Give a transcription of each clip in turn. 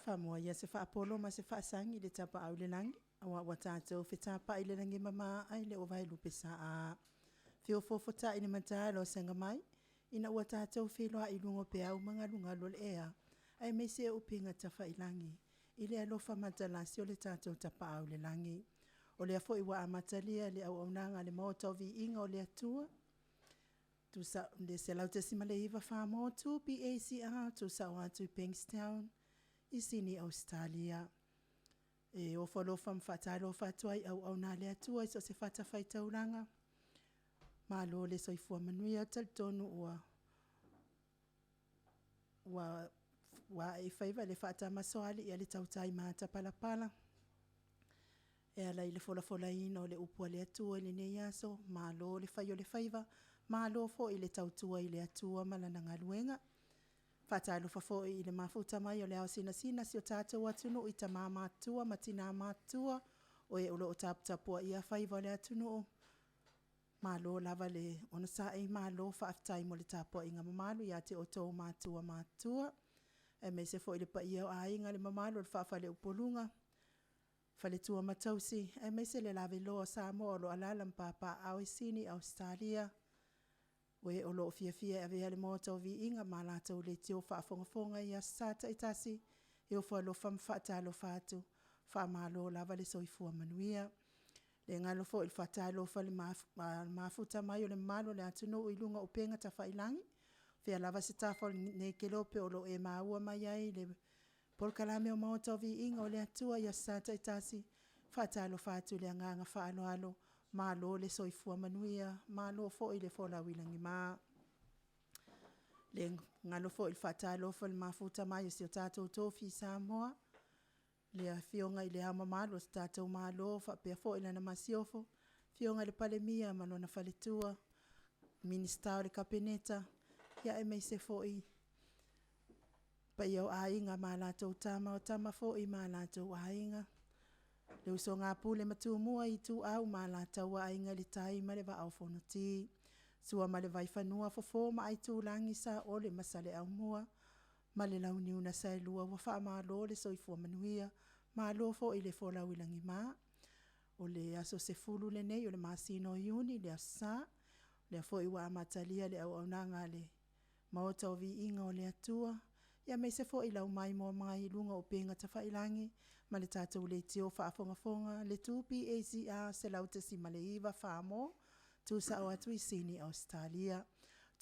Faamua ia se faapolo ma se faasagi i le Tapaau i le Lagi, aua ua tatou fetapai i le lagi e mama ae le o vaelupe sa. Afio Fofotai i le mataala o Sagamai, ina ua tatou feiloai i luga o peau ma galugalu o le ea, aemaise o upega tafailagi i le alofa matalasi o le tatou Tapaau i le Lagi. O lea foi ua amatalia le auaunaga a le Maota o Viiga o le Atua, le 100.9 Fa'amotu PACR, tuusao atu i Bankstown i Sini Ausetalia. E ofo alofa ma faatalofa atu ai i auauna a le Atua i so o se fatafaitaulaga, malo le soifua manuia. E talitonu ua ae i faiva le faatamasoalii a le tautai matapalapala e ala i le folafolaina o le upu a le Atua i lenei aso, malo le fai o le faiva, malo foi le tautua i le Atua ma Lana galuega. E faatalofa foi i le mafuta mai o le ao sinasina o si o tatou atunuu i tama matutua ma tina matutua, o e o lo o taputapuaia faiva o le atunuu, malo lava le onosai, malo faafetai mo le tapuaiga mamalu ia te outou matua matutua, aemaise foi le paia o Aiga, le mamalu o le faa-faleupoluga, faletua ma tausi, aemaise le lavaloa o Samoa o lo o alaala ma papaaao i Sini, Ausetalia, o e o lo o fiafia e avea le Maota o Viiga ma latou leitio faafogafoga i aso Sa taitasi. E ofo alofa ma faatalofa atu, faamalo lava le soifua manuia. E le galo foi le faatalofa i le mafuta mai o le mamalu o le atunuu i luga o upega tafailagi, o fea lava se tafa o lenei kelope o lo o e maua mai ai le polokalame o Maota o Viiga o le Atua i Aso Sa taitasi, e faatalofa atu i le agaga faaaloalo, malo le soifua manuia, malo foi le folau i lagima. E le galo foi le faatalofa i le mafuta mai o si o tatou tofi Samoa, le Afioga i Le Ao Mamalu o le tatou Malo faapea foi lana Masiofo, Afioga i le Palemia ma lona Faletua, Minisita o le Kapeneta, aemaise foi le paia o Aiga ma latou Tama, o Tama foi ma latou Aiga, le usoga a Pule ma Tumua, Ituau ma Alataua, Aiga i le Tai ma le Vaa o Fonoti, Sua ma le Vaifanua, Fofo ma Aitulagi, Saole ma Saleaaumua ma le Launiu na Saelua. Ua faamalo le soifua manuia, malo foi le folau i lagima. O le aso 10 lenei o le masina o Iuni le Aso Sa, o lea foi ua amatalia le auaunaga a le Maota o Viiga o le Atua, aemaise foi lau maimoa mai i luga o upega tafailagi ma le tatou leitio faafogafoga le 2PACR 100.9 Samoa, tuusao atu i Sini Ausetalia.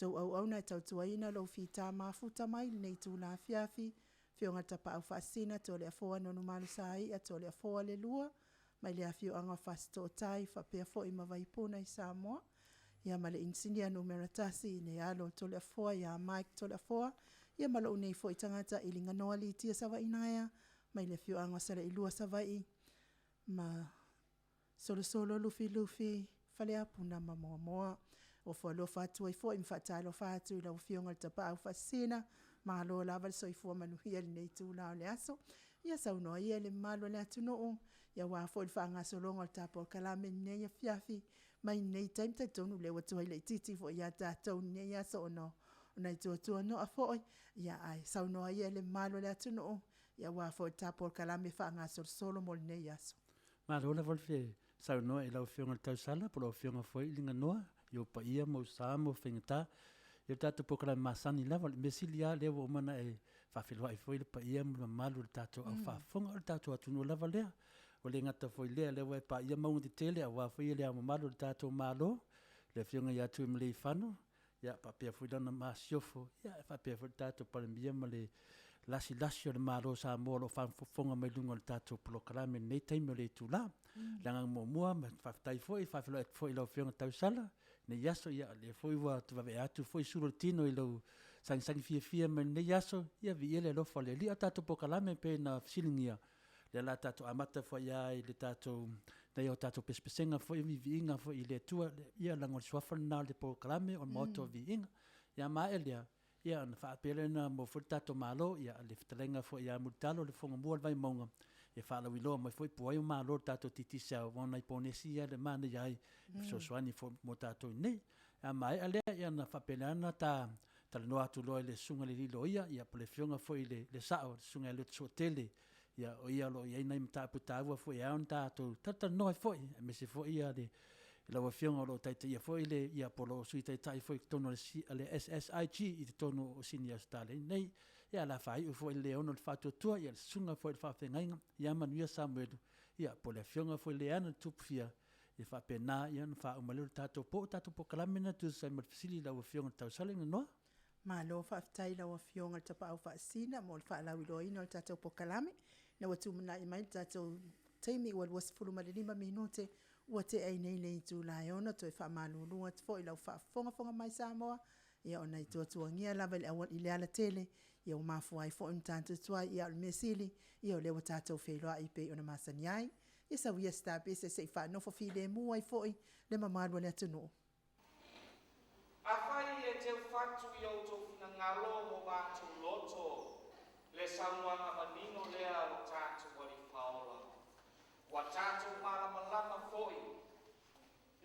O a outou auauna e tautuaina lou fita mafuta mai i lenei itula afiafi, Afioga i le Tapaau Faasisina Toleafoa Nonumalo Saia Toleafoa le II mai le afioaga o Fasitootai faapea foi ma Vaipuna i Samoa, ia ma le Inisinia numera tasi le alo o Toleafoa ia Mike Toleafoa, ia ma lou nei foi tagata Iliganoa Lytia Savaiinaea mai le afioaga o Saleilua Savaii ma Solosolo Lufilufi Faleappuna ma Moamoa. Ofo alofa atu ai foi ma faatalofa atu i lau Afioga i le Tapaau Faasisina, malo lava le soifua manuia i lenei itula o le aso. Ia saunoa ia le mamalu o le atunuu aua foi le faagasologa o le tatou polokalame i lenei afiafi mai lenei taimi. E talitonu o lea ua tuai laitiiti foi ia tatou i lenei aso ona o nai tuatuano'a foi, ae saunoa ia le mamalu o le atunuu aua foi le ta polokalame faagasolosolo mo lenei aso. Malo lava le saunoa i lau Afioga i le tausala po o lau Afioga foi Liganoa i ou paia ma ou sa ma ou faigata. Ia o le tatou polokalame masani lava, o le mea sili lava o lea ua uma ona e faafeiloai foi le paia ma le mamalu o le tatou au faafofoga, o le tatou atunuu lava lea. Ua le gata foi i lea, o lea ua e paia mauga tetele aua foi Le Ao Mamalu o le tatou Malo, le Afioga ia Tuimalealiifano, faapea foi lana Masiofo, e faapea foi le tatou Palemia ma le lasilasi o le Malo o Samoa o lo o faafofoga mai i luga o le tatou polokalame i lenei taimi o le itula. O le agaga muamua, faafetai foi, e faafeiloai atu foi i lau Afioga Tausala i lenei aso, o lea foi ua vaveai atu foi sulu o le tino i lou sagisagi fiafia mai i lenei aso, ia viia le alofa o le Alii. A o le tatou polokalame pei ona fesiligia, lea o le a tatou amata foi lava i le tatou, nai o tatou pesepesega foi ma viiviiga foi i le Atua, ia leaga o le suafa lena o le polokalame o le Maota o Viiga. Ia a maea lea, ia ona faapea lea ona maua foi le tatou Malo, le fetalaiga foi ia Mulitalo Siafauga o le Vaimauga e faalauiloa mai foi po o ai o malo i le tatou Digicel, aua o nai ponesi ia e manaia ai e fesoasoani foi mo tatou i inei. A maea lea, ona faapena lea ona ta Talanoa atu loa i le Susuga i le alii Loia, ia po o le Afioga foi i le Sa'o, le Susuga ia Leutosuatele, ia o ia o lo o i ai nai mataupu taua foi e ao ona tatou talatalanoa ai foi, aemaise foi lau Afioga o lo o taitaia foi le, ia po o lo o Sui Taitai foi i totonu o le SSIG i totonu o Sini, Ausetalia nei. Ia, o le a faaiu foi i le le ono le Faatuatua, ia le Susuga foi i le Faafeagaiga ia manuia Samuelu, po o le Afioga foi ia Leanna Tupufia, ia faapena ona faauma ai lea o le tatou po. O le tatou polokalame lena e tusa ai ma le fesili i lau Afioga i le Tausala-Laganoa. Malo faafetai i lau Afioga i le Tapaau Faasisina mo le faalauiloaina o le tatou polokalame, ina ua tumanai mai le tatou taimi ua 25 minute ua tea ai nei le itula e 6:00. E toe faamalulu atu foi i lau faafogafoga mai Samoa, ona o nai tuatuagia lava i le alatele ua mafua ai foi ona tatou tuai. A o le mea sili o lea ua tatou feiloai pei ona masani ai. Ia sau ia se ta pese se i faanofo filemu ai foi le mamalu o le atunuu. Afai e teufatu i outou finagalo ma o matou loto le saunoaga manino lea a lo tatou Alii Faaola, ua tatou malamalama foi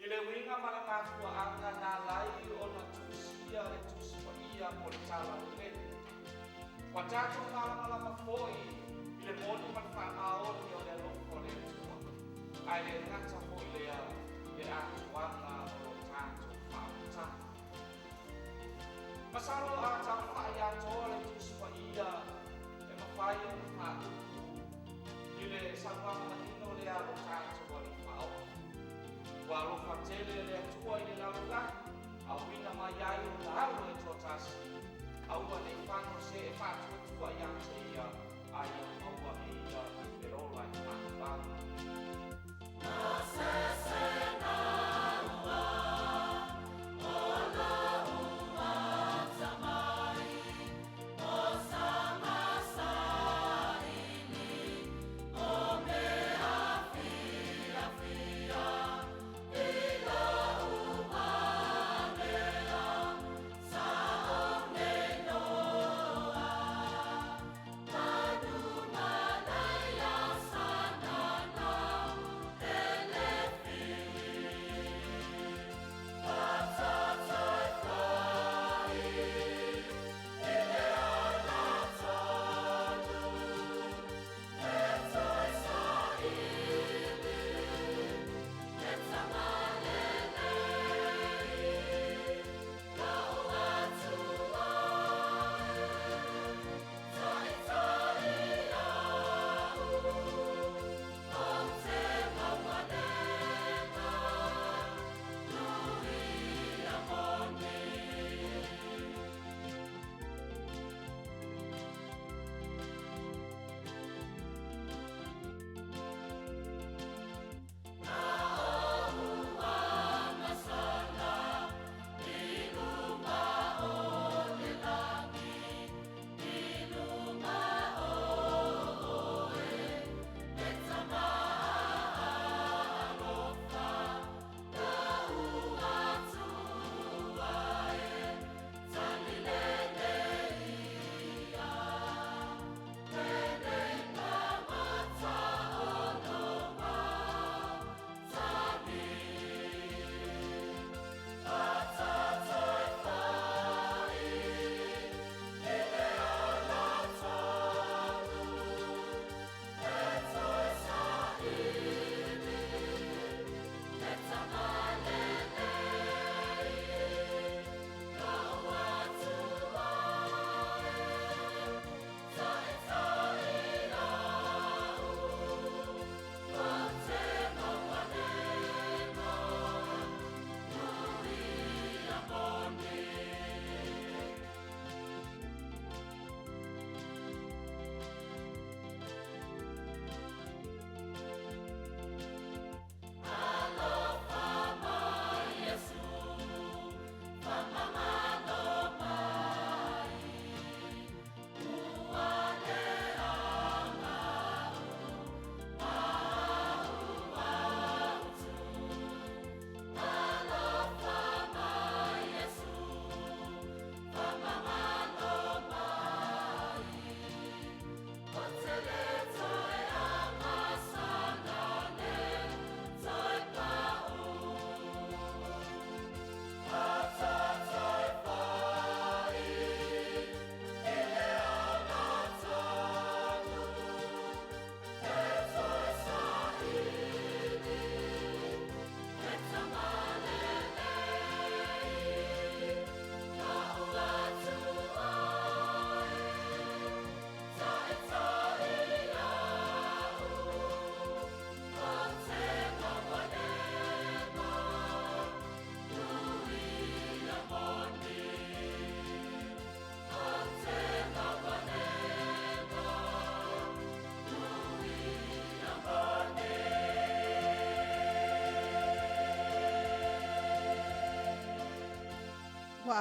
i le uiga ma le mafuaaga na ala ai ona tusia le Tusi Paia mo le Talalelei. Ua tatou malamalama foi i le moni ma le faamaoni o le alofa o le Atua, ae le gata foi lea le atoaga o lo tatou faaolataga. Masalo a taufa'i atoa le Tusi Paia e mafai ona faaupu i le saunoaga manino lea a lo tatou Alii Faaola. Ua alofa tele le Atua i le lalolagi, auina mai ai Lona Alo e toatasi, aua ne i fano se e faatuatua ia te ia, a ia maua e ia le ola e faavavau.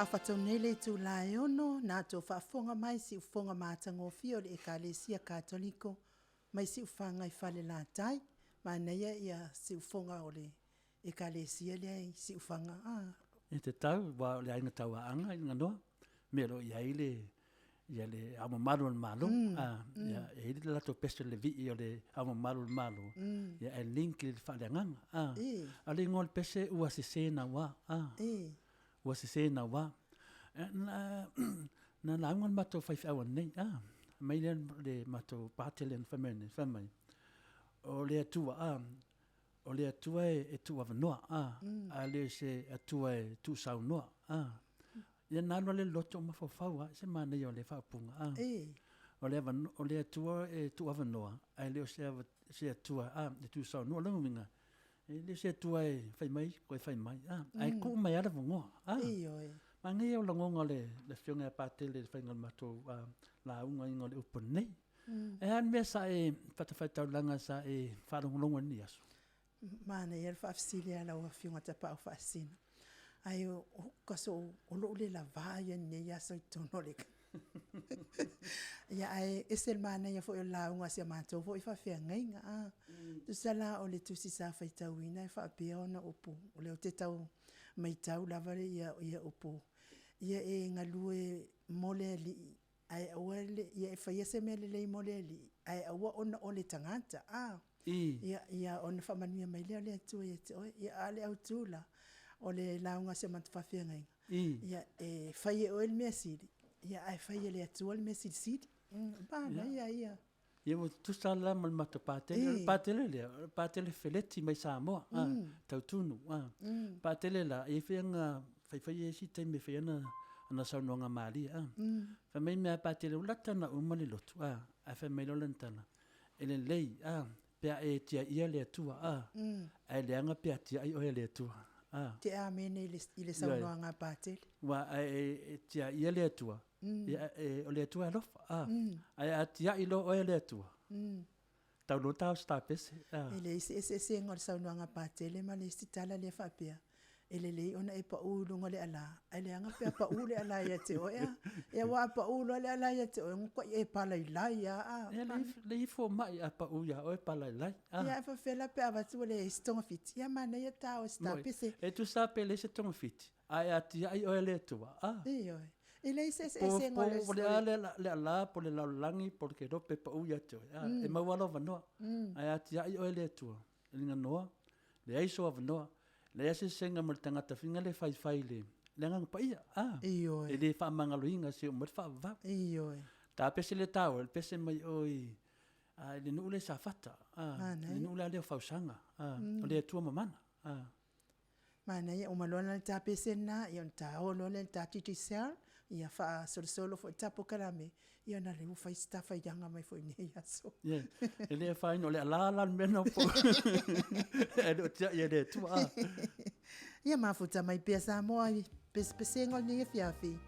aafatou nei le itulā e 6, na tou faafofoga mai i siufofoga matagofie o le Ekalesia Katoliko mai Siufaga i Falelatai. Manaia siufofoga o le Ekalesia lea i Siufaga a. E tatau, aua o le Aiga Tauaaaga i Ganoa, mea o lo o i ai le Ao Mamalu o le Malo. E i ai le latou pese o le vii o le Ao Mamalu o le Malo, ae link i le faaleagaga. A o le igoa o le pese ua sese naua, ua sese naua. Na lauga le matou faifeau ananei, fai mai le matou Patele na fai mai nei, fai mai, o le Atua a, o le Atua e tuuavanoa, ae le o se Atua e tuusaunoa. Ia ona alu lava lea o le loto ou mafaufau lava, ese le manaia o lea faaupuga. O le Atua e tuuavanoa, ae le o se Atua e tuusaunoa. O lona uiga, e le o se Atua e fai mai toe fai mai, ae tuu mai lava le avanoa. Manaia ia o lagona o le Afioga ia Patele i le faiga o le matou lauga i le upu ananei. Ae a le mea sa e, fatafaitaulaga sa e faalogologo ai i lenei aso? Manaia le faafesili a lau Afioga Tapaau Faasisina. Ae o lou le lava ia i lenei aso i totonu o le… Ia ae ese le manaia foi o le lauga a si a matou foi faafeagaiga. Tusa la o le tusi sa faitauina e faapea ona upu, o lea ou te tau matau lava upu, “Ia e galue mo le Alii, ae aua le… ia e faia se mea lelei mo le Alii, ae aua ona o le tagata.” Ia ona faamanuia mai lea o le Atua ia te oe. A o le autu la, o le lauga a si o matou faafeagaiga, “Ia e fai e oe le mea sili, ae fai e le Atua le mea silisili.” Manaia ia. Ia ua tutusa la ma le matou Patele. O le Patele lea, o le Patele feleti mai Samoa, Tautunu. O le Patele la, e i ai foi ana, fai foi isi taimi e fai ai ana saunoaga malie. Fai mai le mea a Patele, ua lata ina uma le lotu ae fai mai loa lana tala, e lelei pe a e tiaia le Atua, ae leaga pe a tiai oe e le Atua. Ou te amene i le saunoaga a Patele. Aua a e tiaia le Atua, o le Atua e alofa, ae a tiai loa oe e le Atua, tau loa ona ta o se tapese. E leai se eseesega o le saunoaga a Patele ma le isi tala lea e faapea, e lelei ona e pau i luga o le ala, ae leaga pe a pau le ala ia te oe. Aua a pau loa le ala ia te oe, ua matuai e palailai lava. E leai fomai a pau ia oe e palailai. Ia ae faapefea la pe a avatu ua leai se togafiti? Ia manaia le ta o i se tapese. E tusa lava pe leai se togafiti, ae a tiai oe e le Atua, a. Ioe. E leai se eseesega o le… Po o le a le ala po o le lalolagi po o le kelope e pau ia te oe, e maua lava lou avanoa. Ae a tiai oe e le Atua, Liganua, leai sou avanoa, leai lava se eseesega ma le tagata foi lea e faifai i le Agaga Paia, a. Ioe. E le faamagaloina seia oo mai le faavavau. Ioe. Tapese lea e taua, o le pese mai o i le nuu lea i Safata, le nuu la lea o Fausaga, o le Atua Mamana. Manaia, uma loa la le ta pese lena, ona ta o loa lea i le ta Digicel, ia faasolosolo foi le ta polokalame, ia ona o lea ua fai si ta faiaga mai foi i lenei aso. Ia, e le afaina o le ala la le mea lena ua pau ae le o tiai e le Atua. Ia mafuta mai pea Samoa i pesepesega o lenei afiafi.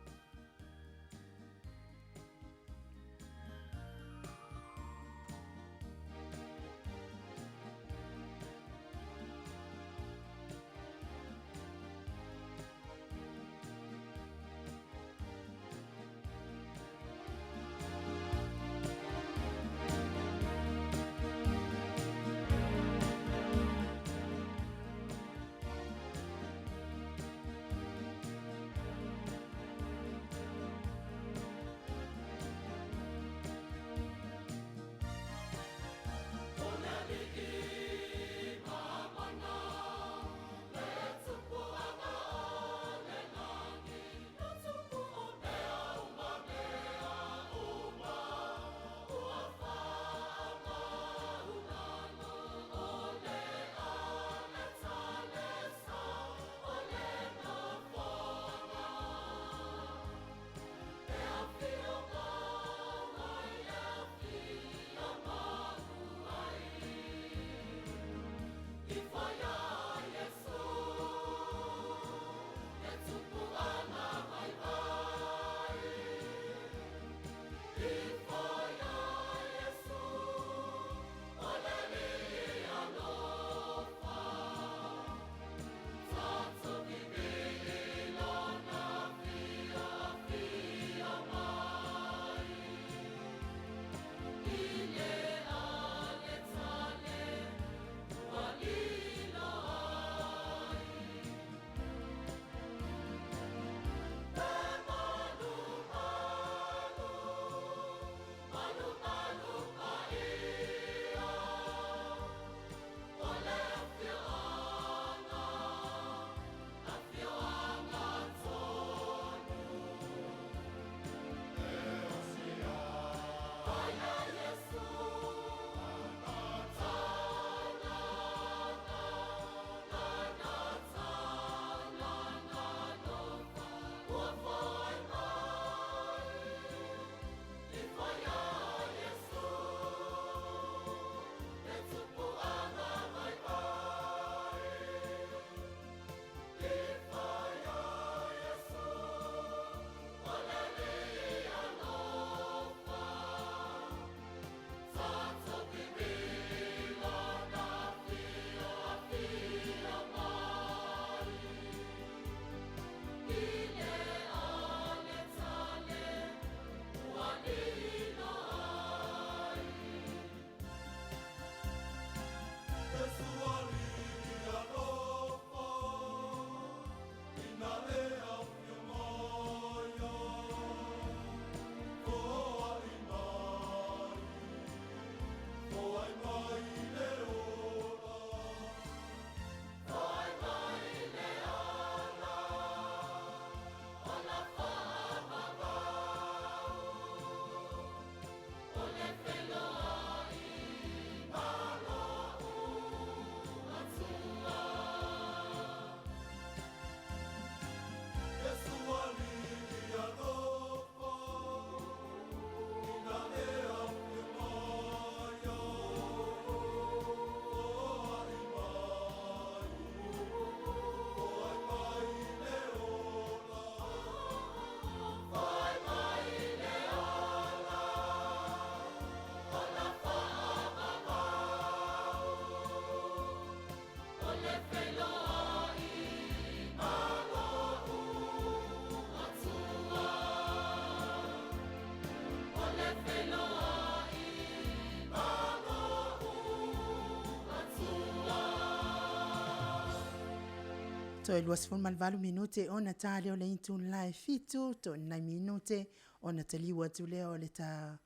Toe 28 minute ona ta lea o le itula e 7, toe ni nai minute ona taliu atu lea o le ta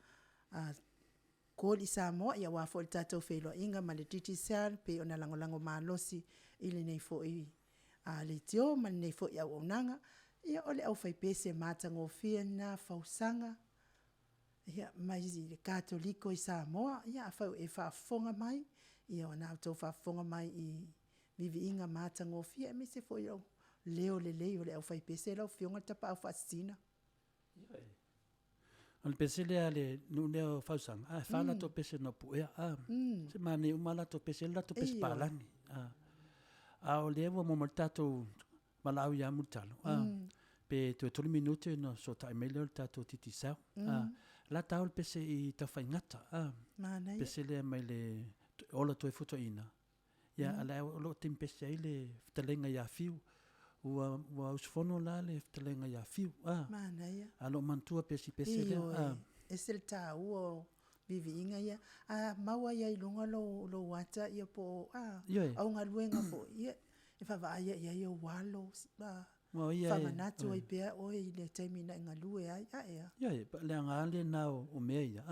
Koli Samoa aua foi le tatou feiloaiga ma le Digicel pei ona lagolago malosi i lenei foi leitio ma lenei foi auaunaga. Ia, o le aufaipese matagofie lena Fausaga mai le Katoliko i Samoa. Ia, afai o e faafofoga mai, ia o lena ua outou faafofoga mai i viiviiga matagofie aemaise foi o leo lelei o le aufaipese lau Afioga le Tapaau Faasisina. O le pese lea a le nuu lea o Fausaga, e fa latou pese na puea, se manaia uma lava latou pese, e i ai le latou pese palagi. A o lea ua maua mai le tatou valaau ia Mulitalo, pe toe 3 minute ona fesootai mai lea o le tatou Digicel. O la e taua le pese i Tafaigata, Manaia. pese lea mai le Ola Toefuataiga, ia a o la e o lo o taimi pese ai le fetalaiga ia Fiu. Ua usufono la le fetalaiga ia Fiu, Manaia. a o lo o manatua pea si pese lea. Ioe, e ese le taua o viiviiga ia. A maua ai lava i luga o lou ata po o au galuega foi, ia e vaavaai lava i ai ou alo, faamanatu ai pea oe i le taimi na e galue ai, ae a. Ioe, o le aoga lena o mea ia,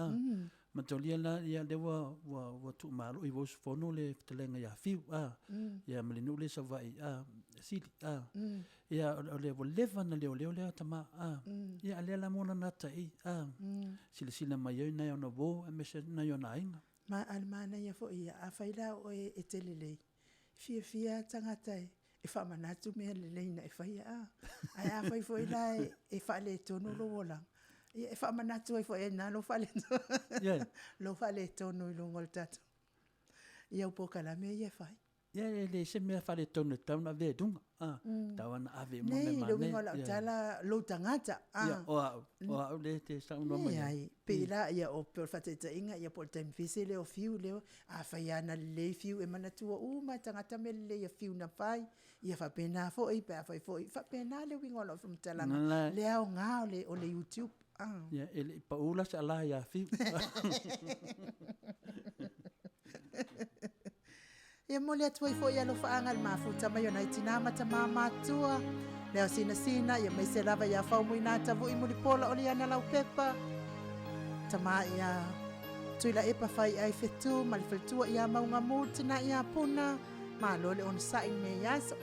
mataulia la lea ua tuumalo, ua usufono le fetalaiga ia Fiu, ia ma le nuu lea i Savaii, Sili, ia ua leva ona leoleo lea tama, a o lea la ua maua lana ata i i, silasila mai ai nai ana uo aemaise nai ona aiga. Ma a o le manaia foi ia, afai la o oe e te lelei, e fiafia lava tagata e faamanatu mea lelei na e faia a. Ae afai foi la e faaletonu lou olaga, ia e faamanatu ai foi lava i ina lou faaletonu, lou faaletonu i luga o le tatou, i au polokalame ia e fai. Ia e leai se mea faaletonu e tatau ona avea i luga, e tatau lava ona ave uma mea Leai, o le uiga o lau tala, lou tagata. Ia, o au, o au lea e te saunoa mai ai. Leai, pei la ia o pei o le faataitaiga po o le taimi pese lea o Fiu, afai lava na lelei Fiu, e manatua uma lava e tagata mea lelei a Fiu na fai, ia faapena foi pe afai foi, e faapena le uiga o lau faamatalaga, le aoga o le YouTube. Ia, e le i pau la se ala ia Fiu. E momoli atu ai foi alofaaga i le mafuta mai o nai tina ma tama matutua, le ao sinasina, ia maise lava ia Faumuina Tavui Mulipola o Liana Laupepa, tama ia Tuilaepa Faiai Fetu ma le faletua ia Maugamu le tina ia Puna, malo le onosai i lenei aso.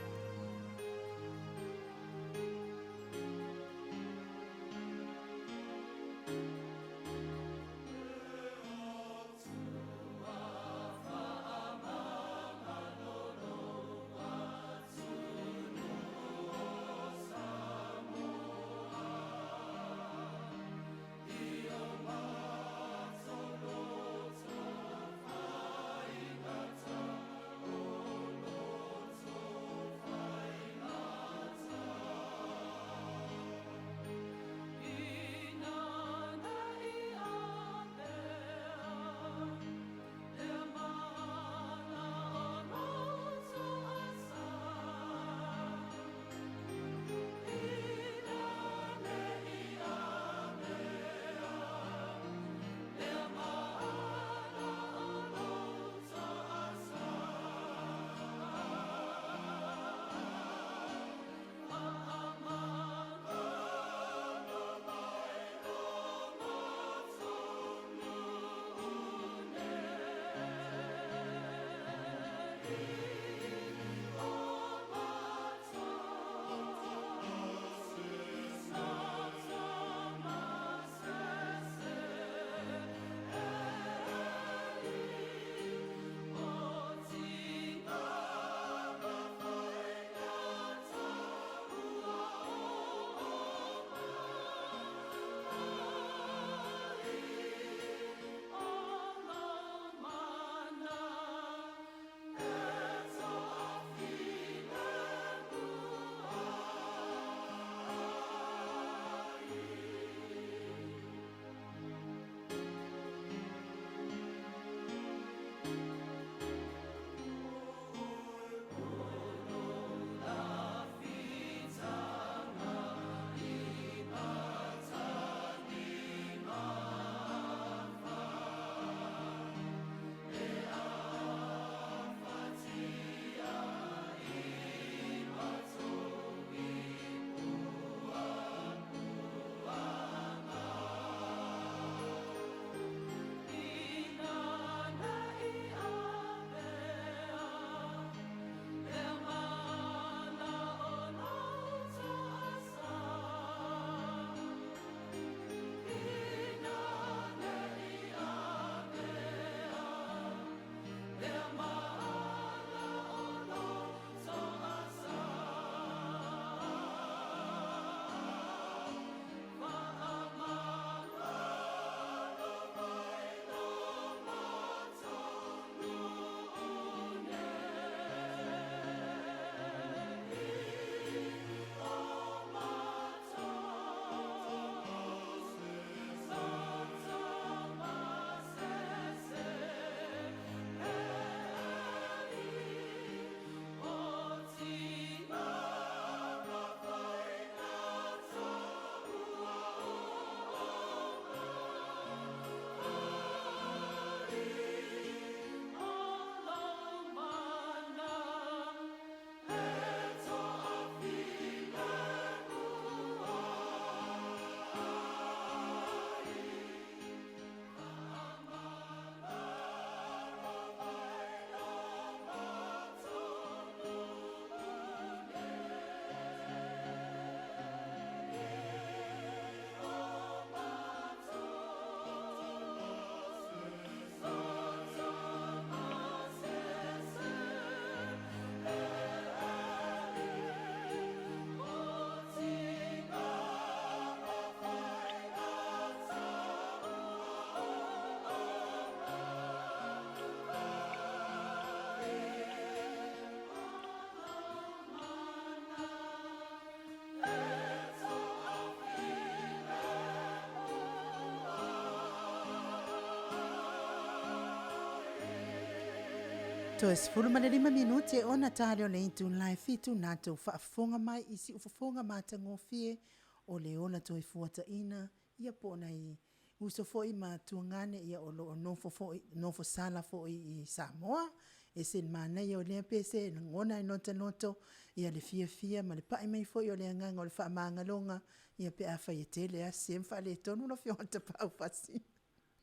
Toe 15 minute ona ta lea o le itula e 7 na tou faafofoga mai i siufofoga matagofie o le ola toefuataina ia po o nai uso foi ma tuagane ia o lo o nofo foi nofo sala foi i Samoa. E ese le manaia o lea pese e lagona e lotoloto ia le fiafia ma le pai mai foi o le agaga o le faamagaloga ia pe afai e tele lava sese ma faaletonu lau Afioga i le Tapaau Faasisina.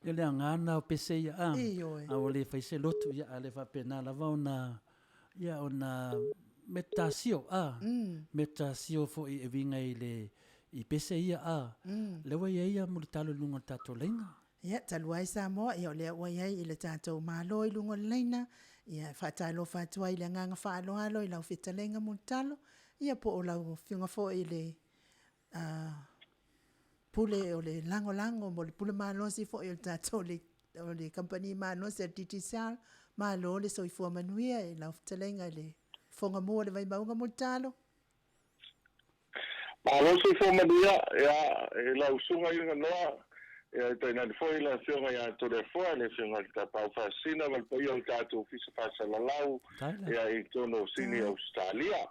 Ia le aoga lena o pese ia a, a ua le fai se lotu, ia a le faapena lava ona, ia ona metasio a, metasio foi e uiga i le i pese ia a, lea ua i ai ia mulitalo i luga o le tatou laina. Ia, talu ai Samoa, ia o lea ua i ai i le tatou Malo i luga o le laina, ia e faatalofa atu ai i le agaga faaaloalo i lau fetalaiga Mulitalo, ia po o lau Afioga foi i le Pule o le lagolago mo le pule malosi foi o le tatou o le kamupani malosi a le Digicel. Malo le soifua manuia i lau fetalaiga i le Fofoga Mu o le Vaimauga Mulitalo. Malo le soifua manuia ia i lau susuga i le Ganoa, ia tainane foi le Afioga ia Toleafoa, le Afioga i le Tapaau Faasisina ma le paia o le tatou Ofisa Faasalalau ia i totonu o Sini Ausetalia.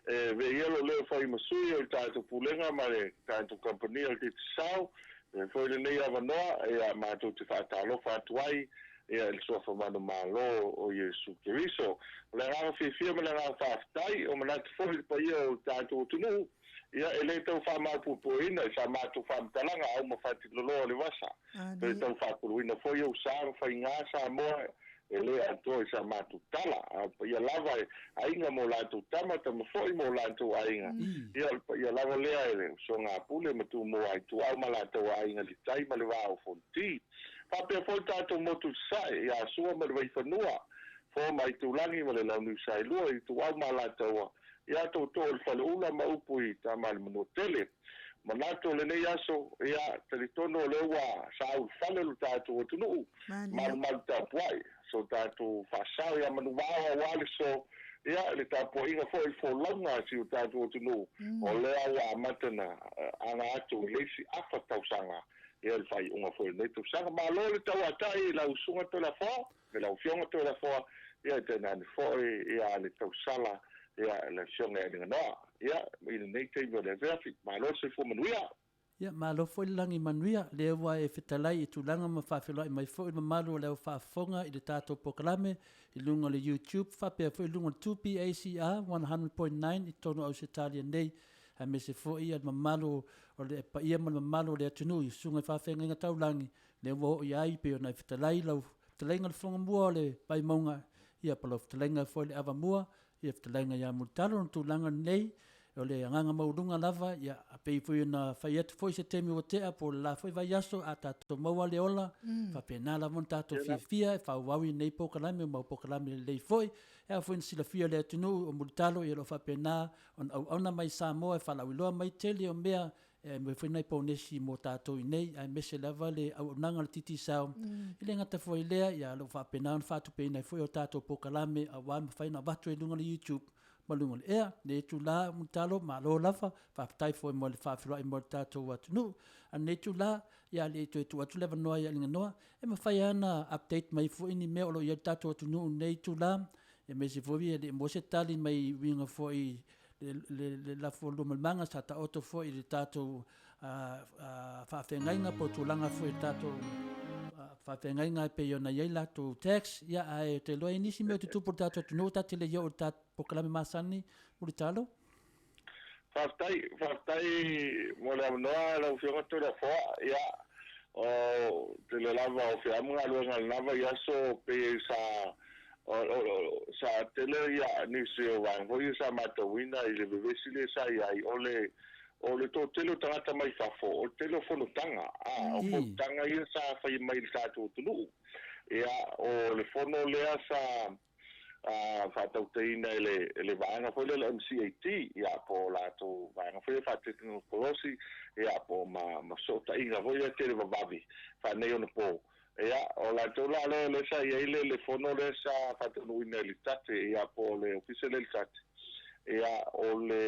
E avea ia lou leo e fai ma sui o le tatou Pulega ma le tatou Kamupani o le Digicel, e avea foi lenei avanoa ia matou te faatalofa atu ai ia i le Suafa Manumalo o Iesu Keriso. O le agaga fiafia ma le agaga faafetai, o manatu foi i le paia o le tatou atunuu, ia e le tau faamaopopoina i sa matou faamatalaga a uma fatiloloa o le vasa, toe tau faapuluina foi ou sa ma faiga Samoa e le atoa i sa matou tala, a o le paia lava e aiga ma o latou tama, tama foi ma o latou aiga, ia o le paia lava lea e le usoga a Pule ma Tumua Aituau ma latou aiga i le tai ma le va o Fonoti. Faapea foi le tatou motu i Sasae, i Asua ma le Vaifanua, Fo ma Aitulagi ma le Launiu Saelua, Ituau ma Alataua, ia Tootoo o le Faleula ma upu i Tamalimanuatele. Manatu o lenei aso, ia, talitonu o lea ua saaulufale lo tatou atunuu, malumalu tapuai, so tatou faasao ia manuvao aua le so, ia, le tapuaiga foi le folauga a si o tatou atunuu, o lea ua amata na aga atu i le isi afa tausaga, ia, le faaiuga foi o lenei tausaga. Malo le tauatai i lau Susuga Toleafoa, me lau Afioga Toleafoa, ia, tainane foi, ia, le tausala, ia, le Afioga ia Aliganoa, ia, i lenei taimi o le afiafi. Malo le soifua manuia. Ia, malo foi le lagi manuia, lea ua e fetalai i tulaga ma faafeiloai mai foi le mamalu o le au faafofoga i le tatou polokalame i luga o le YouTube faapea foi i luga o le 2PACR 100.9 i totonu o Ausetalia nei, aemaise foi le mamalu o le paia ma le mamalu o le atunuu i susuga i faafeagaiga taulagi, lea ua oo i ai pei ona e fetalai lau fetalaiga i le Fofoga o le Vaimauga, ia po o lau fetalaiga foi i le Avamua, ia fetalaiga ia Mulitalo. O le tulaga lenei, o le agaga maualuga lava, ia, pei foi ona fai atu foi se taimi ua tea po o le la foi vaiaso, a tatou maua le ola, faapena lava ona tatou fiafia e faaauau i lenei polokalame, mau polokalame lelei foi. E ao foi ona silafia e le atunuu o Mulitalo, ia o lo o faapena ona auauna mai i Samoa e faalauiloa mai tele o mea e aumai foi nai ponesi mo tatou i inei, aemaise lava le auaunaga a le Digicel. E le gata foi i lea, ia o lo o faapena ona faatupeina ai foi o tatou polokalame aua le mafai ona avatu ai i luga o le YouTube ma luga o le ea. Lenei itula Mulitalo, malo lava, faafetai foi mo le faafeiloai mai o le tatou atunuu. A o lenei itula, ia a le i toe tuu atu le avanoa ia Alinganoa, e mafai lava ona update mai foi ni mea o lo o i ai le tatou atunuu i lenei itula, aemaise foi e le i maua se tali mai i uiga foi le lafo luamalemaga sa taoto foi i le tatou faafeagaiga po o tulaga foi i le tatou faafeagaiga e pei ona i ai latou tax, ia ae ou te iloa e i ai nisi mea o tutupu i le tatou atunuu ta te le i oo i le tatou polokalame masani Mulitalo. Faafetai, faafetai mo le avanoa lau Afioga Toleafoa. Ia, o tele lava o feau ma galuega i lena vaiaso pei sa Sa tele ia nisi o vaega foi ia sa matauina i le vevesi lea sa i ai, o le o le toatele o tagata mai fafo, o le tele o fonotaga, a, o fonotaga ia sa fai mai i le tatou atunuu. Ia, o le fono lea sa faatautaina e le e le vaega foi lea o le MCAT, ia, po o latou vaega foi ia faatekonolosi, ia, po o ma ma fesootaiga foi ia televavave faaneionapo. Ia, o latou la lea, lea sa i ai le, le fono lea sa faataunuuina e le Tate, ia, po o le Ofisa lea i le Tate. Ia, o le,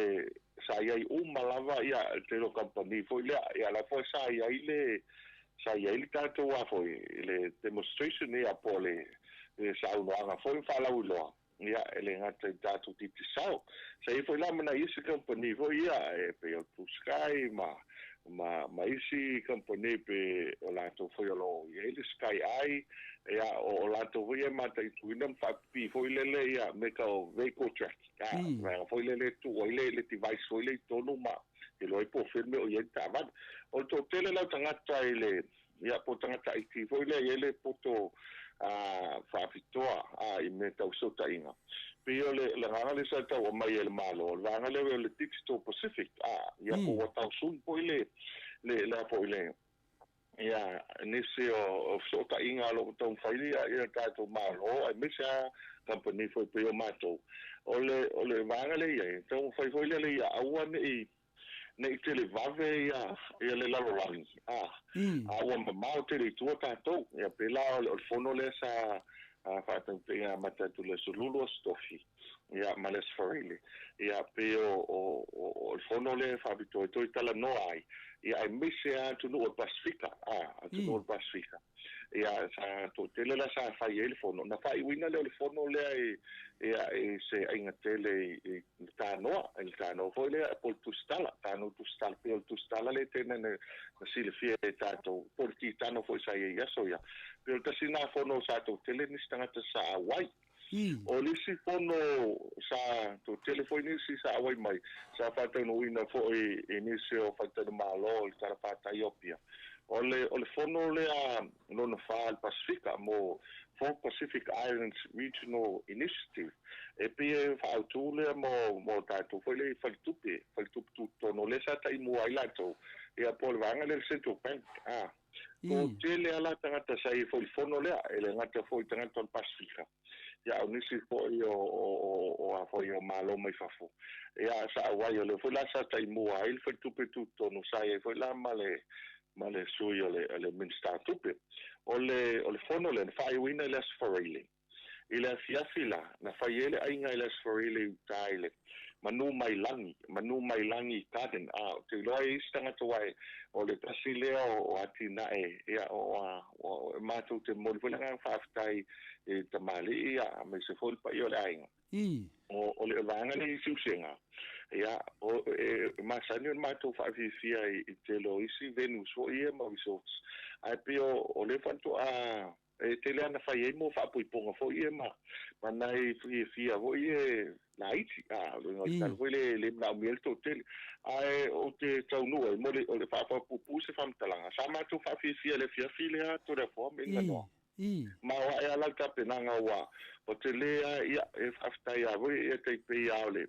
sa i ai uma lava, ia, le tele o kamupani foi lea. Ia, la foi sa i ai le, sa i ai le tatou a foi, le demonstration, ia, po o le Saunoaga foi ma faalauiloa ia e le gata i tatou Digicel. Sa i ai foi la ma nai isi kamupani foi ia e pei o Blue Sky ma isi kamupani pe o latou foi o lo o i ai le Sky Eye, ia o latou foi ia e mataituina ma faapipii foi lele ia me ka o vehicle tracking, vaega foi lele e tuu ai le device foi lea i totonu ma iloa ai po o fea le mea o i ai le taavale. O le toatele la o tagata i le ia po o tagata IT foi lea e i ai le poto faapitoa i mea tau fesootaiga. Pei o le agaga lea sa tau aumai e le Malo, o le vaega lea o le Digital Pacific, ia po ua tau sui foi le a foi le ia nisi o fesootaiga o lo o taumafai ia tatou Malo aemaise lava kamupani foi pei o matou. O le vaega lea e i ai, e taumafai foi lea ia aua ne i televave ia le lalolagi, a ua mamao tele i tua tatou. Ia pei la o le fono lea sa faatautaiga amata atu i le Aso Lulu, Aso Tofi, ia ma le Aso Faraile. Ia pei o le fono lea e faapitoa e toe talanoa ai, ia aemaise lava atunuu o le Pasefika, atunuu o le Pasefika. Ia sa toatele la sa fai ai le fono. Na faaiuina lea o le fono lea ia i se aiga tele i le tanoa, i le tanoa foi lea po o le tusitala, tanoa tusitala, pei o le tusitala lea tele na silafia e tatou, po o le titano foi sa i ai i aso ia. Pei o le tasi lena fono sa toatele nisi tagata sa auai. O le isi fono sa toatele foi nisi sa auai mai, sa faataunuuina foi i nisi o faletalimalo i le talafatai o Apia. O le fono lea lona fa le Pasefika mo Four Pacific Islands Regional Initiative. E pei e faaautu lea mo tatou foi lea i faletupe, faletupe tutotonu lea sa taimua ai latou, ia po o le vaega lea le Central Bank. Toatele lava la tagata sa i ai foi i le fono lea, e le gata foi i tagata o le Pasefika, ia o nisi foi o a foi o Malo mai fafo. Ia sa auai, o lea foi la sa taimua ai le faletupe tutotonu, sa i ai foi la ma le sui o le Minisita o Tupe. O le fono lea na faaiuina i le Aso Faraile. I le afiafi la, na fai ai le aiga i le Aso Faraile i uta i le Manu Mai Lagi Garden. Ou te iloa ai isi tagata uae o le tasi lea o atinae, ia o matou te momoli foi le agaga faafetai i tamalii, ia aemaise foi le paia o le aiga. O le vaega lea i Siusega, ia e masani ona matou faafiafia i tele o isi venues foi ia ma resorts. Ae pei o lea faatoa e tele ana fai ai mo faapuipuga foi ia ma nai fiafia foi ia laiti. O le tala foi le manaomia le toatele. Ae ou te taunuu ai mo le faapuupuu se faamatalaga. Sa matou faafiafia i le afiafi lea Toleafoa ma Iganoa. Ma o ae ala le tapenaga ua o te lea ia e faafetai a foi ia taipei a o le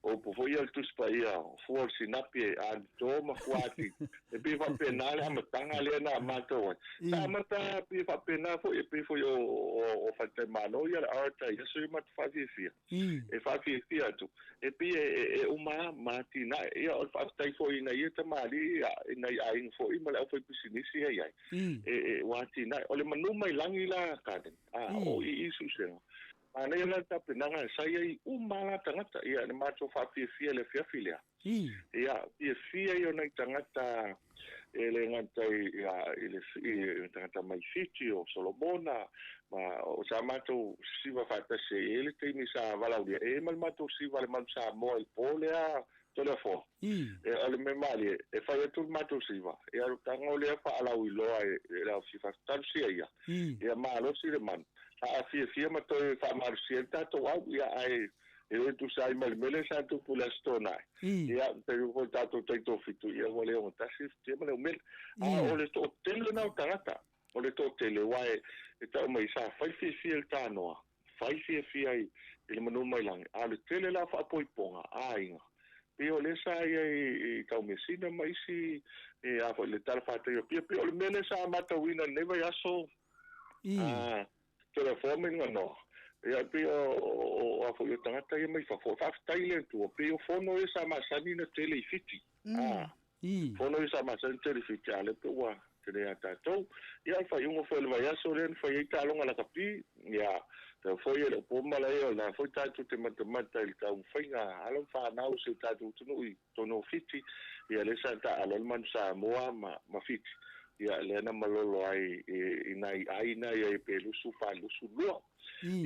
o upu foi ia le Tusi Paia fua o le sinapi e anito ma fuati. E pei faapena le amataga lea na matou ai. Sa amata pei faapena foi e pei foi o faletalimalo ia le arata i aso ia matou faafiafia. E faafiafia atu. E pei e uma ma atinae. Ia o le faafetai foi ina ia tamalii ina ia aiga foi ma le aufaipisinisi ia i ai. E ua atinae. O le Manu Mai Lagi la Garden. O i Siusega. Manaia la le tapenaga sa i ai uma la tagata. Ia le matou faafiafia le afiafi lea. Ia fiafia ia o nai tagata e le gata i le tagata mai Fiti o Solomona ma o sa matou siva faatasi ai e le taimi sa valaulia e ma le matou siva le manu Samoa i le po lea Toleafoa. E o le mea malie e fai atu le matou siva ia o le taga o lea faalauiloa e le au siva talusia ia. Ia malosi le manu. A fiafia ma toe faamalosia le tatou au ia ae e le tusa ai ma le mea lea sa tupu le Aso Toonai. Ia pei foi tatou taitofitu ia ua le ogatasi fitia ma le umele. A o le toatele lena o tagata, o le toatele uae e tau mai sa fai fiafia i le tanoa, fai fiafia i le Manu Mai Lagi, a o le tele la o faapoipoga aiga. Pei o lea sa ia i Taumeasina ma isi a foi le talafatai o Apia. Pei o le mea lea sa matauina i lenei vaiaso Toleafoa ma Iganoa. Ia pei o a foi o tagata ia mai fafo. Faafetai le Atua. Pei o fono ia sa masani na tele i Fiti. Fono ia sa masani tele i Fiti. A le pe ua tele ia tatou. Ia o le faaiuga foi o le vaiaso lea na fai ai taaloga lakapi. Ia tau foi e le o po ma la ia o la foi tatou te matamata i le taumafaiga alo ma fanau se tatou atunuu i totonu o Fiti. Ia lea sa taalo ai le manu Samoa ma Fiti. Ia lea na malolo ai i nai aiga ia pe 24, 22.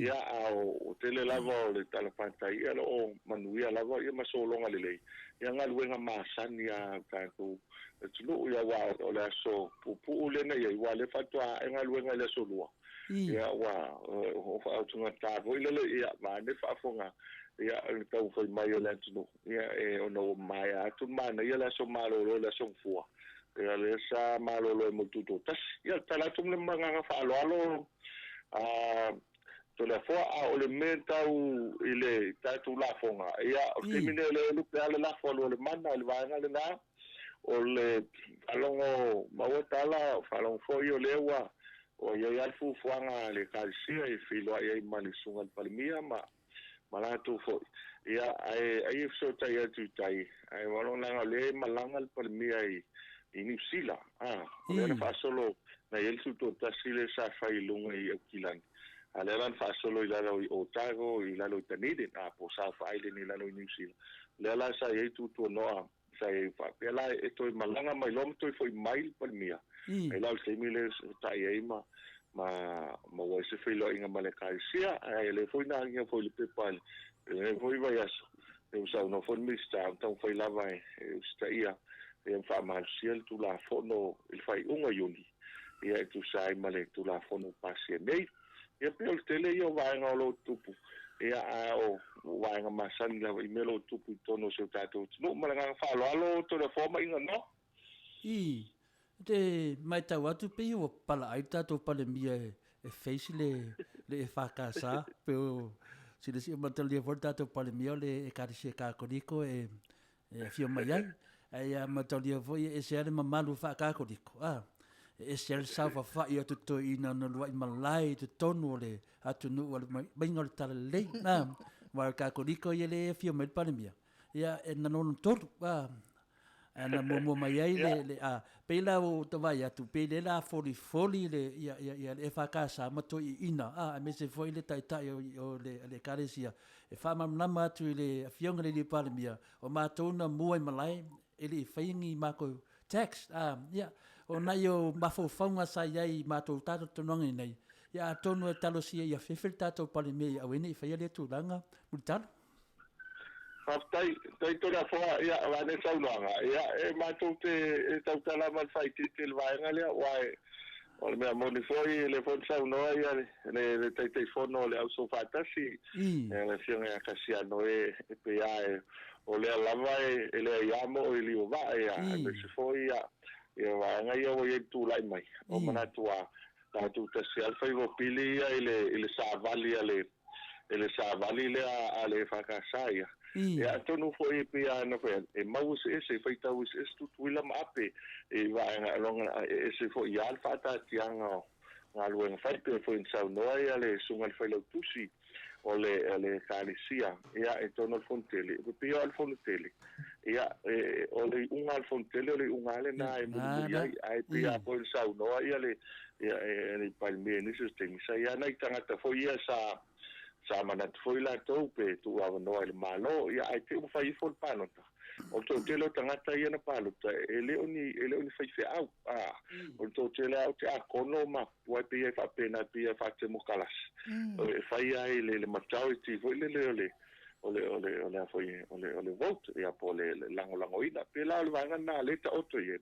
Ia a o tele lava o le talafatai ia o manuia lava ia ma sologa lelei. Ia galuega masani a tatou atunuu ia ua o le aso puupuu lena ia ua le faatoa e galuega i le aso lua. Ia ua o faautugata foi lele ia ma ne faafoga ia le taufai mai o le atunuu. Ia e ona ua maea atu manaia le aso malolo le aso gafua. Ia le sa malolo e mo tutoatasi. Ia tala atu ma le magaga faaaloalo Toleafoa a o le mea tau i le tatou lafoga. Ia o le taimi nei o le lupe a le lafo alu o le mana i le vaega lena o le faalogo maua tala faalogo foi o lea ua o iai lava le fuafuaga a le Ekalesia e feiloai ai ma le susuga i le Palemia ma latou foi. Ia ae ai e fesootai atu i tai ae leaga o lea e malaga le Palemia i Niu Sila. O lea na faasolo na i ai le tutoatasi lea sa fai i luga i Aukilani. A lea la na faasolo i lalo i Otago, i lalo i Dunedin, po South Island i lalo i Niu Sila. Lea la sa i ai tutuanoa sa i ai faapea la e toe malaga mai loa ma toe foi mai le Palemia. Ai la o le taimi lea tai ai ma ua ai se feiloaiga ma le Ekalesia. Ae le foi na agiga foi i le pepa le foi vaiaso. E usaunoa foi le Minisita o taumafai lava e usitaia ia faamalosia le Tulafono i le faaiuga o Iuni. Ia e tusa ai ma le Tulafono pasia nei. Ia pei o le tele ia o vaega o lo o tupu. Ia a o vaega masani lava i mea o lo o tupu i totonu o si o tatou atunuu. Ma le agaga faaaloalo Toleafoa ma Iganoa. I te matau atu pei ua palaai le tatou Palemia e face le EFKS pe o silasila matalia foi le tatou Palemia o le Ekalesia Katoliko e afio mai ai. Ae ia matalia foi e ese lava le mamalu faakatoliko. E ese lava le saofafai o totoeina ona luai malae i totonu o le atunuu o le maiga o le talalelei. Aua o le Katoliko ia le afio mai le Palemia. Ia e nanono tolu. Ana muamua mai ai le pei la ua tavai atu pei le la folifoli le ia le EFKS ma toeaiina aemaise foi le taitai o le Ekalesia e faamalamalama atu i le afioga i le Palemia o matou na mua i malae e le i fai ni matou tax ia o nai o mafaufauga sa i ai i matou tatou talanoaga nei ia atonu e talosia ia fefe le tatou Palemia ia aua ne i faia lea tulaga Mulitalo. Faafetai, tai Toleafoa, ia vaeane saunoaga. Ia e matou te e tautala ma le faaitiiti i le vaega lea, aua o le mea moni foi, e le foi na saunoa ia le Taitaifono o le Ausofaatasi, le Afioga ia Kasiano e pei lava o lea lava e leai lava moo i liuvaa, ia aemaise foi ia vaega ia ua i ai le tulai mai. O manatu lava, tatou tasi lava le faiva o pili ia i le savali a le e le savali lea a le EFKS ia. Ia atonu foi e pei lava ona fai atu, e mau eseese, e faitau eseese Tutuila ma Ape i vaega loga e ese foi ia le faataatiaga o galuega fai pei foi ona saunoa ia le susuga i le Failautusi o le Ekalesia ia e tonu o le Fonotele. E pei o le Fonotele ia o le iuga a le Fonotele o le iuga lena e mulimuli ai ae pei lava foi ona saunoa ia le le Palemia i nisi o taimi sa i ai nai tagata foi ia sa manatu foi latou pe tuuavanoa i le Malo ia ae te i ua fai ifo le palota. O le toatele o tagata ia na palota e le o ni faifeau. O le toatele lava o te akono ma ua pei e faapena pei e faatemokalasi. E fai ai le majority foi lele o le foi o le vote ia po o le lagolagoina. Pe la o le vaega lena lea e taoto i ai.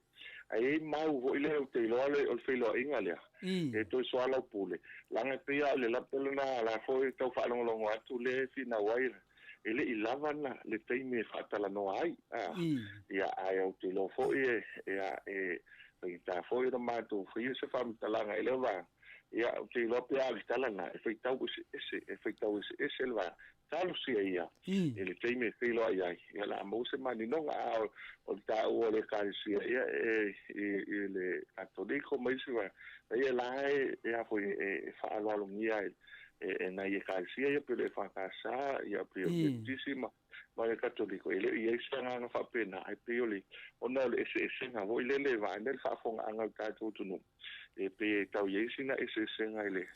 Ae i ai mau foi lea ou te iloa o le feiloaiga lea. E toe soalaupule. Leaga e pei lava o le lape lena la foi tau faalogologo atu lea e finau ai e le i lava le taimi e faatalanoa ai. Ia ae ou te iloa foi e faigata foi ona matou faia se faamatalaga i lea vaega. Ia ou te iloa pe a le tala lena e faitau eseese, e faitau eseese le vaega. Talosia ia i le taimi e feiloai ai. Ia la maua se maninoga a o le taua o le Ekalesia ia i le Katoliko ma isi vaega. Ia la e a foi e faaaloalogia e nai Ekalesia ia pe le EFKS ia pe o le Baptisi ma le Katoliko. E le o i ai se agaga faapena ai pei o le ona o le eseesega foi lele vaeane le faafofogaaga o le tatou atunuu. E pei e tau i ai sina eseesega i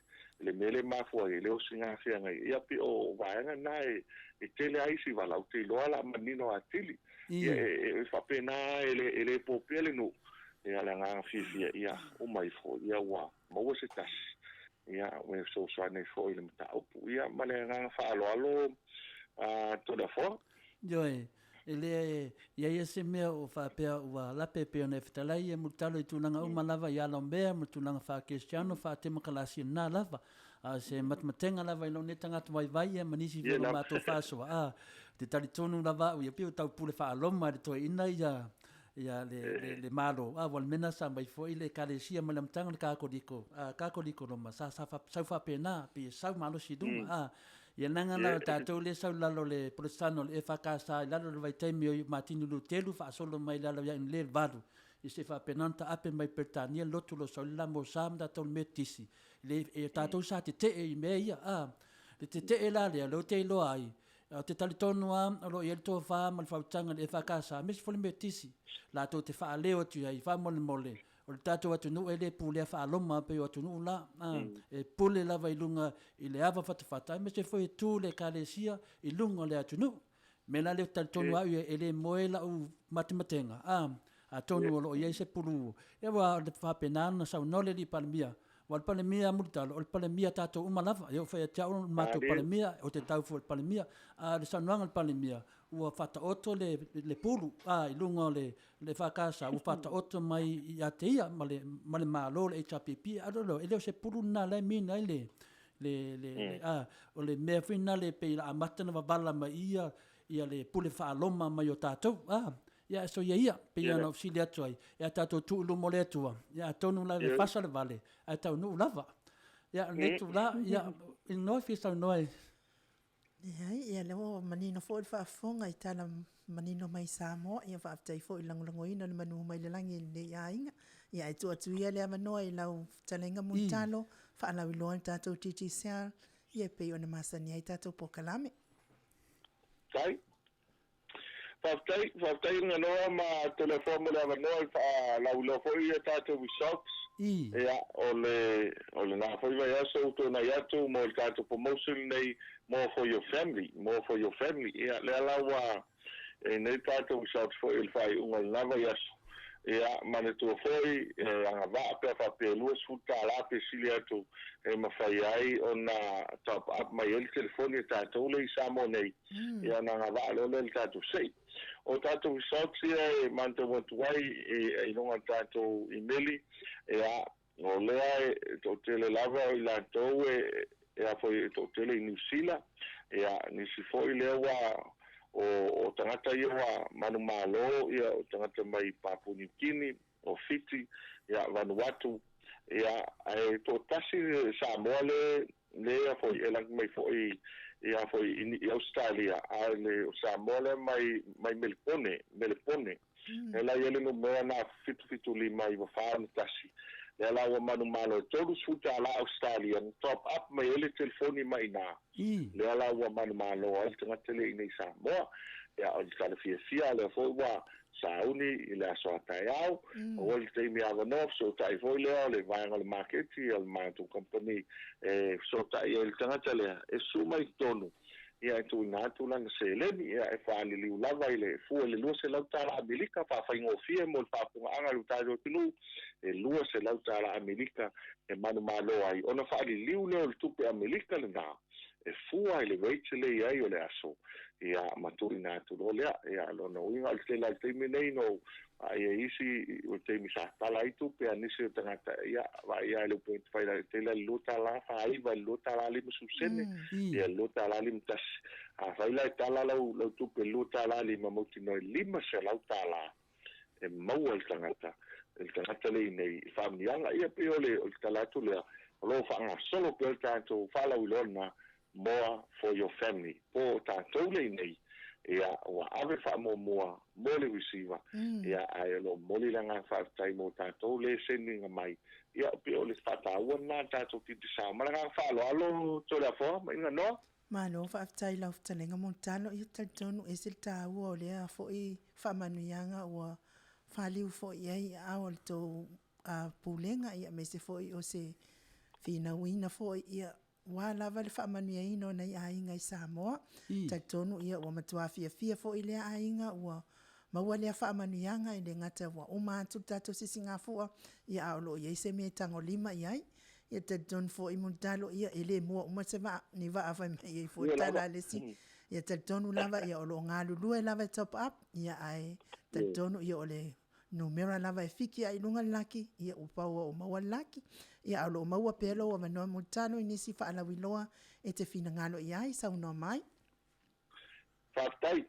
le mea le mafua ai, le osigafeaga ai. Ia pei o vaega na e tele ai isi vala, ou te iloa la manino atili. Ia e faapena e le popea le nuu. Ia, le agaga fiafia ia uma ifo ia ua maua se tasi ia ua fesoasoani ai foi i le mataupu. Ia, ma le agaga faaaloalo Toleafoa. Ioe, e le i ai se mea o faapea ua lape pei ona e fetalai e mulitalo i tulaga uma lava i ala o mea ma tulaga faa-kerisiano, faa-temokalasi, lena lava. A o se matematega lava i lou nei tagata vaivai ia ma nisi foi o lo matou faasoa, a, ou te talitonu lava au ia pei ua taupule faa-Roma e le toeaina ia ia le, le, le Malo, a ua le mea lena sa aumai foi le Ekalesia mai le amataga o le Katoliko, a, Katoliko Roma, sa, sa sau faapena, pei e sau malosi i luga, a. Ia leaga la o tatou lea e sau i lalo o le Polositano o le EFKS i lalo o le vaitaimi o Matini Lutelu faasolo mai i lalo ia Inle le 8, ia se i faapena ona taape mai Peretania le lotu o lo o sau ai le la Mosa ma tatou le Metotisi, le, e tatou sa tetee i mea ia, a. Le tetee la lea, lea ou te iloa ai, Ou te talitonu lava o lo o i ai le tofa ma le faautaga i le EFKS aemaise foi le Metotisi latou te faaleo atu i ai faamolemole o le tatou atunuu e le pulea faa-Roma pei o atunuu la, e pule lava i luga i le ava fatafata aemaise foi e tu le Ekalesia i luga o le atunuu. O le mea la lea ou te talitonu au ia e le moe lau matematega, atonu o lo o i ai se pulu, ia aua o le faapena ona saunoa le alii Palemia Aua o le Palemia a Mulitalo, o le Palemia a tatou uma lava. E oo foi ia te au o le matou Palemia, ou te tau foi i le Palemia. A o le saunoaga a le Palemia, ua faataoto le, le pulu a, i luga o le, le EFKS, ua faataoto mai ia te ia ma le, ma le Malo, le HRPP. A o e le o se pulu lena la e mean ai le, le, le, le, a, o le mea foi lena le pei o le a amata ona wavala mai ia, ia le pule faa-Roma mai o tatou. A, Ia e soia ia, pei ona ou fesili atu ai, ia tatou tuu i luma o le Atua, ia atonu la e fasa le vale, ae taunuu lava. Ia, o lenei itula, ia, inoa e fia saunoa e. Leai, ia lea ua manino foi le faafofoga i tala manino mai Samoa, ia faafetai foi i le lagolagoina o le manu mai le lagi i lenei aiga. Ia ae tuu atu ia le avanoa i lau fetalaiga Mulitalo, faalauiloa le tatou Digicel, ia e pei ona masani ai tatou polokalame. Faafetai. Faafetai, faafetai Nganoa ma Toleafoa mo le avanoa e faalauiloa foi ia tatou results. Ia, o le, o lena foi vaiaso ua tuanai atu mo le tatou promotion lenei, More for your family, more for your family. Ia, lea la ua i nei tatou results foi i le faaiuga o lena vaiaso. Ia, manatua foi, e agavaa pe a faapea e $20 pe sili atu e mafai ai ona top up mai ai le telefoni a tatou lea i Samoa nei. Ia ona agavaa loa lea i le tatou sei. O tatou results ia e manatau atu ai i luga o le tatou imeli, ia, o lea e toatele lava o i latou e, e a foi e toatele i Niu Sila, ia, nisi foi lea ua, o, o tagata ia ua manumalo, ia, o tagata mai Papua Niu Kini, o Fiti, ia, Vanuatu, ia, ae toatasi Samoa le, le a foi e lagi mai foi ia foi i Ausetalia, a le o Samoa lea mai, mai Melepone, Melepone. E la i ai le numera na 7759461, lea la ua manumalo e $30 Ausetalia na top up mai ai le telefoni mai ina. Lea la ua manumalo ai le tagata lea i inei i Samoa. Ia, o le tala fiafia lea foi ua sauni i le aso a taeao, aua le taimi avanoa, fesootai foi lea o le vaega o le maketi a le matou kamupani e fesootai ai i le tagata lea e susu mai i totonu, ia e tuuina atu lana seleni, ia e faaliliu lava i le fua i le $200 Amerika, faafaigofie mo le faafofogaaga a lo tatou atunuu, e $200 Amerika e manumalo ai, ona faaliliu lea o le tupe Amerika lena. e fua i le rate lea i ai o le aso, ia, ma tuuina atu loa lea. Ia, lona uiga o le tele lava o le taimi nei na ou vaai ai i isi, o le taimi sa tala ai tupe a nisi o tagata, ia, vaai lava i le 1.5, e tele lava i le $2.49 i le $2.50, ia, le $2.51. Afai la e tala lau, lau tupe i le $2.50, mautinoa e $500 e maua e le tagata, e le tagata lea i inei i faamanuiaga. Ia pei o le, o le tala atu lea, o lo o faagasolo pea le tatou faalauiloa lena, More for your family, po o tatou lea i inei, ia, ua ave le faamuamua mo le receiver, ia, ae o lo o momoli le agaga faafetai mo tatou le sending mai. Ia, pei o le faataua lena a le tatou Digicel. Ma le agaga faaaloalo Toleafoa ma Iganoa. Malo faafetai i lau fetalaiga Mulitalo, ia talitonu ese le taua o lea foi faamanuiaga ua faliu foi i ai i aao o le tou Pulega ia aemaise foi o se finauina foi ia aua lava le faamanuiaina o nai aiga i Samoa. Talitonu ia ua matua fiafia foi lea aiga ua. maua lea faamanuiaga e le gata ua uma atu le tatou sisigafua, ia a o lo o i ai se mea e tagolima i ai. Ia talitonu foi Mulitalo, ia e le mua uma se vaa, ni vaa fai mai ai foi le tala a le isi. Ia talitonu lava ia o lo o galulue lava e top up, ia ae talitonu ia o le numera lava e fiki lava i luga le laki, ia ua pau lava ua maua le laki. Ia ae o lo o maua pea lou avanoa Mulitalo i nisi faalauiloa e te finagalo i ai, saunoa mai. Faafetai.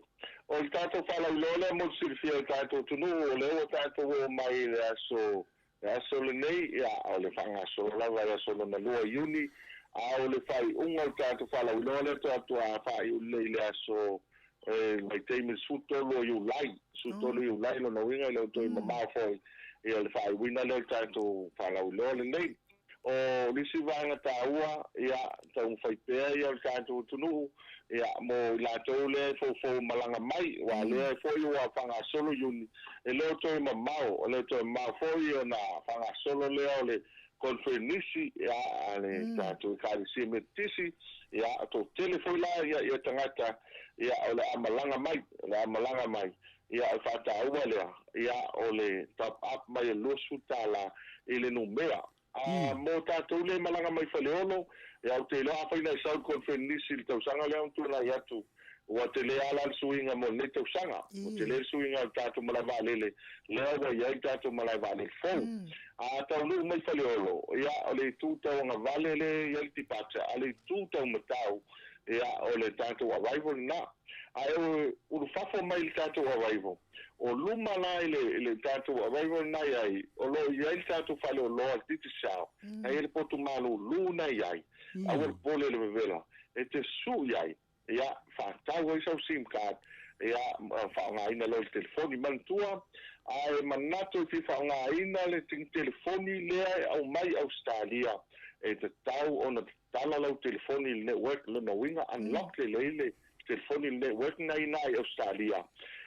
O le tatou faalauiloa lea mo le silafia e le tatou atunuu, o lea ua tatou oo mai i le aso, le aso lenei, ia, o le faagasolo lava i le aso lona lua o Iuni, a o le faaiuga o le tatou faalauiloa lea faatoa faaiu lelei i le aso, e vaitaimi i le 13 o Iulai, 13 Iulai, lona uiga e le o toe mamao foi ia le faaiuina lea o le tatou faalauiloa lenei. O le isi vaega taua, ia, taumafai pea ia o le tatou atunuu, ia, mo i latou lea e foufou malaga mai, aua o lea foi ua faagasolo Iuni, e le o toe mamao, e le o toe mamao foi ona faagasolo lea o le koneferenisi, ia, a le tatou Ekalesia Metotisi, ia, toatele foi la ia, ia tagata, ia, o le a malaga mai, o le a malaga mai. Ia, o le faataua lea, ia, o le top up mai o le $20 i le numera. A mo tatou lea e malaga mai Faleolo, ia, ou te iloa afai na e sau i le konfenisi i le tausaga lea na tuanai atu, ua tele lava la le suiga mo lenei tausaga. Ua tele le suiga o le tatou malae vaalele, lea ua i ai le tatou malae vaalele fou. A taunuu mai Faleolo, ia, o le itu tauagavale lea e i ai le departure, a o le itu taumatau, ia, o le tatou arrival lena. Ae ulufafo mai i le tatou arrival, o luma la i le, i le tatou arrival lena i ai, o lo o i ai le tatou faleoloa le Digicel, na i ai le potu malulu na i ai, aua le popole i le vevela, e te su'u i ai, ia, faatau ai sau sim card, ia, faaaogaina loa i le telefoni. Manatua, a e manatu e fia faaaogaina le telefoni lea e aumai i Ausetalia, e tatau ona Tala lau telefoni i le network, lona uiga unlock lelei le telefoni i le network na ina i Ausetalia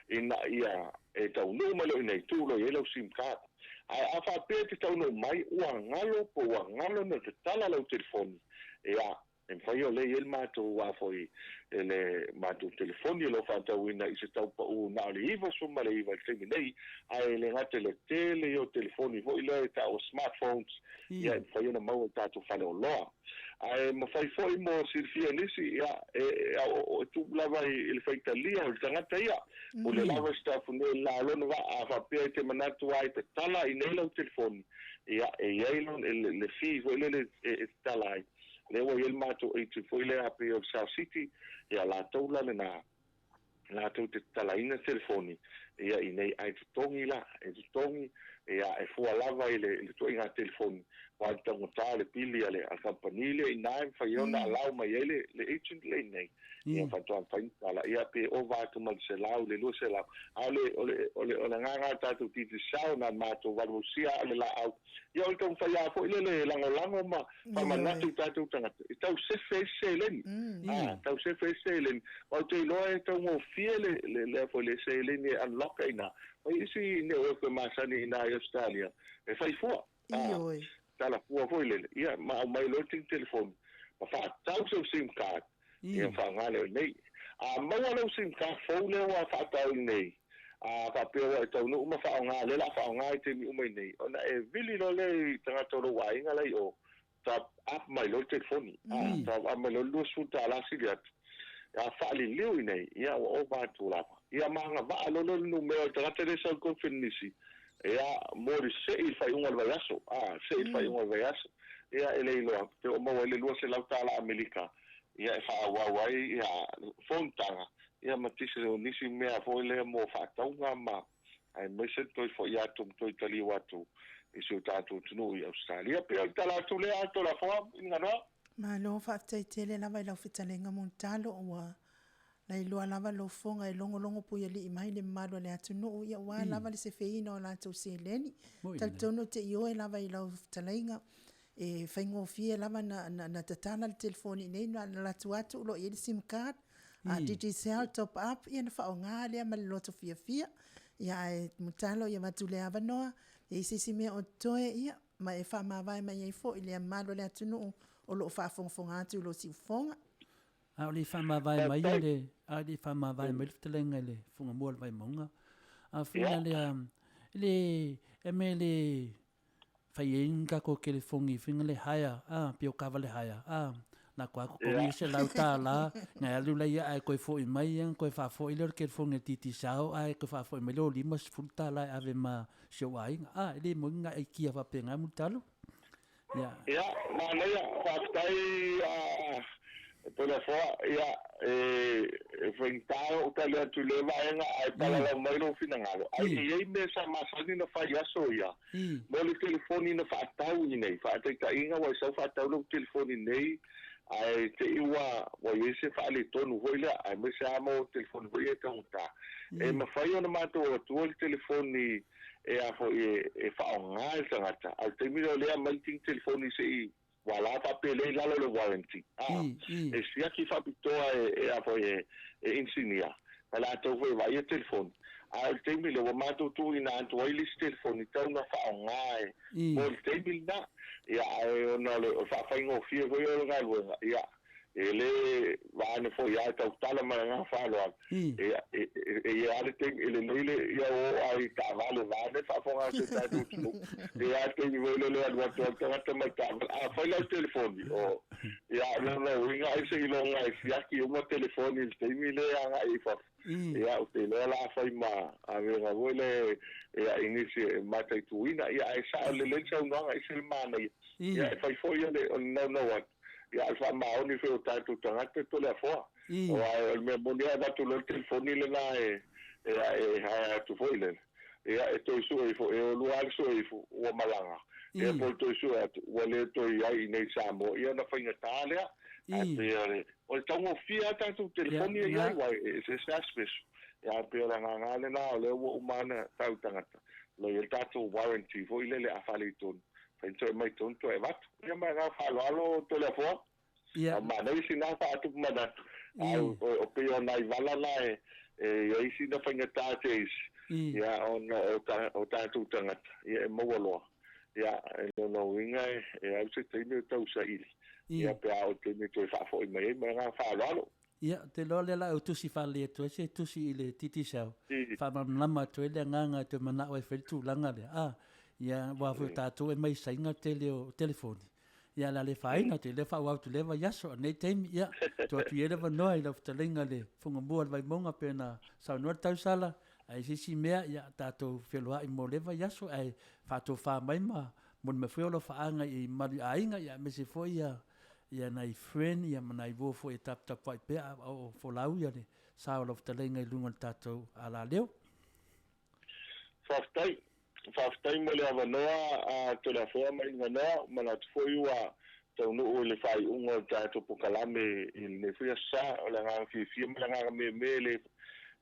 ina ia e taunuu mai loa i inei, tuu loa i ai lau sim card. Ae a faapea e te taunuu mai ua galo po ua galo ona tatala lau telefoni, ia, e mafai o lea e i ai le matou a foi le matou telefoni o lo o faatauina i se tau pau na o le 99 i le taimi nei, ae le gata i le tele ia o telefoni foi lea e tau o smartphones, ia e mafai ona maua i tatou faleoloa. Ae mafai foi mo silafia e nisi, ia, e, e, e tuu lava i le faitalia o le tagata ia. Pule lava si tafunua i le la o lona vaa, a faapea e te manatu lava e tatala i nei lau telefoni, ia, e i ai lona, le, le fee foi lele e, e tatala ai. Lea ua i ai le matou agent foi lea pei o le South City, ia latou la lena, latou te tatalaina telefoni, ia i nei ae totogi la, e totogi, ia e fua lava i le, i le tuaiga telefoni, aua le taugata o le pili a le, a le kamupani lea i ina e mafai ai ona allow mai ai le, le agent lea i nei. Ia faatoa mafai ona tatala, ia pe ova atu ma le 100 i le 200. A o le, o le, o le, o le agaga o le tatou Digicel na matou valuvalusia a o le laau, ia o le taumafai lava foi lele e lagolago ma faamanatu i tatou tagata, e tau sefe ai se seleni. A, tau sefe ai se seleni. Ma ou te iloa e taugofie le, le, lea foi le seleni e unlock ai ina. Ma isi network e masani i ina i Australia, e fai fua. A, tala fua foi lele, ia ma aumai loa le telefoni, ma faatau sau sim card, ia faaaoga lea nei. A maua lau sim card fou lea ua faatau i nei, a faapea ua e taunuu ma faaaoga, lea o le a faaaoga i taimi uma i nei, ona e vili loa lea i tagata o lou aiga la i o, top up mai loa le telefoni, a, top up mai loa le $20 sili atu, a faaliliu i nei, ia ua ova atu lava. Ia ma agavaa loa lea o le numera o le tagata lea e sau i le konfenisi, ia, mo le sei i le faaiuga o le vaiaso, a, sei i le faaiuga o le vaiaso, ia e le iloa, pe ua maua ai le $200 Amerika, ia e faaauau ai ia fonotaga, ia ma tisi o nisi mea foi lea mo faatauga ma aemaise le toe foi atu ma toe taliu atu i si o tatou atunuu i Ausetalia. Pei o le tala atu lea a Tolafoa i Ganoa. Malo, faafetai tele lava i lau fetalaiga Mulitalo, ua lailoa lava lou fofoga e logologo puialii mai le mamalu o le atunuu, ia ua lava le sefeina o latou seleni. Talitonu ou te ioe lava i lau fetalaiga, e faigofie lava na, na, na tatala le telefoni nei, na alu atu o lo o i ai le sim card, a Digicel top up, ia na faaaoga lea ma le loto fiafia. Ia ae tatalo ia avatu le avanoa, e i ai se isi mea o totoe, ia, ma e faamavae mai ai foi le mamalu o le atunuu o lo o faafogafoga atu i lou siufofoga. A o le i faamavae mai le, a o le i faamavae mai le fetalaiga i le Fofoga Mua o le Vaimauga. A fina lea le e me le fai ai ni tatou telefoni fina le hire a pei o taavale hire a na koa totogi ai $100 na e alu laia ae toe foi mai ia ona toe faafoi lea o le telefoni a le Digicel ae toe faafoi mai lea o $50 e ave ma si ou aiga a e le moni na aikia faapena Mulitalo. Ia. Ia, manaia, faafetai a Toleafoa, ia, e faigata ou tali atu i lea vaega, ae palalau mai lou finagalo. Ae e i ai mea sa masani ona fai i aso ia, mo le telefoni na faatau i inei, faataitaiga ua e sau faatau lau telefoni nei, ae te i ua ua i ai se faaletonu foi lea, aemaise lava mo telefoni foi ia e taugata. E mafai ona matou atua le telefoni e a foi e, e faaaoga e le tagata, a o le taimi lea o lea e aumai le tini telefoni se i ua la faapelei i lalo o le warranty, a, e siaki faapitoa e, e a foi e, e inisinia, ma latou foi e vaaia telefoni. A o le taimi lea ua matou tuuina atu ai le isi telefoni tau na faaaoga e mo le taimi lena. Ia, ae ona o le faafaigofie foi o le galuega, ia, E le vaana foi lava e tautala ma le agaga faaaloalo. Ia, e i ai lava le taimi e lelei le ia o ai i taavale vaeane le faafofoga a si o tatou atunuu. E i ai lava le taimi foi lele e alu atu ai le tagata mai taavale, a fai lau telefoni, o, ia, o lona uiga ai seiloga e siaki uma telefoni i le taimi lea e agai i fafo. Ia, ou te iloa la afai ma avega foi lea ia i nisi e mataituina, ia ae sao lelei le saunoaga, e ese le manaia. Ia, e fai foi o le naunau atu. Ia, a o le faamaoni foi o tatou tagata Toleafoa. Aua o le mea moni lava e avatu loa le telefoni lena e, e, e haea atu foi lele. Ia, e toe sue ifo, e o lua lava le sue ifo, ua malaga. Ia, po o le toe sue atu, ua le toe i ai i inei i Samoa. Ia, ona faigata lea. Ae pei o le, o le taugofie lava tatou telefoni e i ai, aua e eseese lava special. Ia, ae pei o le agaga lava lena, o lea ua uma lava ona tau i tagata, o lo o i ai le tatou warranty foi lele a faaletonu, Fai toe mai tonu toe avatu. Ia ma ga faaaloalo Toleafoa. Ia. A manaia sina faatupu manatu. A o pei o nai vala na e i ai sina faigata te isi. Ia ona o tatou tagata ia e maua loa. Ia e lona uiga e au se taimi o tau saili. Ia pe a oo i le taimi e toe faafoi mai ai ma le agaga faaaloalo. Ia, ou te iloa lea la ou tusi faalelei atu ai se tusi i le Digicel, faamalamalama atu ai le agaga e toe manao ai e fai le tulaga lea. A, ia, aua foi o tatou e mai saina le tele o telefoni. Ia, o le a le afaina, ou te iloa e faaauau atu i lea vaiaso. A o lenei taimi, ia, tuu atu ia le avanoa i lau fetalaiga i le Fofoga Mua o le Vaimauga pei ona saunoa le tausala, a i ai se isi mea, ia, tatou feloai mo lea vaiaso, ae faatofa mai ma moni mai foi alofaaga i mamalu i aiga, ia, aemaise foi ia ia nai friend ia ma nai uo foi e taputapuai pea a o folau ia le sa o lau fetalaiga i luga o le tatou alaleo. Faafetai. Faafetai mo le avanoa a Toleafoa ma Iganoa. Manatu foi ua taunuu i le faaiuga o le tatou pokalame i lenei foi aso sa. O le agaga fiafia ma le agaga meme e le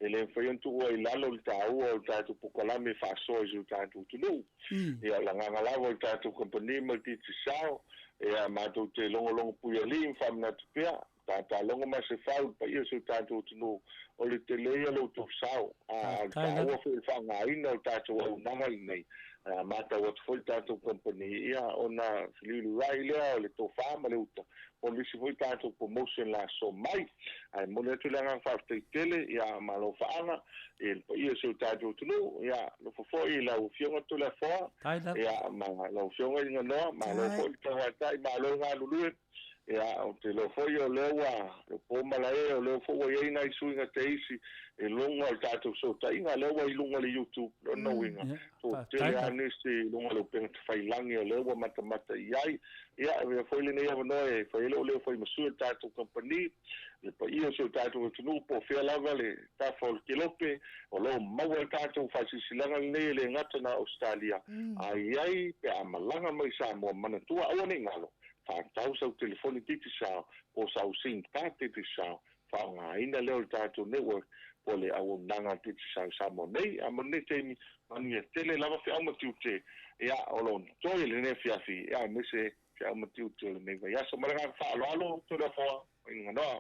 e le mafai ona tuua i lalo le taua o le tatou pokalame e faasoa i si o tatou atunuu. Ia, o le agaga lava o le tatou kamupani ma le Digicel, ia, matou te logologo puialii ma faamanatu pea, tatalogo ma se fau i le paia o si o tatou atunuu, o le tele ia o lo outou sao, a o le taua foi o le faaaogaina o le tatou auaunaga lenei. A matau atu foi le tatou kamupani, ia, ona feliuliuai lea o le tofa ma le uta mo nisi foi tatou promotion la sosoo mai. Ae momoli atu le agaga faafetai tele, ia, malo faaga i le paia o si o tatou atunuu, ia, alofa foi i lau Afioga Toleafoa, ia, ma lau Afioga Iganoa, malo foi le tauatai, malo le galulue. Ia, ou te iloa foi o lea ua po malae, o lea foi ua i ai nai suiga te isi i luga o le tatou fesootaiga, lea ua i luga o le YouTube, lona uiga, toatele lava nisi i luga o le upega tafailagi o lea ua matamata i ai. Ia, e avea foi lenei avanoa e fai ai lou leo fai ma sui o le tatou kamupani, le paia o si o tatou atunuu, po o fea lava le tafa o le kelope, o lo o maua le tatou faasilasilaga lenei e le gata na Ausetalia, a i ai pe a malaga mai i Samoa, manatua aua ne i galo, faatau sau telefoni Digicel po o sau sim card Digicel, faaaogaina lea o le tatou network po o le auaunaga a Digicel i Samoa nei. A mo lenei taimi, manuia tele lava feau ma tiute, ia, o lo o toe i lenei afiafi, ia, aemaise feau ma tiute o lenei vaiaso. Ma le agaga faaaloalo, Toleafoa, Mainganoa.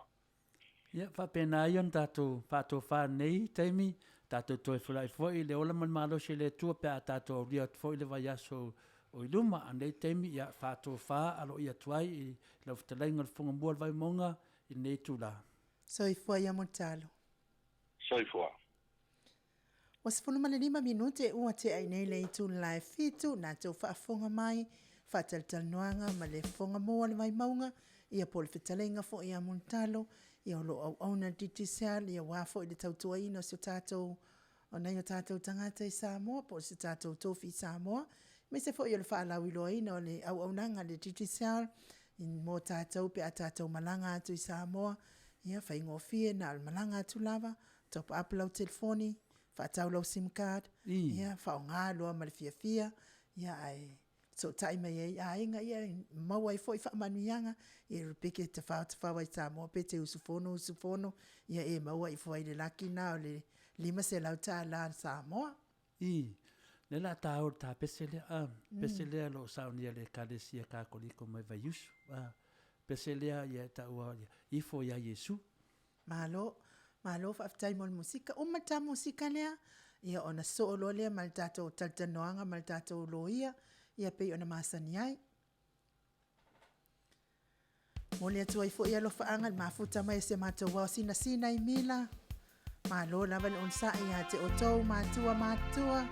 Ia, faapena ai ona tatou faatofa nei taimi, tatou toe fulai foi i le ola ma le malosi o le Atua pe a tatou aulia atu foi le vaiaso o i luma. A nei taimi, ia, faatofa aloaia atu ai i lau fetalaiga o le Fofoga Mua o le Vaimauga i lenei itula. Soifua ia Mulitalo. Soifua. Ua 15 minute ua tea i nei le itula e 7, na tou faafofoga mai, faatalatalanoaga ma le fofoga mo a le Vaimauga, ia po o le fetalaiga foi ia Mulitalo, ia o lo o auauna le Digicel, ia aua foi le tautuaina o si o tatou o nai o tatou tagata i Samoa po o se tatou tofi i Samoa, aemaise foi o le faalauiloaina o le auaunaga a le Digicel mo tatou pe a tatou malaga atu i Samoa, ia faigofie na o le malaga atu lava, top up lau telefoni, faatau lau sim card, ia faaaoga loa ma le fiafia, ia ae fesootai mai ai i aiga, ia maua ai foi faamanuiaga, ia pe e te tafatafa mai Samoa pe te usufono usufono, ia e maua ifo ai i le laki lena o le $500 Samoa. Ii, lea o le a ta o i le ta pese lea, a, pese lea o lo o saunia e le Ekalesia Katoliko mai Vaiusu, a, pese lea e taua Ifo ia Iesu. Malo, malo faafetai mo le musika. Uma le ta musika lea, ia ona sosoo loa lea ma le tatou talatalanoaga ma le tatou loia, ia pei ona masani ai. Momoli atu ai foi alofaaga i le mafuta mai o si a matou ao sinasina i Mila. Malo lava le onosai ia te outou matua matutua.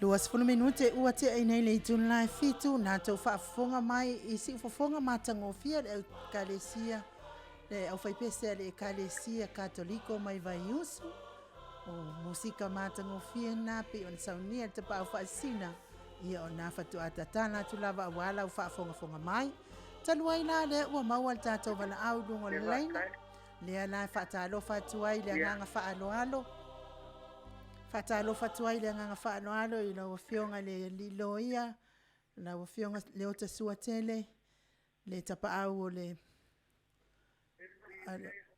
20 minute ua tea i nei le itula e 7 na tou faafofoga mai i siufofoga matagofie le Ekalesia le aufaipese a le Ekalesia Katoliko mai Vaiusu. O musika matagofie na pei ona saunia le tapaau faasina ia o na faatoa tatala atu lava auā lau faafogafoga mai. Talu ai la lea ua maua le tatou valaau i luga o le laina, lea la e faatalofa atu ai le agaga faaaloalo. Faatalofa atu ai le agaga faaaloalo i lau Afioga i le Alii Loia, lau Afioga Leota Suatele, le tapaau o le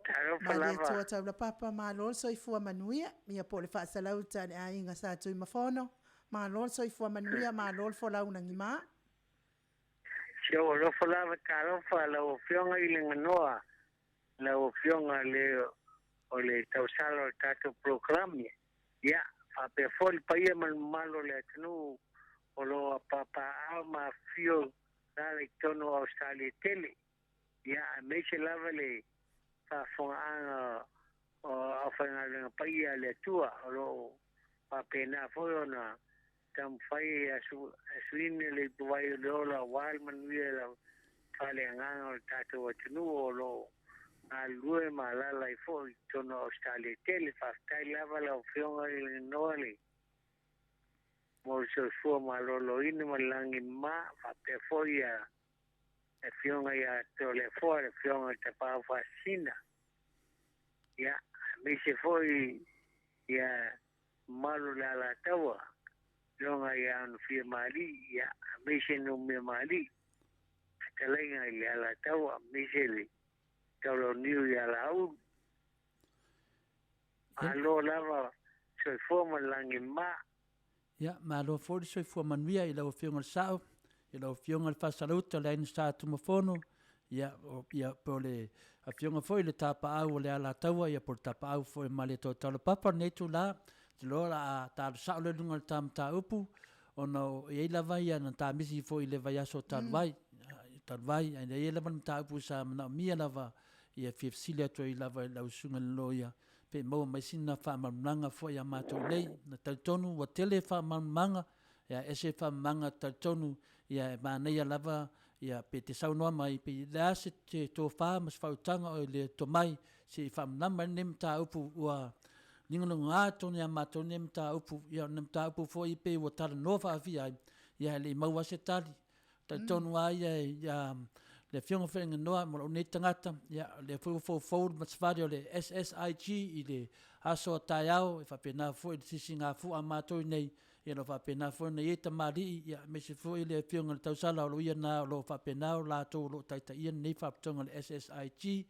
Talofa lava. Malietoa Taulapapa, malo le soifua manuia, ia po o le faasalauta a le aiga Sa Tuimafono, malo le soifua manuia, malo le folau lagima. Si ou alofa lava, talofa lau Afioga i le Ganoa, lau Afioga le o le tausala o le tatou polokalame. Ia, faapea foi le paia ma le mamalu o le atunuu o lo o apapaao ma afifio lala i totonu o Ausetalia tele. Ia, aemaise lava le faafofogaaga o aufaigaluega paia a le Atua o lo o faapena foi ona taumafai e asuina le ipuvai o le ola aua le manuia i le faaleagaga o le tatou atunuu o lo o galulue ma alaala ai foi i totonu o Ausetalia tele. Faafetai lava lau Afioga i le Noa le mo le soifua maloloina ma le lagi mama, faapea foi ia le Afioga ia Toleafoa, le Afioga i le Tapaau Faasisina, ia, aemaise foi ia mamalu o le Alataua, Afioga ia Onofia Maali'i, ia, aemaise Numia Maali'i, fetalaiga i le Alataua, aemaise le Taulauniu ia Laaulu. Malo lava soifua ma le lagi mama. Ia, malo foi le soifua manuia i lau Afioga i le Sao, i lau Afioga i le Faasalauta o le Aiga Sa Tumafono, ia, o, ia, po o le Afioga foi i le Tapaau o le Alataua, ia, po o le Tapaau foi o Malietoa Taulapapa lenei itula, ou te iloa o le a ta alu sao lea i luga o le ta mataupu, ona o, e i ai lava ia na ta misi foi i le vaiaso talu ai, talu ai, ae i ai lava le mataupu sa manaomia lava ia fia fesili atu ai lava i lau Susuga i le Loia, pe maua mai sina faamalamalamaga foi ia matou nei. Na talitonu ua tele faamalamalamaga, ia ese faamalamalamaga talitonu ia e manaia lava ia pe te saunoa mai pe le a se tofa ma se faautaga o le tomai se i faamalamalama ai lenei mataupu ua ligoligoa tonu ia matou lenei mataupu. Ia o le mataupu foi pei ua talanoa faafia ai, ia e le i maua se tali. Talitonu lava ia ia le Afioga foi i le Noa ma lou nei tagata, ia o lea foi ua foufou le mativali o le SSIG i le aso a taeao, e faapena foi le sisigafua a matou nei, ia o lo o faapena foi ona i ai tamalii, ia aemaise foi le Afioga i le Tausala o lo o ia na o lo o faapena o latou o lo o taitaia lenei faalapotopotoga o le SSIG,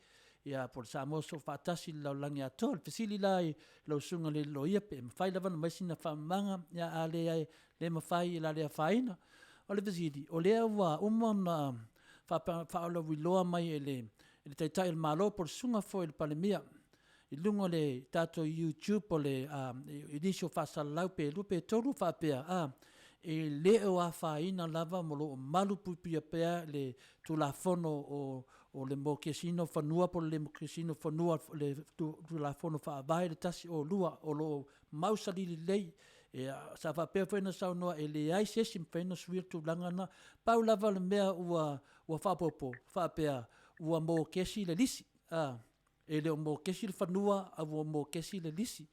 ia po o le Samoa Soofaatasi i le lalolagi atoa. O le fesili la i lau Susuga i le Loia pe mafai lava ona aumai sina faamalamalamaga, ia a leai le mafai i la le afaina. O le fesili, o lea ua uma ona faaulauiloa mai e le Taitai o le Malo po o le Susuga foi i le Palemia i luga o le tatou YouTube o le i nisi o faasalalau pe lua pe tolu faapea, a, e le o afaina lava ma o lo o malu puipuia pea le Tulafono o le mokesiina o fanua po o le le mokesiina o fanua, le Tulafono Faavae le 102 o lo o mausali lelei. Ia, sa faapea foi ona saunoa e leai se isi e mafai ona suia le tulaga lena. Pau lava o le mea ua ua faaopoopo, faapea ua mokesi le lisi, a, e le o mokesi le fanua a ua mokesi le lisi.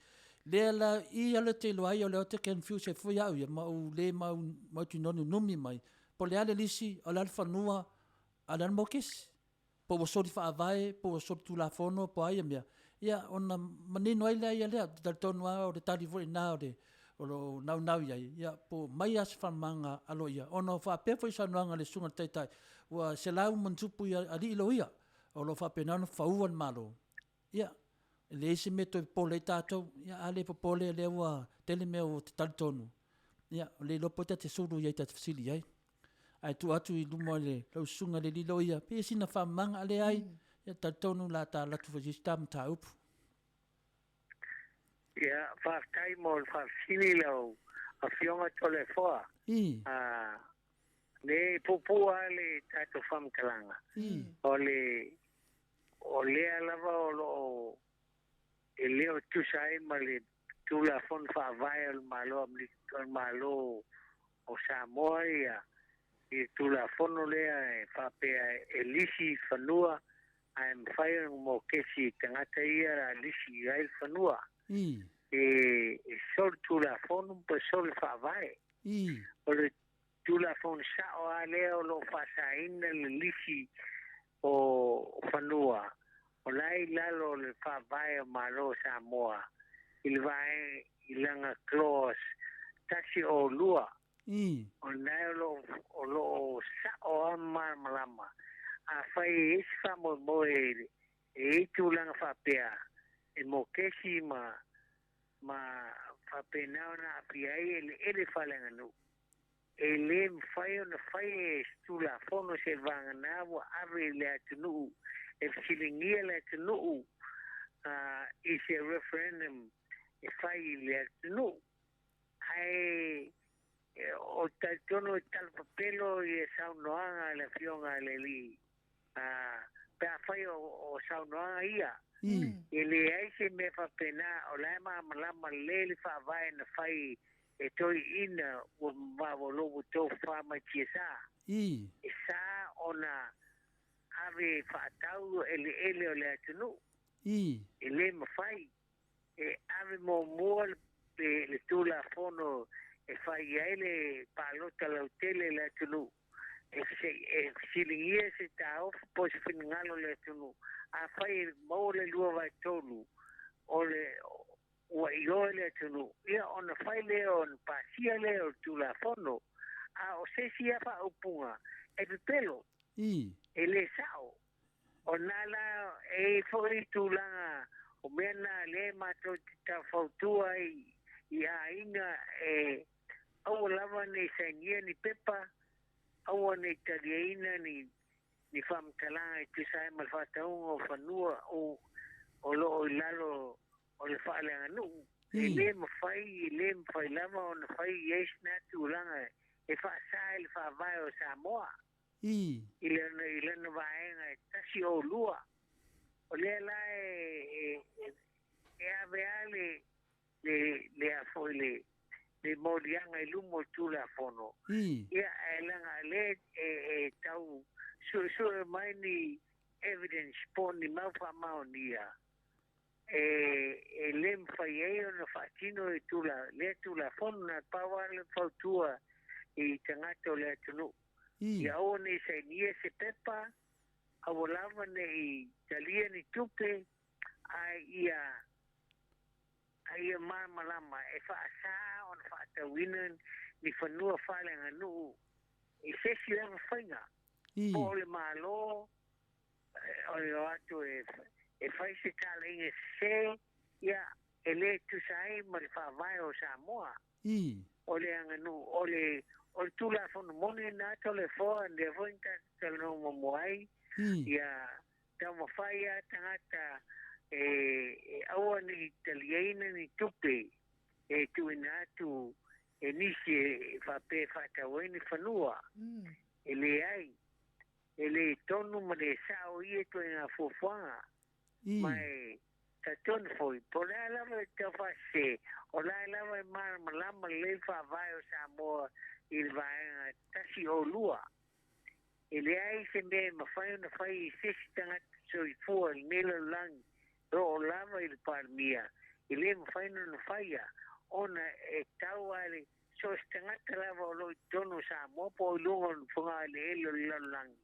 Lea la i ala te iloa ai o lea ou te confuse ai foi au ia ma ou le mautinoa nunumi mai po o le a le lisi, o le a le fanua, a o le a le mokesi. Po ua soli faavae, po ua soli tulafono, po o a ia mea, ia ona manino ai lea ia lea. Ou te talitonu lava o le tali foi lena o le o lo o naunau i ai, ia po o aumai lava se faamalamalamaga aloaia, ona o faapea foi saunoaga a le Susuga i le Taitai, ua 100+ alii loia o lo o faapena ona faua le Malo. Ia, e leai se mea e toe popole ai tatou, ia a le popole o lea ua tele mea ua ta talitonu, ia le iloa po o ai ta te sulu i ai ta te fesili i ai. Ae tuu atu i luma o lau susuga i le alii loia, pei e sina faamalamalamaga, a leai, ia talitonu o le a ta alu atu foi i se isi ta mataupu. Ia, faafetai mo le faafesili lau Afioga Toleafoa. I. Ne puupuu lava le tatou faamatalaga. I. O le o lea lava o lo o e le o tusa ai ma le Tulafono Faavae o le Malo o le Malo o Samoa ia i Tulafono lea e faapea e lisi fanua ae mafai ona mokesi i tagata ia la lisi i ai fanua. E soli Tulafono po soli Faavae. O le Tulafono sa'o a lea o lo'o fa'asaina le lisi o fanua o la i lalo o le Faavae o Malo o Samoa i le vaega i lana clause 102. O lena o lo'o sa'o a malamalama. Afai e isi faamoemoe e i tulaga faapea e mokesi ma faapena ona aafia ai eleele faaleaganuu, e lē mafai ona fai e se Tulafono se vagana ua ave i le atunuu e fesiligia le atunuu i se referendum e fai i le atunuu. Ae o talitonu e talapapelo ia saunoaga a le afioga a le alii pe afai o saunoaga ia. E leai se mea faapena, o la e malamalama lelei le Faavae na fai e toeaiina ua mavavalo ua tofafa mai tiasā. E sā ona ave faatau eleele o le atunuu. E lē mafai e ave muamua le Tulafono e fai ai le palota lautele le atunuu e fesiligia se taofi po se finagalo o le atunuu. Afai e maua le 2/3 o le ua ioe le atunuu, ia ona fai lea ona pasia lea o le Tulafono. A o se isi ia faaupuga e pepelo. E lē sa'o. O na la e fo'i tulaga o mea na lea matou te taufautua ai i aiga e aua lava nei sainia ni pepa, aua nei taliaina ni faamatalaga e tusa ai ma le faatauga o fanua o loo i lalo o le faaleaganuu. E lē mafai, e lē mafai lava ona fai i ai sina tulaga e faasā i le Faavae o Samoa i lana vaega e 102. O lea la e ave a le a foi le moliaga i luma o le Tulafono. Ia e laga lea e tau suesue mai ni evidence po ni mau faamaonia e lē mafai ai ona faatino e lea Tulafono. Na pau a le fautua i tagata o le atunuu ia aua nei sainia se pepa, aua lava nei talia ni tupe, ae ia malamalama e faasā ona faatauina ni fanua faaleaganuu i se isi lava faiga po o le Malo o le o atu e fai se talaiga sesē, ia e lē tusa ai ma le Faavae o Samoa. O le aganuu o le Tulafono moni na Toleafoa lea foi na tatou talanoa muamua ai. Ia taumafai a tagata e aua nei taliaina ni tupe e tuuina atu e nisi e faapea e faatau ai ni fanua. E leai, e lē tonu ma le sa'o ia ituaiga fuafuaga. Ma e talitonu foi po o le a lava le taufaasese, o la e lava e malamalama lelei Faavae o Samoa i le vaega 102. E leai se mea e mafai ona fai i se isi tagata soifua i lenei lalolagi o lava i le Palemia, e lē mafai ona faia ona e tau a le so se tagata lava o loo i totonu o Samoa po o i luga o le fogaeleele o le lalolagi.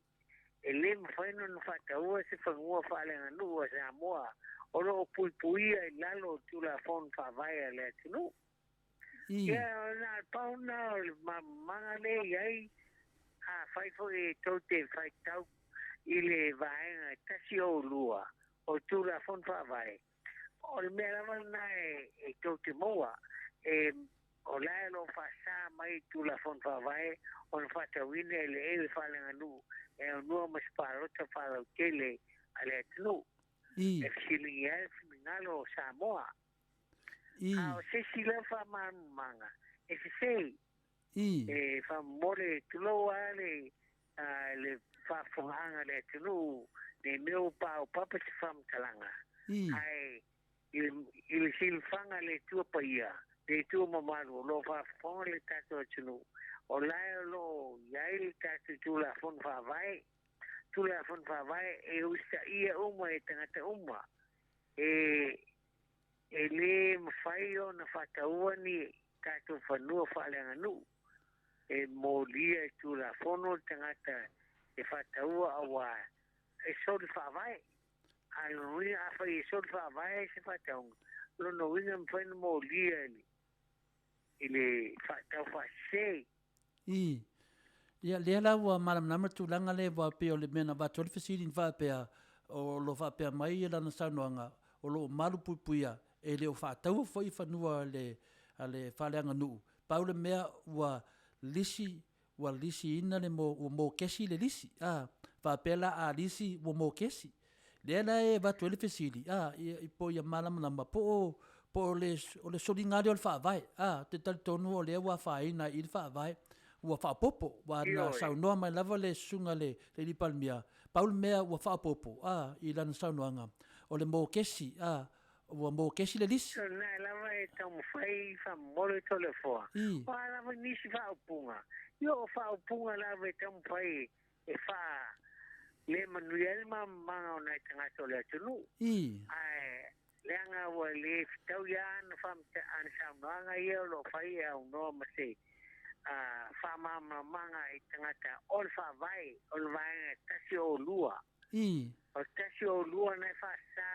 E lē mafai ona faataua se fanua faaleaganuu a Samoa o loo puipuia i lalo o Tulafono Faavae a le atunuu. Ia na pau na o le mamamaga lea i ai. Afai foi e tou te faitau i le vaega 102 o Tulafono Faavae, o le mea lava lena e tou te maua e o la e loo faasā mai Tulafono Faavae ona faatauina eleele faaleaganuu e aunua ma se palota faalautele a le atunuu e fesiligia ai le finagalo o Samoa. A o se isi lea faamalamalamaga e sesē e faamomole tulou a le faafofogaaga a le atunuu nei mea ua paopapa se faamatalaga, ae i le silafaga a le Atua paia, le Atua mamalu o lo o faafofoga le tatou atunuu, o la e o lo o i ai le tatou Tulafono Faavae, Tulafono Faavae e usitaia uma e tagata uma. E, e lē mafai ona faataua ni tatou fanua faaleaganuu. E molia i Tulafono le tagata e faataua auā e soli faavae. A o lona uiga afai e soli faavae se faatauga, o lona uiga e mafai ona molia i le i le faatau faasese. Ii. Ia, lea la ua malamalama le tulaga lea aua pei o le mea na avatu ai le fesili na faapea, o lo o faapea mai lana saunoaga, o lo o malupuipuia, e le o faataua foi fanua a le, a le faaleaganuu, pau le mea ua lisi, ua lisiina le mo, ua mokesi le lisi, a, faapea la a lisi ua mokesi. Lea la e avatu ai le fesili, a, ia, po ia malamalama po o, po o le, o le soliga lava lea o le Faavae, a, ou te talitonu o lea ua afaina ai i i le Faavae, ua faaopoopo, aua na saunoa mai lava le Susuga i le alii Palemia, pau le mea ua faaopoopo, a, i lana saunoaga, o le mokesi, a, ua mokesi le lisi. O lena lava e taumafai faamomoli Toleafoa. O a lava nisi faaupuga, ia o faaupuga lava e taumafai e faa le manuia ai le mamamaga o nai tagata o le atunuu. Ae leaga ua le fetau ia ana ana saunoaga ia o lo o fai e aunoa ma se faamalamalamaga i tagata o le Faavae o le vaega e 102. O le 102 na e faasa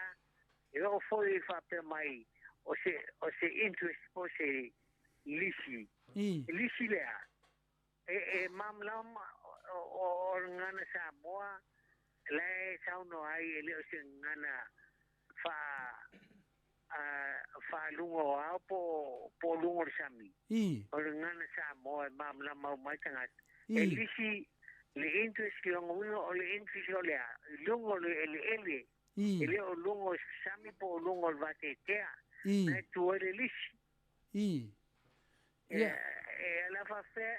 e oo foi i faapea mai o se o se interest po o se lisi. Lisi lea e e malamalama o le gagana Samoa la e saunoa ai e le o se gagana faa faaluga o ao po o luga o le sami. O le gagana Samoa e malamalama uma ai tagata. E lisi le interest, lona uiga o le interest o le a? I luga o le eleele. E le o luga o se sami po o luga o le vateatea. Na e tu ai le lisi. E ala faapea,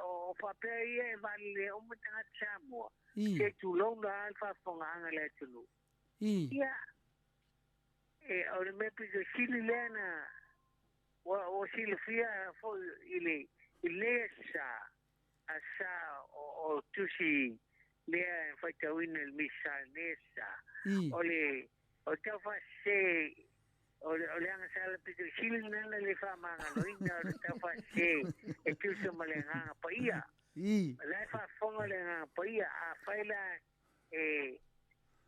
o faapea ia e valelea uma tagata Samoa. Se tulou la le faafofogaaga a le atunuu. Ia, e, o le mea pito sili lea na ua, ua silafia foi i le, i lenei aso sa, aso sa o, o tusi lea e faitauina i le misa i lenei aso sa. O le, o le tau faasese, o le, o le agasala pito sili lena na le faamagaloina o le tau faasese e tusa ma le Agaga Paia. O la e faafofoga le Agaga Paia, afai la e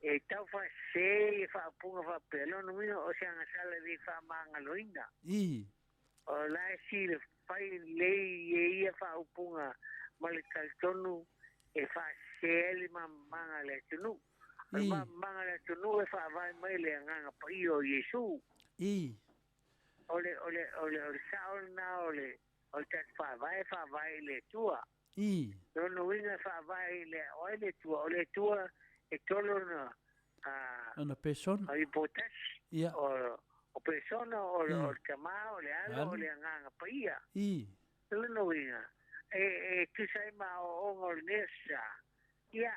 e tau faasese le faaupuga faapea, lona uiga o se agasala e le faamagaloina. O la e silafai lelei e ia faaupuga ma le talitonu e faasese ai le mamamaga a le atunuu. O le mamamaga a le atunuu e faavae mai i le Agaga Paia o Iesu. O le, o le, o le, o le sao lena o le, o le tatou faavae e faavae i le Atua. Lona uiga e faavae i le, o ai le Atua? O le Atua e tolu ona Ona persona. O ipo tasi. O, o persona, o, o le Tama, o le Alo, o le Agaga Paia. Lona uiga, e, e tusa ai ma aoaoga o lenei aso sa, ia,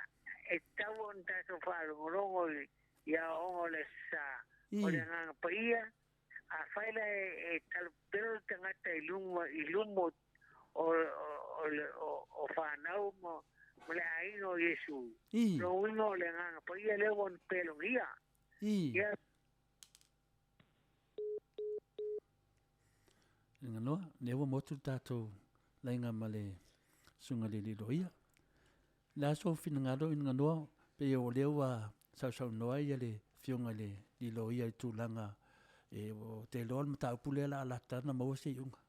e tatau ona tatou faalogologo i, i aoaoga o le aso sa, o le Agaga Paia, Afai la e talopelo le tagata i luma i luma o o fanau ma le aiga o Iesu, lona uiga o le Agaga Paia lea ua ona pelogia. Ia. Laganoa, lea ua motu le tatou laiga ma le Susuga i le Alii Loia. O le a sou finagalo i Laganoa, pei o lea ua sausaunoa ia le Afioga i le Alii Loia i le tulaga e, ou te iloa o le mataupu lea o le a lata ona maua se iuga.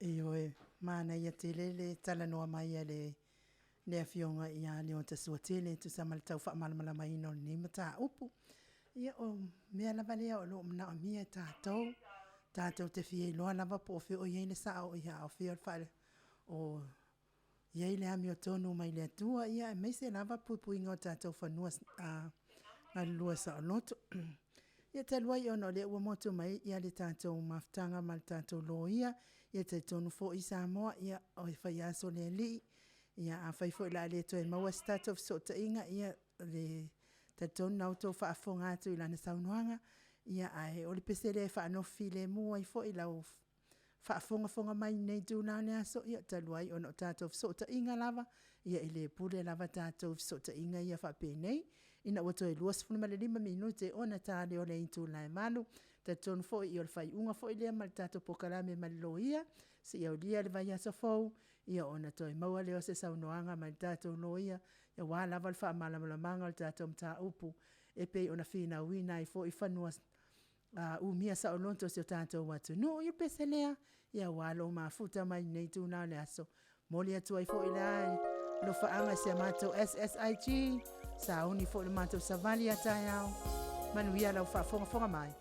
Ioe, manaia tele le talanoa mai a le le Afioga ia Leota Suatele e tusa ma le tau faamalamalamaina o lenei mataupu. Ia, o mea lava lea o lo o manaomia e tatou, tatou te fia iloa lava po o fea o i ai le sao, ia a o fea o le faale, o i ai le amiotonu mai le Atua, ia aemaise lava puipuiga o tatou fanua galulue saoloto. Ia talu ai ona o lea ua motu mai ia le tatou mafutaga ma le tatou loia, ia talitonu foi Samoa, ia o e fai aso le Alii, ia afai foi o le a le toe maua se tatou fesootaiga, ia le talitonu na outou faafofoga atu i lana saunoaga, Ia ae o le pese lea e faanofo filemu ai foi lau faafogafoga mai i lenei itula o le aso, ia talu ai ona o tatou fesootaiga lava, ia e le pule lava tatou i fesootaiga ia faapenei. Ina ua toe 25 minute ona ta lea o le itula e 8:00. E talitonu foi o le faaiuga foi lea ma le tatou polokalame ma le Loia seia aulia le vaiaso fou ia ona toe maua lea o se saunoaga mai le tatou Loia aua lava le faamalamalamaga o le tatou mataupu e pei ona finauina ai foi fanua umia saoloto o si o tatou atunuu. Ia o le pese lea aua lou mafuta mai i lenei itula o le aso. E momoli atu ai foi la alofaaga i si a matou SSIG, sauni foi i le matou savali a taeao. Manuia lau faafogafoga mai.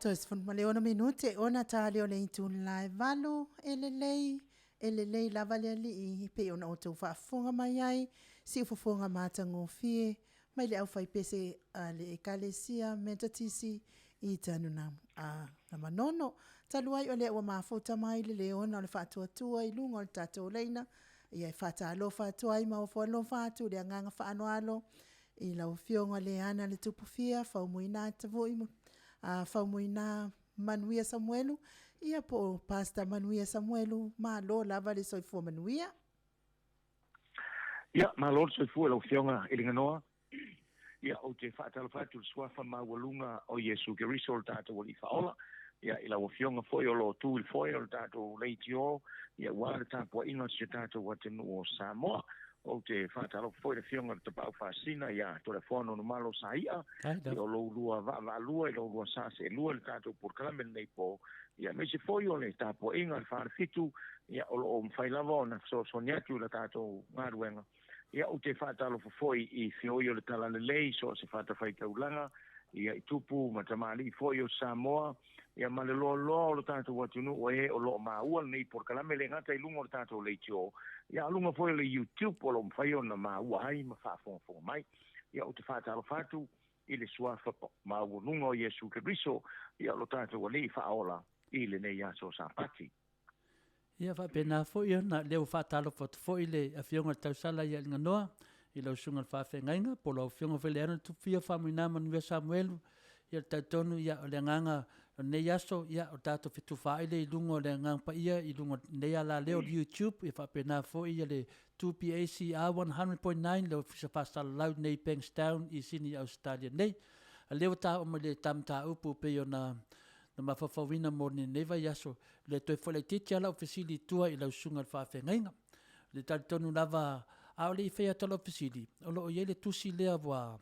Toe 16 minute ona ta lea o le itula e 8. E lelei, e lelei lava le Alii e pei ona outou faafofoga mai ai, siufofoga matagofie mai le aufaipese a le Ekalesia Metotisi i Tanunamu a na Manono. Talu ai o lea ua mafuta mai le leona o le faatuatua i luga o le tatou laina, ia e faatalofa atu ai ma ofo alofa atu i le agaga faaaloalo i lau Afioga Leana le Tupufia, Faumuina Tavui, Faumuina Manuia Samuelu, ia po o Pastor Manuia Samuelu, malo lava le soifua manuia. Ia, malo le soifua i lau Afioga i Liganoa. Ia, ou te faatalofa atu i le suafa maualuga o Iesu Keriso o le tatou Alii Faaola. Ia, i lau Afioga foi o lo o tu i le foe o le tatou leitio, ia, aua le tapuaiga o si o tatou atunuu o Samoa. Ou te faatalofa foi i le Afioga i le Tapaau Faasina ia Toleafoa Nonumalo Saia, ia o lou lua vaavaalua i lou lua sa seelua i le tatou polokalame i lenei po, ia aemaise foi o le tapuaiga a le Falefitu, ia o lo o mafai lava ona fesoasoani atu i le tatou galuega. Ia ou te faatalofa foi i feoi o le Talalelei, so o se fatafaitaulaga, ia i tupu ma tamalii foi o Samoa, ia ma le loaloa o lo tatou atunuu e o lo o maua lenei polokalame e le gata i luga o le tatou leitio, ia a o luga foi o le YouTube o lo o mafai ona maua ai ma faafogafoga mai. Ia ou te faatalofa atu i le suafa maualuga o Iesu Keriso, ia o lo tatou Alii Faaola i lenei aso Sapati. Ia faapena foi ona lea ua faatalofa atu foi le Afioga i le Tausala ia Liganoa i lau Susuga i le Faafeagaiga po o lau Afioga foi Leana Tupufia Faumuina Manuia Samuelu. Ia talitonu ia o le agaga o lenei aso ia o tatou fetufaai lea i luga o le Agaga Paia i luga o lenei alaleo o le YouTube ia faapena foi ia le 2PACR 100.9 le Ofisa Faasalalau nei Bankstown i Sydney Ausetalia nei. A lea ua taoo mai le ta mataupu pei ona na mafaufauina mo lenei vaiaso, le toe foi laitiiti lava lau fesili i tua i lau susuga i le faafeagaiga. Le talitonu lava, a o le i fai atu lau fesili, o lo o i ai le tusi lea ua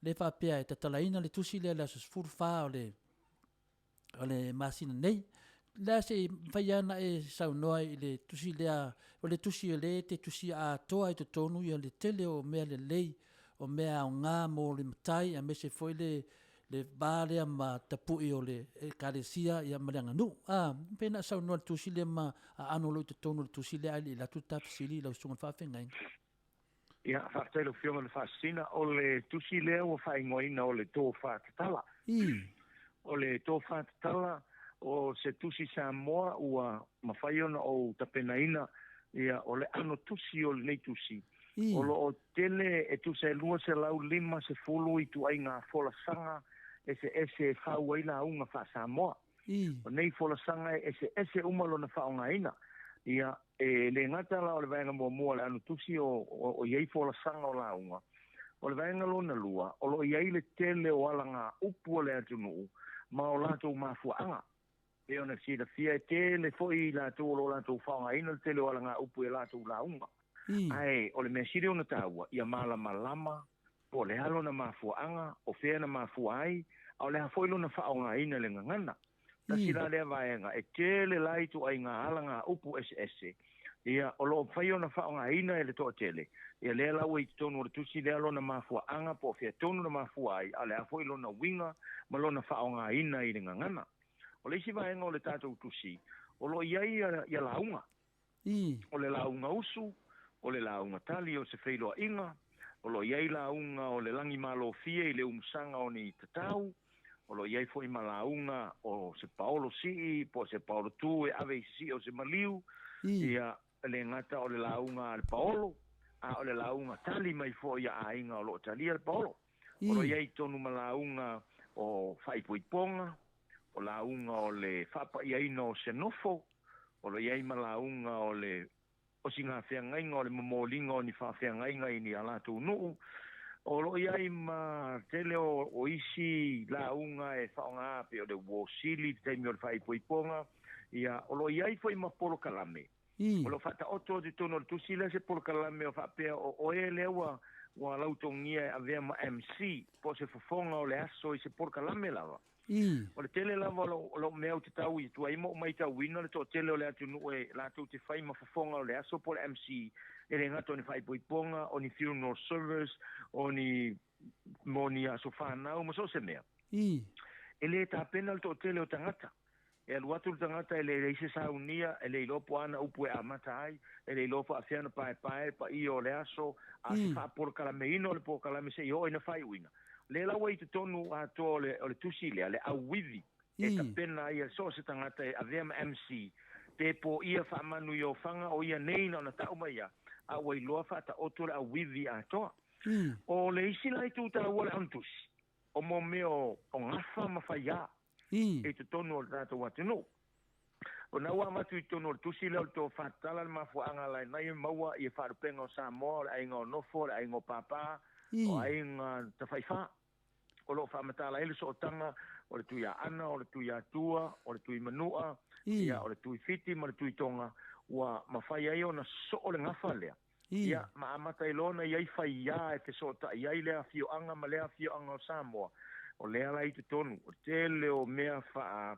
le faapea e tatalaina le tusi lea i le aso 14 o le o le masina nei. Le a se i mafai lava ona e saunoa i le tusi lea, o le tusi o lea e te tusia atoa i totonu ia le tele o mea lelei, o mea aoga mo le matai aemaise foi le le va lea ma tapui o le Ekalesia ia ma le aganuu. A, pei na saunoa le tusi lea ma aano o lo o i totonu o le tusi lea ae le i alu atu le ta fesili i lau susuga i le faafeagaiga. Ia, faafetai i lau Afioga i le Faasisina. O le tusi lea ua faaigoaina o le Tofa Tatala. O le Tofa Tatala, o se tusi Samoa ua mafai ona ou tapenaina, ia, o le ʻano tusi o lenei tusi, o lo o tele e tusa e 250 ituaiga folasaga eseese e fau ai lauga faa-Samoa. O nei folasaga e eseese uma lona faaaogaina. Ia, e le gata la o le vaega muamua o le ʻano tusi o, o, o i ai folasaga o lauga. O le vaega lona lua, o lo o i ai le tele o alagaupu a le atunuu ma o latou mafuaaga. Pei ona silafia, e tele foi i latou o lo o latou faaaogaina le tele o alagaupu i a latou lauga. Ae o le mea sili ona taua, ia malamalama po o le a lona mafuaaga, o fea na mafua ai, a o le a foi lona faaaogaina i le gagana. Tasi la lea vaega, e tele la ituaiga alagaupu eseese, ia, o lo o mafai ona faaaogaina e le toatele, ia lea la ua i totonu o le tusi lea lona mafuaaga po o fea tonu na mafua ai, a o le a foi lona uiga ma lona faaaogaina i le gagana. O le isi vaega o le tatou tusi, o lo o i ai ia lauga. O le lauga usu, o le lauga tali o se feiloaiga, o lo o i ai lauga o le lagimalofie i le umusaga o ni tatau, o lo o i ai foi ma lauga o se paolo sii po o se paolo tu e ave i sisii o se maliu, ia, e le gata o le lauga a le paolo, a o le lauga tali mai foi a aiga o lo o talia le paolo. O lo o i ai tonu ma lauga o faaipoipoga, o lauga o le faapaiaina o se nofo, o lo o i ai ma lauga o le osigafeagaiga o le momoliga o ni faafeagaiga i ni a latou nuu, o lo o i ai ma tele o isi lauga e faaaoga pei o le uo sili i le taimi o le faaipoipoga, ia, o lo o i ai foi ma polokalame. O lo o faataoto atu i totonu o le tusi lea se polokalame o faapea o oe lea ua ua lautogia e avea ma MC po o se fofoga o le aso i se polokalame lava. O le tele lava o lou mea ou te tau i tua ai ma ou maitauina le toatele o le atunuu e latou te fai ma fofoga o le aso po o le MC e le gata o ni faaipoipoga, o ni funeral service, o ni mo ni aso fanau ma so o se mea. E lē tapena le toʻatele o tagata. E alu atu le tagata e leai se saunia, e le iloa po o a ana upu e amata ai, e le iloa faafefea ona paepae le paia o le aso, a o se faapolokalameina o le polokalame seia oo ina faaiuina. O lea la ua i totonu atoa o le, o le tusi lea, le auivi e tapena ai so o se tagata e avea ma MC, pe poia faamanu i ofaga o ia nei na ona tau mai lava, a ua iloa faataoto le auivi atoa. O le isi la itu taua o le aonutusi, o mo mea o gafa ma faiā i totonu o le tatou atunuu. O na ua avatu i totonu o le tusi lea o le tofa tatala le mafuaaga laenai e maua i faalupega o Samoa, o le aiga o Nofo, o le aiga o Pāpā, o aiga Tafaifā. O lo o faamatala ai le sootaga o le Tuiaana, o le Tuiatua, o le Tuimanua, ia, o le Tuifiti ma le Tuitoga, ua mafai ai ona soo le gafa lea. Ia, ma amata ai loa ona i ai faiā e fesootai ai lea afioaga ma lea afioaga o Samoa, o lea la i totonu, o le tele o mea faa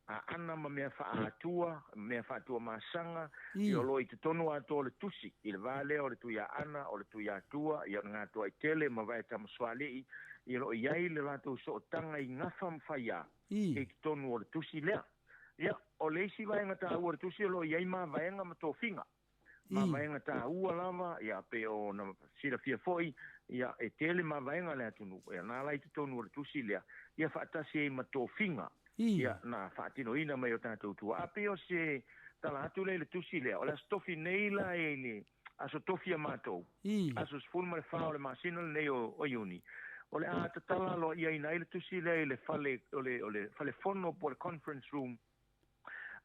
aana ma mea faa-atua, mea faatuamasaga, ia o lo o i totonu atoa o le tusi, i le va lea o le Tuiaana, o le Tuiatua, ia o le Gatoaitele ma Vaetamasoalii, ia o lo o i ai le latou sootaga i gafa ma faiā i totonu o le tusi lea. Ia, o le isi vaega taua o le tusi o lo o i ai mavaega ma tofiga. Mavaega taua lava, ia, pei ona silafia foi, ia, e tele mavaega a le atunuu, ia, na la i totonu o le tusi lea, ia faatasi ai ma tofiga, ia, na faatinoina mai e o tatou tuaa. Pei o se tala atu lea i le tusi lea, o le Aso Tofi nei la i le Aso Tofi a matou, aso 14 o le masina lenei o Iuni, o le a tatala aloaiaina ai le tusi lea i le fale, o le, o le fale fono po o le conference room,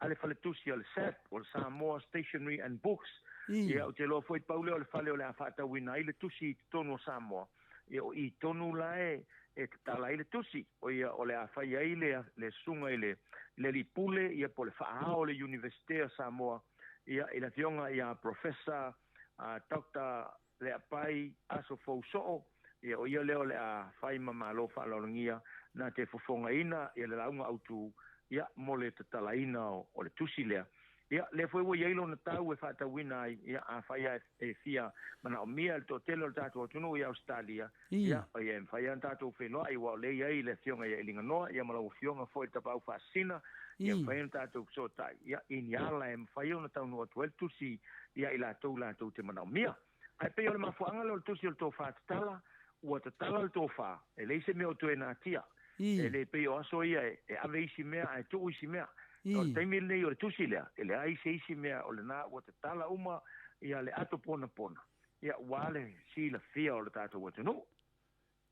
a le faletusi o le SAP, o le Samoa Stationery and Books. Ia, ou te iloa foi pau lea o le fale o le a faatauina ai le tusi i totonu o Samoa. Ia, o i tonu la e, e tatala ai le tusi, o ia, o le a fai ai le, le susuga i le, le alii pule, ia, po o le faaao o le Iunivesite o Samoa, ia, i le afioga ia Professor uh, Dr. Leapai Aso Fou Soo, ia, o ia lea o le a fai ma malo faaaloalogia na te fofogaina ia le lauga autu ia mo le tatalaina o le tusi lea. Ia, lea foi ua i ai lona tau e faatauina ai, ia, afai lava e fia manaomia e le toatele o le tatou atunuu i Ausetalia, ia, ia e mafai lava ona tatou feiloai, aua o lea e i ai le Afioga ia Eliganoa, ia ma lau Afioga foi le Tapaau Faasisina, ia mafai ona tatou fesootai, ia, i ni ala e mafai ona taunuu atu ai le tusi ia i latou latou te manaomia. Ae pei o le mafuaaga lea o le tusi o le tofa tatala, ua tatala le tofa, e leai se mea o toe natia. E le pei o aso ia e ave isi mea ae tuu isi mea. O le taimi lenei o le tusi lea, e leai se isi mea o lena ua tatala uma ia le ato ponapona, ia ua le silafia o le tatou atunuu.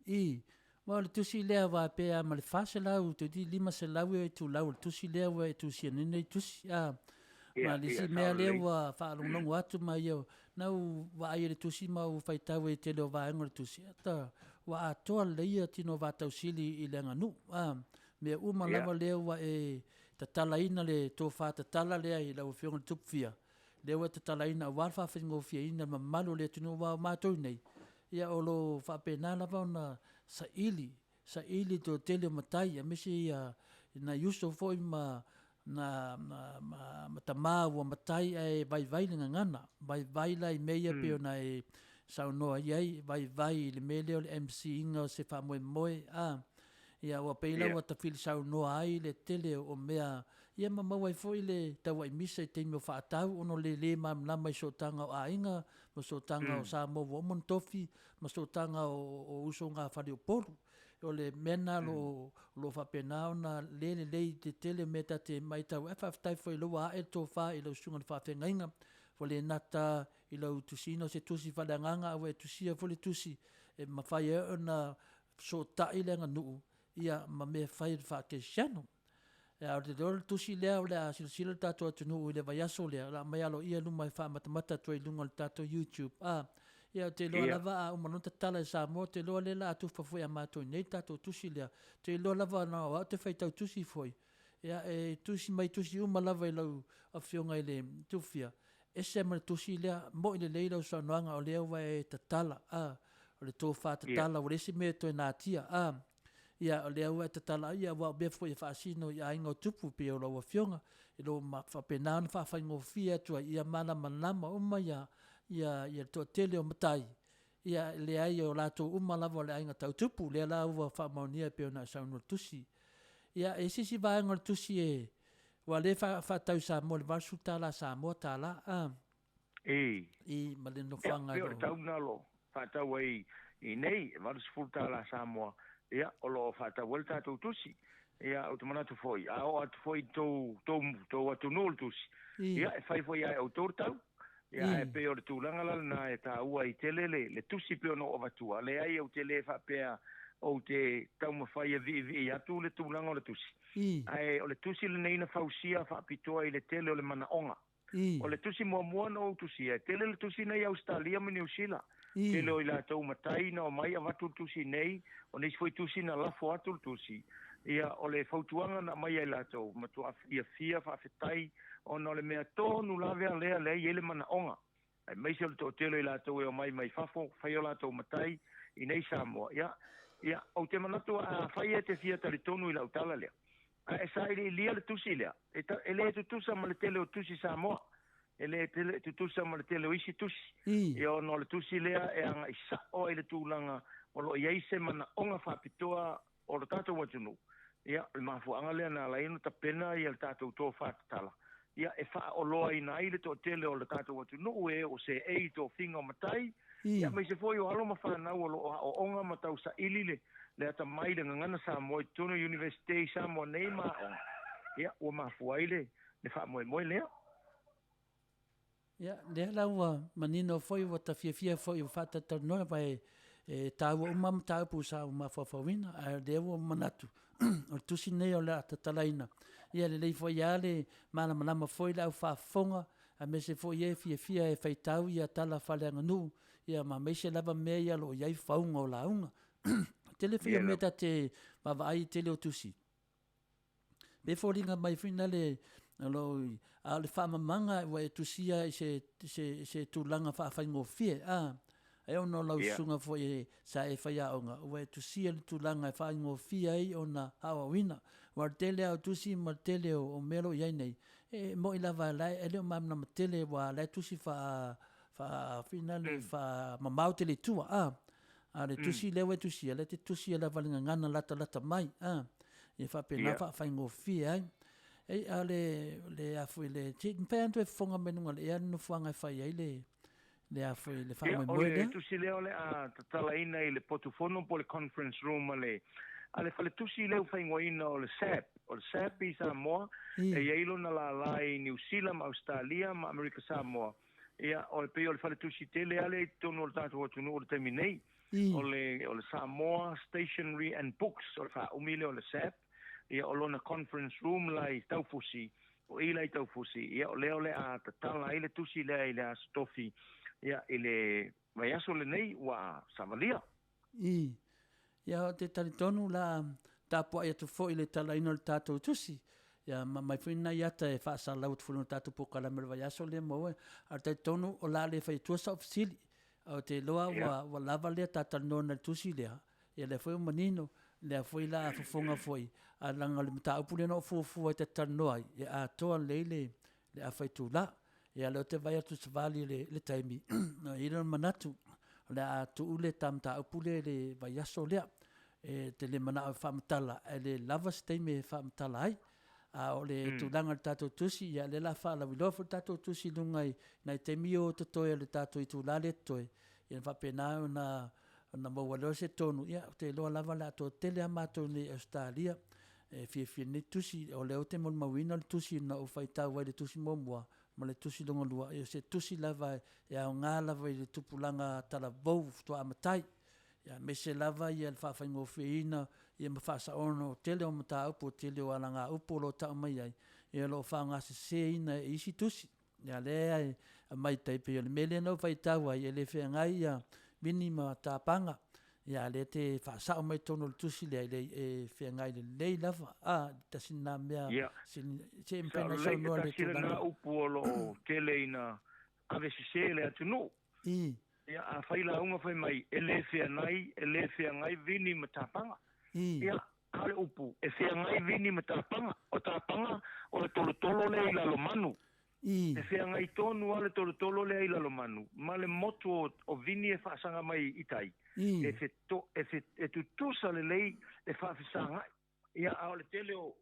I. Aua o le tusi lea ua pe a ma le 400 toeitiiti 500 ea itulau o le tusi lea ua e tusia nei nei tusi a. Ma le isi mea lea ua faalogologo atu ma ia na ou vaai i le tusi ma ou faitau ai i le tele o vaega o le tusi, ata ua atoa lelei ia tino vaatausili i le aganuu a. Mea uma lava lea ua e tatalaina le tofa tatala lea i lau Afioga i le Tupufia, lea ua e tatalaina aua le faafaigofieina le mamalu o le atunuu aua o matou nei, ia o lo o faapena lava ona saili, saili le toatele o matai aemaise ia nai uso foi ma na ma, ma tama ua matai ae vaivai le gagana, vaivai la i mea ia pei ona e saunoa i ai, vaivai i le mea lea o le MC-ina o se faamoemoe, a. Ia ua pei la ua tafili saunoa ai le tele o mea ia ma maua ai foi le tauai misa i taimi o faatau ona o le le malamalama i sootaga o aiga ma sootaga o Samoa ua uma ona tofi ma sootaga o usoga faleupolu. O le mea lena o lo o faapena ona le lelei i le tele o mea ta te matau ai. Faafetai foi o lea ua ae le tofa i lau susuga i le faafeagaiga ua le nata i lau tusiina o se tusi faaleagaga a ua e tusia foi le tusi e mafai ai ona fesootai le aganuu ia ma mea fai a le faakerisiano. Ia, o le o le tusi lea o le a silasila le tatou atunuu i le vaiaso lea, o le a aumai aloaia i luma e faamatamata atu ai i luga o le tatou YouTube. A, ia, ou te iloa lava a uma loa ona tatala e Samoa, ou te iloa lea o le a tufa foi ia matou i inei le tatou tusi lea. Ou te iloa lava na o au ou te faitau tusi foi, ia, e tusi mai tusi uma lava i lau Afioga i le Tufia, ese ma le tusi lea, mo'i lelei lau saunoaga o lea ua e tatala, a, o le tofa tatala ua leai se mea e toe natia, a, ia, o lea ua e tatala ai, ia, aua o mea foi e faasino i aiga o tupu pei o lau Afioga, i lo faapena ona faafaigofie atu ai, ia malamalama uma ia, ia, ia le toatele o matai, ia, leai o latou uma lava o le aiga tau tupu, lea la ua faamaonia e pei ona e saunoa i le tusi. Ia, e se isi vaega o le tusi e, ua lea e faatau i Samoa i le $80 Samoa tala, a. I. I, ma le Ia, nofoaga pei o le o. tau lena o lo o faatau ai i nei, e $80 Samoa, ia, o lo o faatau ai le tatou tusi. Ia, ou te manatu foi, a oo atu foi i tou, tou, tou atunuu le tusi, I. ia, e fai foi ia e outou le tau. Ia, ae I. pei o le tulaga la lena e taua ai tele le, le tusi pei ona ou avatua. Leai, ou te le faapea ou te taumafai e viivii atu le tulaga o le tusi. I. Ae o le tusi lenei na fausia faapitoa i le tele o le manaoga. I. O le tusi muamua na ou tusia, e tele le tusi nei i Ausetalia ma Niu Sila. I. Tele o i latou matai na omai avatu le tusi nei, o nisi foi tusi na lafo atu le tusi. Ia, o le fautuaga na aumaia e latou, matua fiafia faafetai ona o le mea tonu lava lea lea e i ai le manaoga. Aemaise o le toatele o i latou e omai mai fafo, fai o latou matai i nei Samoa. Ia, ia, ou te manatu afai e te fia talitonu i lau tala lea, a e sailiilia le tusi lea, e, ta, e le tutusa ma le tele o tusi Samoa, e le tele, tutusa ma le tele o isi tusi. I. Ia, ona o le tusi lea e agai sao ai le tulaga o lo o i ai se manaoga faapitoa o le tatou atunuu. Ia, o le mafuaaga lea na ala ai ona tapena ia le tatou tofa tatala, ia, e faaoloaina ai le toatele o le tatou atunuu e o seei i tofiga o matai, I. ia, aemaise foi o alo ma fanau o lo o aooga ma tausaili le, le atamai i le gagana Samoa i totonu o Iunivesite i Samoa nei ma aoga. Ia, ua mafua ai le, le faamoemoe lea. Ia, lea la ua manino foi, ua ta fiafia foi ua faatalatalanoa, aua e, e taua uma mataupu sa ou mafaufauina, ae o lea ua manatu, o le tusi lenei o le a tatalaina, ia lelei foi lava le malamalama foi le au faafofoga, aemaise foi e fiafia e faitau ia tala faaleaganuu, ia ma aemaise lava mea ia o lo o i ai fauga o lauga. Tele foi o Ia mea lava. ta te vaavaai i le tele o tusi, Pe foliga mai foi na le o lo o a o le faamamaga ua e tusia i se se se tulaga faafaigofie a e ono o lau Ia. susuga foi e sa e faiaoga ua e tusia le tulaga e faafaigofie ai ona aoaoina. Aua o le tele lava o tusi ma le tele o mea o lo o i ai nei, e moni lava la e le o malamalama tele aua o la e tusi faa faa foi lale faamamao tele i tua a. A o le tusi lea ua e tusia, o lea e te tusia lava i le gagana latalata mai, a, ia faapena faafaigofie ai. Ei, a o le, le a foi le, se i mafai lava ona toe fofoga mai luga o le ea le nofoaga e fai ai le, le a foi, le Ia, o faamoemoe le lea? tusi lea o le a tatalaina i le potufono po o le conference room a le, a le faletusi lea ua faaigoaina o le SAB. O le SAB i Samoa, e i ai lona lala i Niu Sila ma Ausetalia ma Amerika Samoa. Ia, o le pei o le faletusi tele lava lea i totonu o le tatou atunuu i le taimi nei. O le, o le Samoa Stationery and Books, o le faaumi lea o le SAB. Ia, o lona conference room la i Taufusi, o i la i Taufusi, ia, o lea o le a tatala ai le tusi lea i le Aso Tofi, ia, i le vaiaso lenei ua savalia. I. Ia, ou te talitonu o le a tapuai atu foi i le talaina o le tatou tusi, ia ma aumai foi nai ata e faasalalau atu foi i luga o le tatou polokalame o le vaiaso lea maua. Ae talitonu o le a le fai atua sau fesili, ou te iloa ua, ua lava lea ta talanoa i le tusi lea, ia lea foi ua manino, lea foi o le a fofoga foi, ae leaga o le mataupu lea na ou fuafua e ta te talanoa ai, e atoa lelei le, le afa itula. Ia o lea ou te vaai atu i le savali i le taimi, ona i ai lea o le manatu, o le a tuu le ta mataupu lea i le vaiaso lea. E te le manao e faamatala, ae le lava se taimi e faamatala ai. A o le tulaga i le tatou tusi, ia o lea o le a faalauiloa foi le tatou tusi i luga i nai taimi ia o totoe o le tatou itula lea e totoe, ia ona faapena ona maua loa se tonu, ia ou te iloa lava o le a toatele lava matou nei i Ausetalia e fiafia i lenei tusi. O lea ou te molimauina le tusi na ou faitau ai i le tusi muamua ma le tusi lona lua, ia o se tusi lava e aoga lava i le tupulaga talavou faatoa matai, aemaise lava le faafaigofieina ma faasaoina o le tele o mataupu, o le tele o alagaupu o lo o tau mai ai, ia o lo o faaaogaseseina e isi tusi. Ia lea e aumai tai pei o le mea lea na ou faitau ai, e le feagai ia Vini ma Tapaga, ia a o lea e te faasao mai totonu o le tusi lea, e leai e feagai lelei lava. A, tasi lena mea, se i mafai Sao ona lelei, e saunoa i le tasi lena tulaga. upu o lo o tele ina ave sese e le atunuu. Ia, afai lauga fai mai, e le feagai, e le feagai Vini ma Tapaga. Ia, a o le upu, e feagai Vini ma Tapaga. O Tapaga, o le tolotolo lea i Lalomanu. E feagai tonu lava le tolotolo lea i Lalomanu ma le motu o Vini e faasaga mai i tai. E, feto, e, fe, e tutusa lelei le faafesagai. Ia, a o le tele o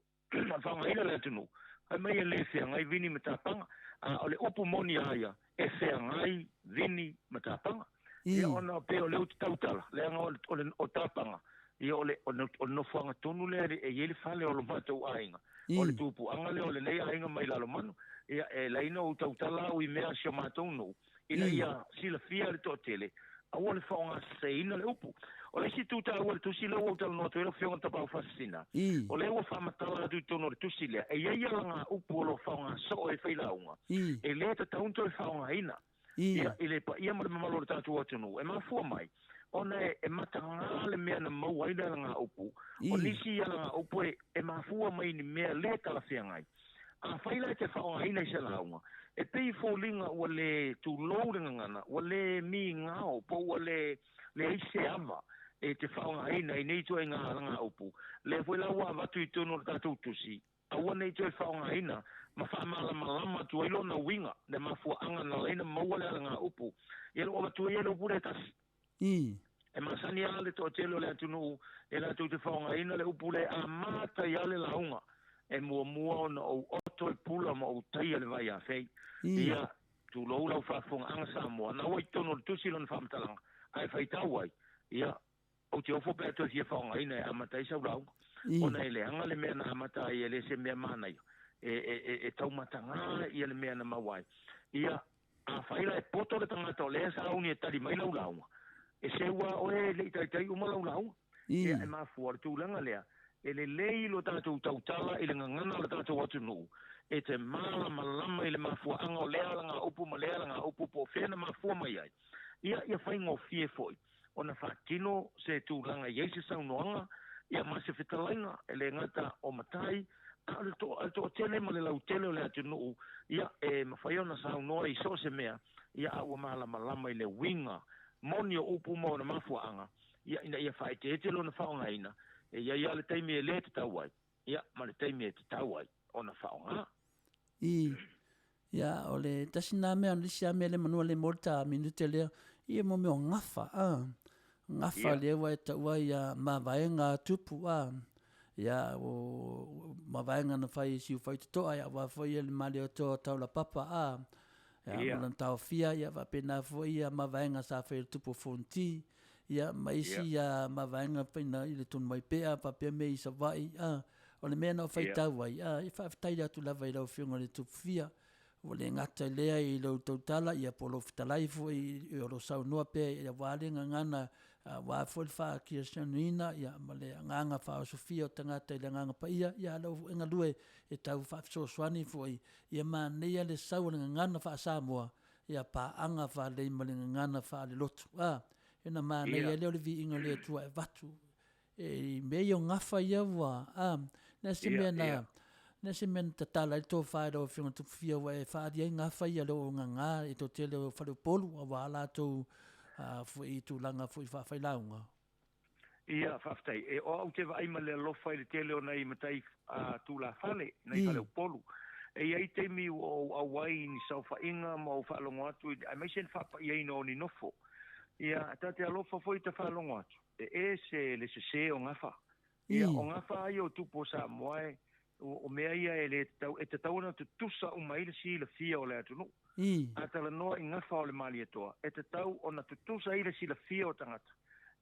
faaaogaina le atunuu, fai mai e le feagai vini ma tapaga. A o le upu moni a ia, e feagai vini ma tapaga. Ia, ona pei o lea ou te tautala, leaga o le o tapaga, ia o le o le nofoaga tonu lea e i ai le fale o lo matou aiga. O le tupuaga lea o lenei aiga mai Lalomanu. Ia, e ala ai ona ou tautala au i mea a si o matou nuu, ina ia silafia le toatele, aua le faaaogaseseina le upu. O le isi itu taua i le tusi lea ua ou talanoa atu ai lau Afioga Tapaau Faasisina, o lea ua faamatala atu i totonu o le tusi lea, e i ai alagaaupu o lo o faaaoga soo e failauga, e le tatau ona toe faaaogaina ia, i le paia ma le mamalu o le tatou atunuu. E mafua mai ona e mataga le mea na maua ai le alagaaupu. O nisi alagaaupu e mafua mai i ni mea le talafeagai. Afai la e te faaaogaina i se lauga, e pei e foliga ua le tulou le gagana, ua le migao po ua le leai se ava e te faaaogaina i nei ituaiga alagaupu. Lea foi la ua avatu i totonu o le tatou tusi, aua ne i toe faaaogaina ma faamalamalama atu ai lona uiga, le mafuaaga na ala ai ona maua le alagaupu. Ia ua avatu ai le upu lea e tasi. E masani lava le toatele o le atunuu e latou te faaaogaina le upu lea e amata ai lava le lauga, e muamua ona ou oto le pula ma ou taia le vaiafei. Ia, tulou lau faafofogaaga Samoa, na ua i totonu o le tusi lona faamatalaga, ae faitau ai, ia, ou te ofo pe a toe fia faaaogaina e amata ai sau lauga, ona e leaga le mea na amata ai, e le se mea manaia, e taumataga ia le mea na maua ai. Ia, Afai la e poto le tagata o lea e sauni e tali mai lau lauga, e seu lava oe e le i taitai uma lau lauga. Ia, e mafua o le tulaga lea, e lelei lo tatou tautala i le gagana o le tatou atunuu, e te malamalama i le mafuaaga o lea alagaupu ma lea alagaupu po o fea na mafua mai ai. Ia, ia faigofie foi ona faatino se tulaga e i ai se saunoaga, ia ma se fetalaiga, e le gata o matai, a o le toatele ma le lautele o le atunuu, ia, e mafai ona saunoa i so o se mea, ia, a ua malamalama i le uiga moni o upu ma ona mafuaaga, ia, ina ia faaeteete lona faaaogaina, e i ai lava le taimi e le tatau ai, ia, ma le taimi e tatau ai ona faaaoga. I, ia, o le tasi na mea, o le isi lava mea le manua le mo le ta minute lea, ia mo mea o gafa, a, gafa lea ua e taua ia mavaega a tupu, a, ia, o mavaega na fai i Siufai Totoa, ia, aua foi ia le Malietoa Taulapapa, a, ia, ma lona taofia, ia, faapena foi ia mavaega sa fai e le tupu o Fonoti, ia, ma isi ia mavaega faina i le Tonumaipea, faapea mea i Savaii, a, O le mea na ou faitau ai, a, e faafetai atu lava i lau Afioga i le Tupufia, ua le gata i lea i lou tautala, ia po o lou fetalai foi o lo o saunoa pea aua le gagana, aua foi le faa-kerisianoina, ia, ma le agaga faaosofia o tagata i le Agaga Paia, ia, a o lou e galue e tau faafesoasoani foi, ia manaia le sau o le gagana faa-Samoa, ia paaga faalelei ma le gagana faale-lotu. A, ona manaia lea o le viiga o le Atua e avatu E i mea ia o gafa ia ua, a, na se mea na, na se mea na tatala ai le tofa i lau Afioga Tupufia ua e faaali ai gafa ia le o gaga i to tele o faleupolu aua latou foi tulaga foi faafailauga. Ia, faafetai. E, o au te vaai ma le alofa i le tele o nai matai tulafale, nai faleupolu. E i ai taimi ua ou auai i ni saofaiga ma ou faalogo atu i, aemaise le faapaiaina o ni nofo. Ia, ta te alofa foi ta faalogo atu. E ese le sesē o gafa. Ia, o gafa a ia o tupu o Samoa e, o mea ia e le tatau, e tatau ona tutusa uma ai le silafia o le atunuu. A talanoa i gafa o le Malietoa, e tatau ona tutusa ai le silafia o tagata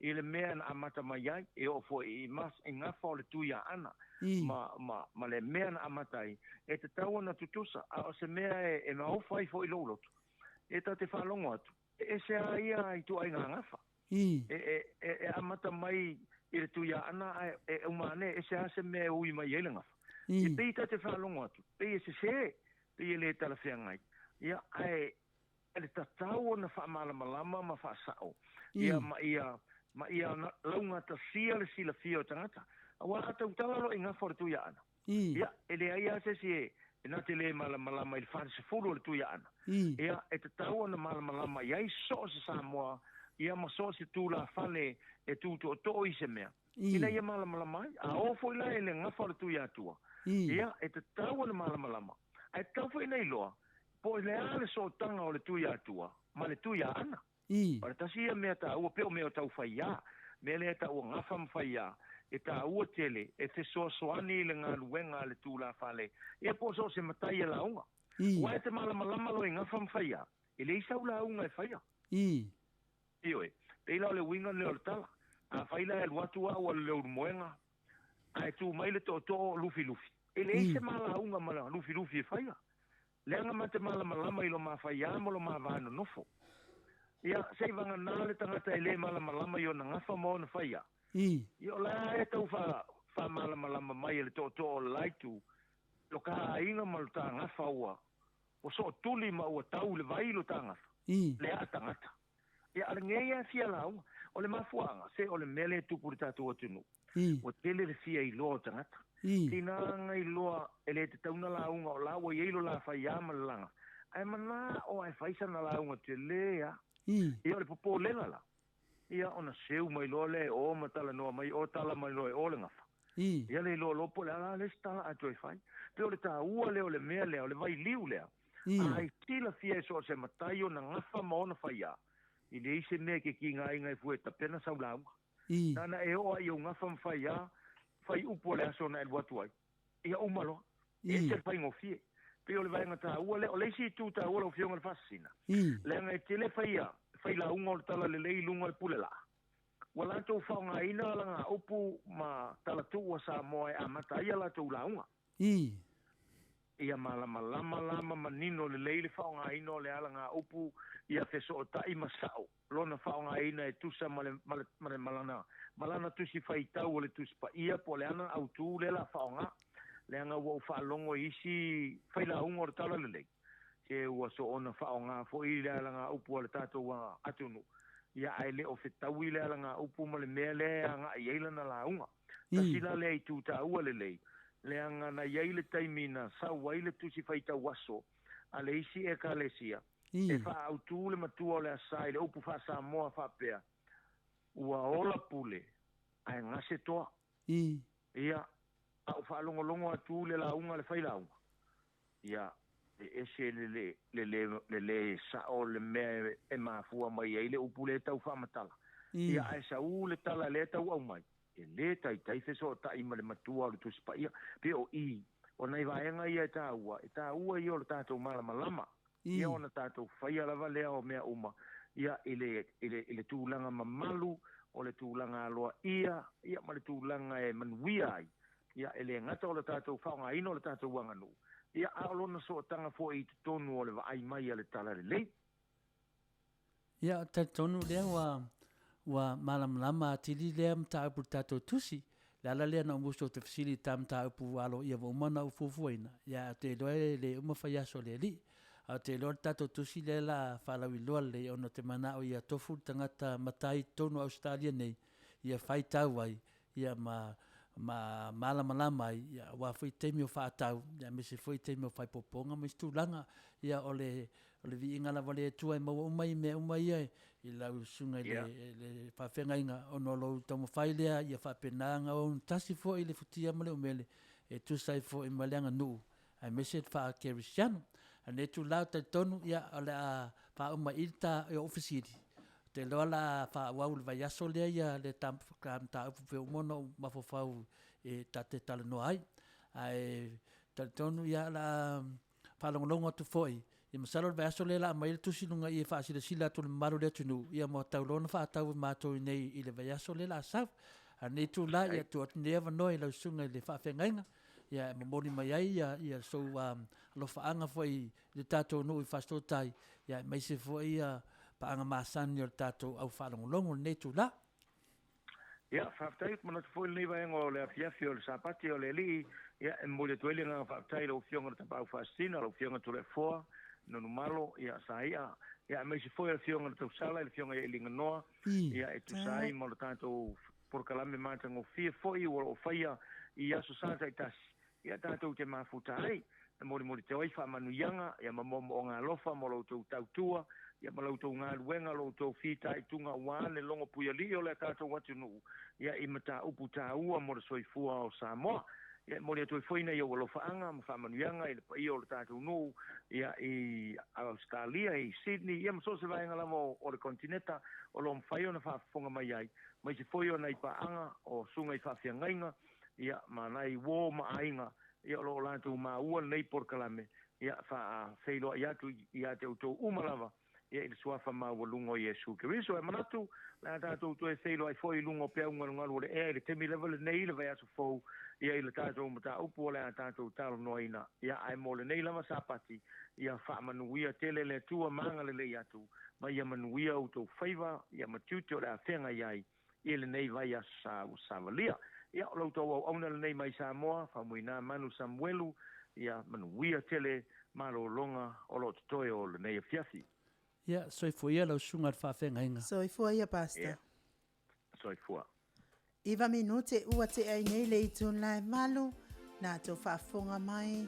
i le mea na amata mai ai, e oo foi i i gafa o le Tuiaana ma, ma, ma le mea na amata ai, e tatau ona tutusa, a o se mea e, e maofa ai foi lou loto, e ta te faalogo atu, e ese a ia ituaiga gafa. E amata mai i le Tuiaana ae e uma ane e ese lava se mea e ui mai ai le gafa. E pei ta te faalogo atu, pei e sesē, pei e le talafeagai. Ia, ae le tatau ona faamalamalama ma faasao, ia, ma ia, ma ia laugatasia le silafia o tagata. Aua a tautala loa i gafa o le Tuiaana, Ia, e leai lava se isi e na te le malamalama i le 40 o le Tuiaana. Ia, e tatau ona malamalama i ai so o se Samoa, ia ma so o se tulafale e tu tootoo i se mea, ina ia malamalama ai. A o foi la i le gafa o le Tuiatua, ia, e tatau ona malamalama. Ae tatau foi ona iloa po o le a le sootaga o le Tuiatua ma le Tuiaana. O le tasi ia mea taua, pei o mea o tau faiā, mea lea e tau o gafa ma faiā. E taua tele e fesoasoani i le galuega a le tulafale, ia po o so o se matai e lauga. Aua e te malamalama loa i gafa ma faia, e leai sau lauga e faia. Ioe, pei la o le uiga lea o le tala. Afai la e alu atu au a le Leulumoega, ae tu mai le tootoo o Lufilufi, e leai se ma lauga ma Lufilufi e faia. Leaga ma te malamalama i lo ma faiā ma lo ma va nonofo. Ia, seivagana le tagata e le malamalama i ona gafa ma ona faiā. Ia o la e tau faamalamalama mai e le tootoo o le la itu, lo ka aiga ma lo ta gafa ua sootuli ma ua tau i le vai lo ta gafa, le aa tagata. Ia, a o lenei lava e fia lauga. O le mafuaaga, se o le mea lea e tupu i le tatou atunuu, ua tele le fia iloa o tagata. Tiga iloa e le tatau ona lauga o la ua i ai lo la faiā ma le laga, ae manao lava e fai sana lauga tele lava. Ia, o le popolega la, ia ona seu mai loa lea e o ma talanoa mai o tala mai loa e o le gafa. Ia le iloa loa po o le a la le isi tala a toe fai. Pei o le taua lea o le mea lea, o le vailiu lea, a i silafia e so o se matai ona gafa ma ona faiā, e leai se mea e ke kigaina ai fua e tapena sau lauga. Nana e oo lava i ou gafa ma faiā, fai upu o le aso na e alu atu ai. Ia uma loa. E ese le faigofie. Pei o le vaega taua lea. O le isi itu taua lau Afioga i le Faasisina, leaga e tele faia failauga o le talalelei i luga o le pule laa. Ua latou faaaogaina alagaupu ma talatuu a Samoa e amata ai a latou lauga. Ia malamalama la ma manino lelei le faaaogaina o le alagaupu ia fesootai ma sao lona faaaogaina e tusa ma le ma lana ma lana tusi faitau o le Tusi Paia po o le ana autū lea la faaaoga. Leaga ua ou faalogo i isi failauga o le talalelei, se ua soona faaaoga foi le alagaupu a le tatou atunuu, ia ae le o fetaui le alagaupu ma le mea lea e agai i ai lana lauga. Tasi la lea itu taua lelei, leaga na i ai le taimi na sau ai le tusi faitau aso a le isi Ekalesia, e faaautu le matua o le asa i le upu faa-Samoa faapea, Ua ola pule, ae gase toa. Ia, a ou faalogologo atu i le lauga a le failauga, ia, e ese le le, le le, le le sao le mea e mafua mai ai le upu lea e tau faamatala. Ia, ae sau le tala lea e tau aumai, e le taitai fesootai ma le matua o le Tusi Paia. Pei o i, o nai vaega ia e taua, e taua ia o le tatou malamalama. Ia ona tatou faia lava lea o mea uma, ia, i le, i le, i le tulaga mamalu, o le tulaga aloaia, ia, ma le tulaga e manuia ai. Ia, e le gata o le tatou faaaogaina o le tatou aganuu, ia, a o lona sootaga foi i totonu o le vaai mai a le Talalelei. Ia, talitonu lea ua, ua malamalama atili lea mataupu i le tatou tusi. Le ala lea na ou musu ou te fesili i ta mataupu aloaia ua uma ona ou fuafuaina, ia ou te iloa e le uma fai aso a le Alii. A ou te iloa le tatou tusi lea la a faalauiloa lelei ona ou te manao ia tofu le tagata matai i totonu o Ausetalia nei, ia faitau ai, ia ma ma malamalama ai, ia aua foi taimi o faatau, ia aemaise foi taimi o faaipopoga ma isi tulaga. Ia o le o le viiga lava o le Atua e maua uma i mea uma ia i lau susuga i le, le faafeagaiga ona o lou taumafai lea ia faapena ona ogatasi foi le futia ma le umele e tusa ai foi ma le aganuu aemaise le faa-kerisiano. A o lenei itula ou te talitonu ia o le a faauma i i le ta i ou fesili. Ou te iloa o le a faaauau i le vaiaso lea ia le mataupu pei ua uma ona ou mafaufau e ta te talanoa ai. Ae talitonu ia o le a faalogologo atu foi, ia masalo o le vaiaso lea o le a aumai ai le tusi i luga i i e faasilasila atu i le mamalu o le atunuu, ia ma tau loa ona faatau e matou i inei i le vaiaso lea o le a sau. A o lenei itula, ia tuu atu lenei avanoa i lau susuga i le faafeagaiga, ia e momoli mai ai ia, ia sou alofaaga foi i le tatou nuu i Fasitoo-tai, ia aemaise foi ia paaga masani o le tatou au faalogologo i lenei itula. Ia, faafetai, ou te manatu foi i lenei vaega o le afiafi o le Sapati o le Alii, ia, e momoli atu ai le agaga faafetai i lau Afioga i le Tapaau Faasisina, lau Afioga Toleafoa, Nonumalo, ia, Saia, ia, aemaise foi o le Afioga i le Tausala, le Afioga ia Eliganoa, ia, e tusa ai ma lo tatou polokalame matagofie foi ua o faia i aso Sa taitasi, ia tatou te mafuta ai, e molimoli teo ai faamanuiaga, ia ma moomooga alofa mo lo outou tautua, ia ma la outou galuega, lo outou fitaituga aua le logopuialii o le tatou atunuu, ia i mataupu taua mo le soifua o Samoa. Ia e momoli atu ai foi nai ou alofaaga ma faamanuiaga i le paia o le tatou nuu ia i Ausetalia, i Sydney ia ma so o se vaega lava o le konetineta o lo o mafai ona faafofoga mai ai, aemaise foi o nai paaga o susuga i faafeagaiga ia ma nai uo ma aiga ia o lo o latou maua lenei polokalame ia faafeiloai atu ia te outou uma lava ia i le Suafa maualuga o Iesu Keriso. E manatu, o le a tatou toe feiloai foi i luga o peau galugalu o le ea i le taimi lava lenei i le vaiaso fou, ia i le tatou mataupu o le a tatou talanoaina. Ia, ae mo lenei lava Sapati, ia faamanuia tele le Atua ma agalelei atu, ma ia manuia outou faiva, ia ma tiute o le a feagai ai i lenei vaiaso sa ua savalia. Ia, o la outou auauna lenei mai Samoa, Faumuina Manu Samuelu, ia manuia tele malologa o lo o totoe o lenei afiafi. Ia, soifua ia lau susuga i le faafeagaiga. Soifua ia Pastor. Ia, soifua. Iva minute ua tea ai nei le itula e valu, na tou faafofoga mai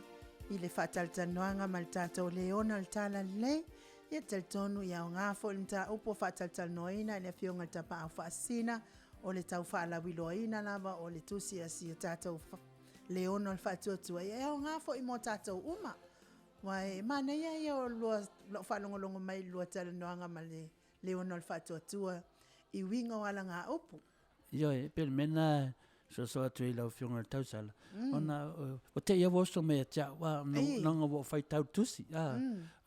i le faatalatalanoaga ma le tatou Leona o le Talalelei. Ia talitonu ia aoga foi le mataupu ua faatalatalanoaina e le Afioga i le Tapaau Faasisina o le tau faalauiloaina lava o le tusi a si o tatou Leona o le Faatuatua. Ia e aoga foi mo tatou uma. Aua e manaia ia o lua, lau faalogologo mai i le lua talanoaga ma le Leona o le Faatuatua i uiga o alagaupu. Ioe, e pei o le mea lena e soso atu ai i lau Afioga i le tausala, ona ua te i lava ua oso mai ia te au, a, leaga ua ou faitau i le tusi, a,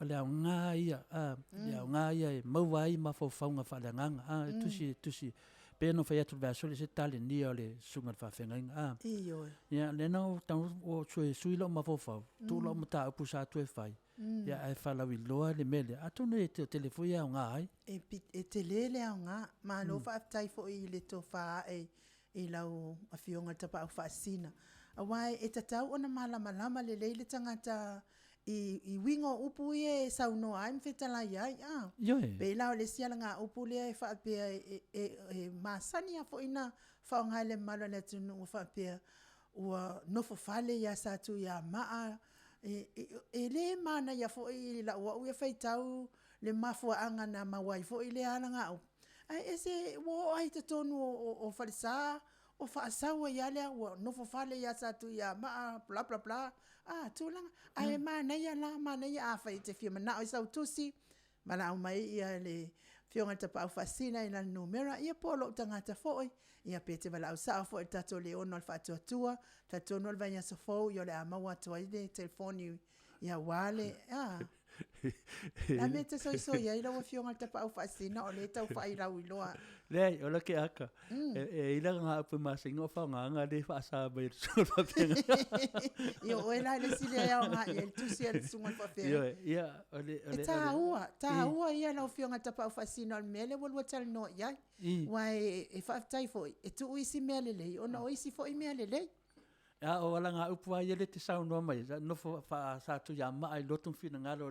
o le aoga ia, a, le aoga ia e maua ai mafaufauga faaleagaga, a, e tusi, tusi, pei ona ou fai atu i le vaiaso lea, se talenia o le susuga i le faafeagaiga, a. Ioe. Ia, lea na ou taunuu ua toe sui lou mafaufau, tuu lau mataupu sa toe fai, Ia, ae faalauiloa le mea lea, atonu e tele foi e aoga ai. E tele le aoga. Malo faafetai foi i le tofa ae i lau Afioga i le Tapaau Faasisina. Aua e tatau ona malamalama lelei le tagata i uiga o upu ia e saunoa ai ma fetalai ai. A. Ioe. Pei la o le isi alagaupu lea e faapea e masani lava foi ona faaaoga e le mamalu o le atunuu e faapea, ua nofo fale ia Satuiamaa. E le manaia foi i lau au ia faitau le mafuaaga na maua ai foi lea alagaupu, ae ese ua oo lava i totonu o falesa o faasau ai lava lea ua nofo fale ia Satuiamaa bla bla bla, a, tulaga. Ae manaia la, manaia afai e te fia manao i sau tusi, valaau mai le Afioga i le Tapaau Faasisina i lana numera, ia po o lou tagata foi, ia pe te valaau sao foi i le tatou Leona o le Faatuatua, talitonu o le vaiaso fou o le a maua atu ai le telefoni aua le, a. O le a le mea e te soisoi ai lau Afioga i le Tapaau Faasisina o lea e tau faailauiloa. Leai, o lake aka, e i ai lana upu e masani ona faaaogaina lea e faasa mai e le susuga i le faafeagaiga. Ia o oe la le isi lea e aoga i ai le tusi a le susuga i le faafeagaiga. Ioe, ia, o le... E taua, taua ia lau Afioga i le Tapaau Faasisina o le mea lea ua lua talanoa i ai. Aua e faafetai foi, e tuu isi mea lelei ona o isi foi mea lelei. A o alagaupu lava ia lea e te saunoa mai ai, sa nofo faa-Satuiamaa i lotu ma finagalo o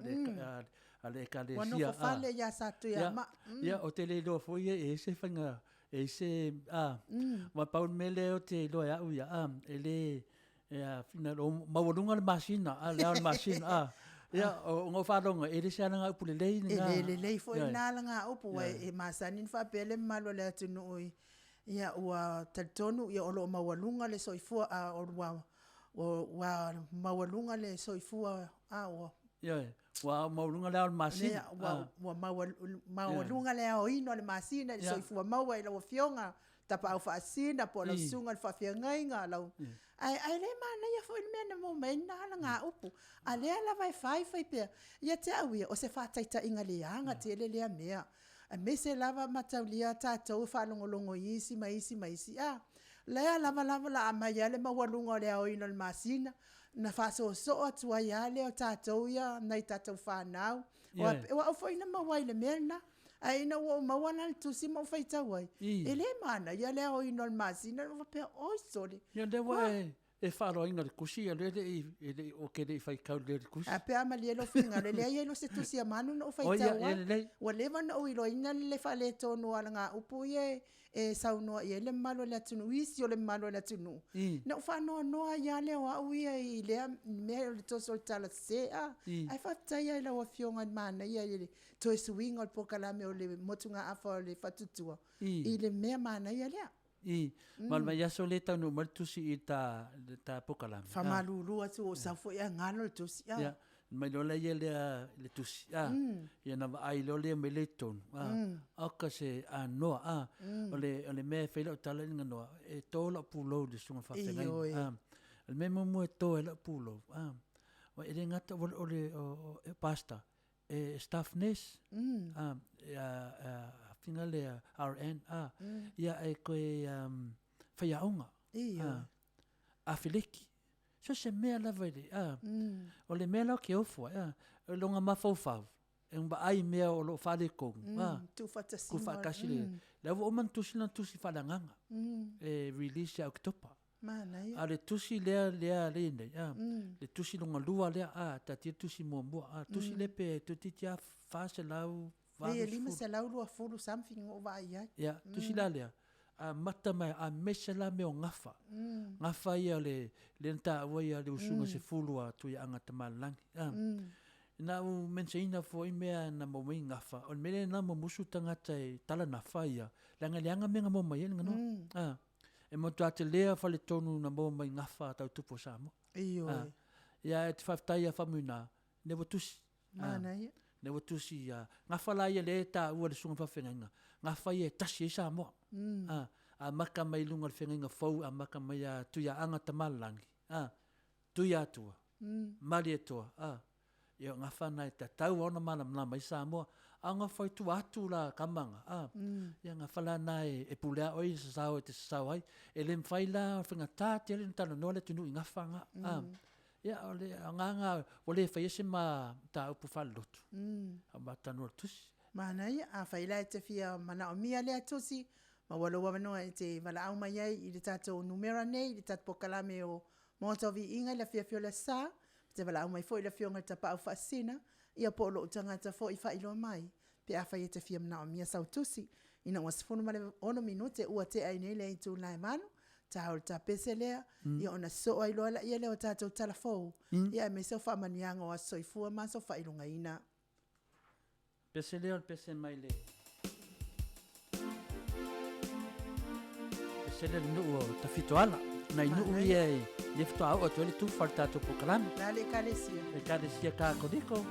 le Ekalesia. Ua nofo fale ia Satuiamaa. Ia, ou te le iloa foi e i ai se faiga, e i ai se, a, aua pau le mea lea ou te iloa e au ia, a, e le, maualuga le masina, a, le ao o le masina, a. Ia, ona ou faalogo, e le o se alagaupu lelei lena. E le lelei foi lena alagaupu, aua e masani ona faapea le mamalu o le atunuu i Ia ua talitonu o lo o maualuga le soifua, a ua maualuga le soifua, a ua. Ioe, ua maualuga le ao o le masina. Ua maualuga le aoina o le masina i le soifua maua i lau Afioga Tapaau Faasisina po o lau Susuga i le Faafeagaiga, lau... Ae le manaia foi le mea na maua mai ai lena alagaupu. A o lea lava e fai fai pea, ia te au ia, o se faataitaiga leaga tele lea mea. Aemaise lava mataulia tatou e faalogologo i isi ma isi ma isi, a lea lava lava o le a aumai lava le maualuga o le aoina o le masina, ona faasoosoo atu ai lava lea o tatou ia nai tatou fanau. O au foi na maua ai i le mea lena. Ae ina ua ou maua la le tusi ma ou faitau ai, e le manaia le aoina o le masina, ona ou faapea, oi sole! Ia lea ua e E faaaloaina le tusi, o lea e le i, ou te le i faitau lelei i le tusi. Ae pe a malie lou finagalo, e leai e le o se tusi a Manu na ou faitau ai. Ua leva ona ou iloaina le faaletonu o alagaupu ia e saunoa i ai le mamalu o le atunuu, isi o le mamalu o le atunuu. Na ou faanoanoa ai lava lea o au ia i lea mea o le toso o le tala sese. Ae faafetai lava i lau Afioga i le manaia i le toe suiga o le polokalame o le motugaafa o le Faatuatua i le mea manaia lea. I, ma le vaiaso lea e taunuu mai le tusi i ta, le ta pokalame. Faamalulu atu ua ou sau foi ae galo le tusi, a. Ia, mai loa lea lea le tusi, a. Ia na vaai loa lea mai lea i totonu, a. Oka se anoa, a. O le, o le mea e fai lau tala i le ganoa, e to lau pulou i le susuga i le faafeagaiga, a. O le mea muamua e to ai lau pulou, a, e le gata o le pastor, e staff nurse, a, a lea RN, a, ia e toe faiaoga, a, afeleki, so se mea lava i le, a, o le mea la ou te ofo ai, a, o lona mafaufau, e vaai i mea o lo o faaletonu, a, tuufaatasi le, la ua uma ona tusi lana tusi faaleagaga, e release ia Oketopa. Manaia. A o le tusi lea lea lea nei, a, le tusi lona lua lea, a, taatia le tusi muamua, a, tusi lea pe toeitiiti lava 480. Leai e 520 something na ou vaai i ai. Ia, tusi la lea, amata mai, aemaise la mea o gafa. Gafa ia o le, lea na taua ia le usuga sefulu a Tuiaana Tamalelagi, a. Na ou mention-ina foi mea na maua mai gafa, o le mea lea na mumusu tagata e tala nafa ia, leaga e leaga mea na maua mai ai le ganoa, a. E matua tele a faletonu na maua mai gafa tau tupu o Samoa. Ioe. Ah, ia e te faafetai ia Faumuina, ne ua tusi. Manaia. Ne ua tusi ia gafa la ia le taua le susuga faafeagaiga, gafa ia e tasi ai Samoa. Ah, amata mai luga o le feagaiga fou, amata mai ia Tuiaaga Tamalelagi, ah, Tuiatua, Malietoa, ah, Ia o gafa na e tatau ona malamalama ai Samoa, a o gafa i tua atu la kamaga, a, ia gafa la na e pule a oe i le sasao e te sasao ai. E le mafai la o le faigata tele ona talanoa le atunuu i gafa ga, a. Ia o le agaga ua le faia se ma mataupu faalelotu, a ma talanoa i le tusi. Manaia, afai la e te fia manaomia lea tusi, maua lou avanoa e te valaau mai ai i le tatou numera nei, i le tatou polokalame o Maota o Viiga i le afiafi o le Aso Sa, ou te valaau mai foi i le Afioga i le Tapaau Faasisina, ia po o lou tagata foi i faailoa mai, pe afai e te fia manaomia sau tusi. Ina ua 16 minute ua tea ai nei le itula e 8, ta o le tapese lea, ia ona sosoo ai loa laia lea o tatou tala fou, ia aemaise o faamanuiaga o aso soifua ma aso faailogaina. Pese lea o le pese mai le pese lea le nuu o Tafitoala. Nai nuu ia e le faatoa oo atu ai le tufa o le tatou polokalame. La le ekalesia. Ekalesia Katoliko,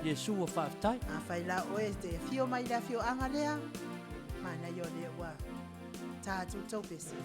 Iesu ua faafetai. Afai la oe e te afio mai i le afioaga lea, manaia o lea ua ta atu le tou pese.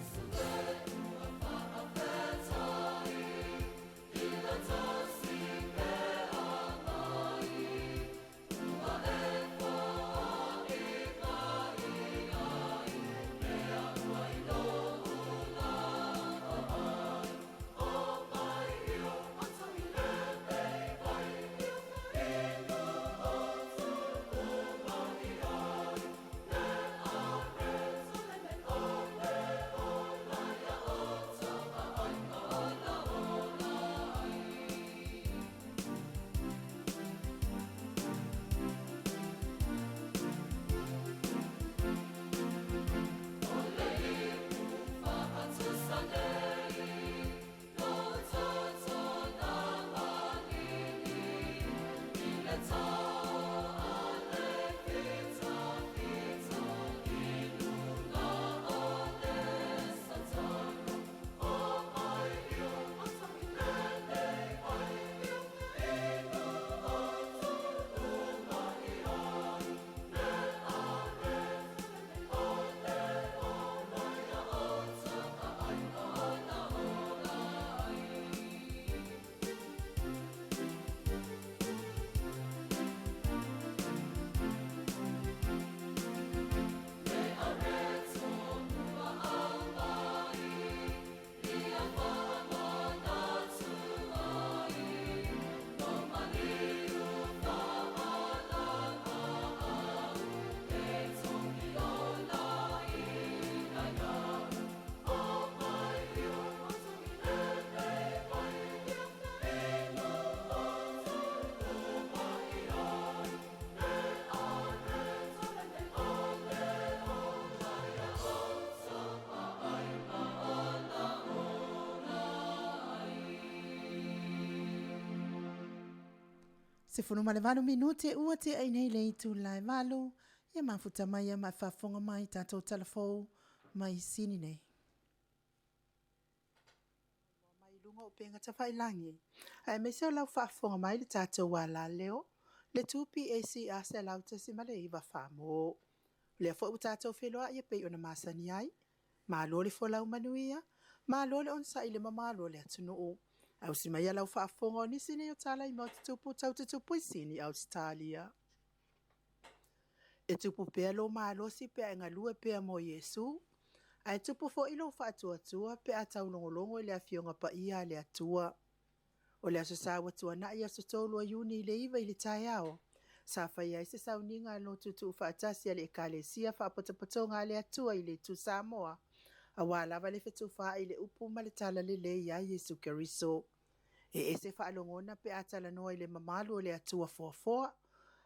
18 minute ua tea ai nei le itula e 8, ia mafuta mai ia ma e faafofoga mai i tatou tala fou mai Sini nei. luga o upega tafailagi, aemaise o lau faafofoga mai i le tatou alaleo, le 2PACR 101.9 Samoa. O lea foi ua tatou feiloai e pei ona masani ai, malo le folau manuia, malo le onosai i le mamalu o le atunuu. Ausi maia lau faafofoga o nisi nei o tala i mea o tutupu tau tutupu i Sini, Ausetalia. E tupu pea lou malosi pe a e galue pea mo Iesu, ae tupu foi lou faatuatua pe a taulogologo i le Afioga Paia a le Atua. O le Aso Sa ua tuanai aso 3 o Iuni i le 9 i le taeao, sa faia ai se sauniga a lotu tuufaatasi a le Ekalesia Faapotopotoga a le Atua i le Itu Samoa, aua lava le fetufaai i le upu ma le talalelei ia Iesu Keriso. E ese faalogona pe a talanoa i le mamalu o le Atua foafoa,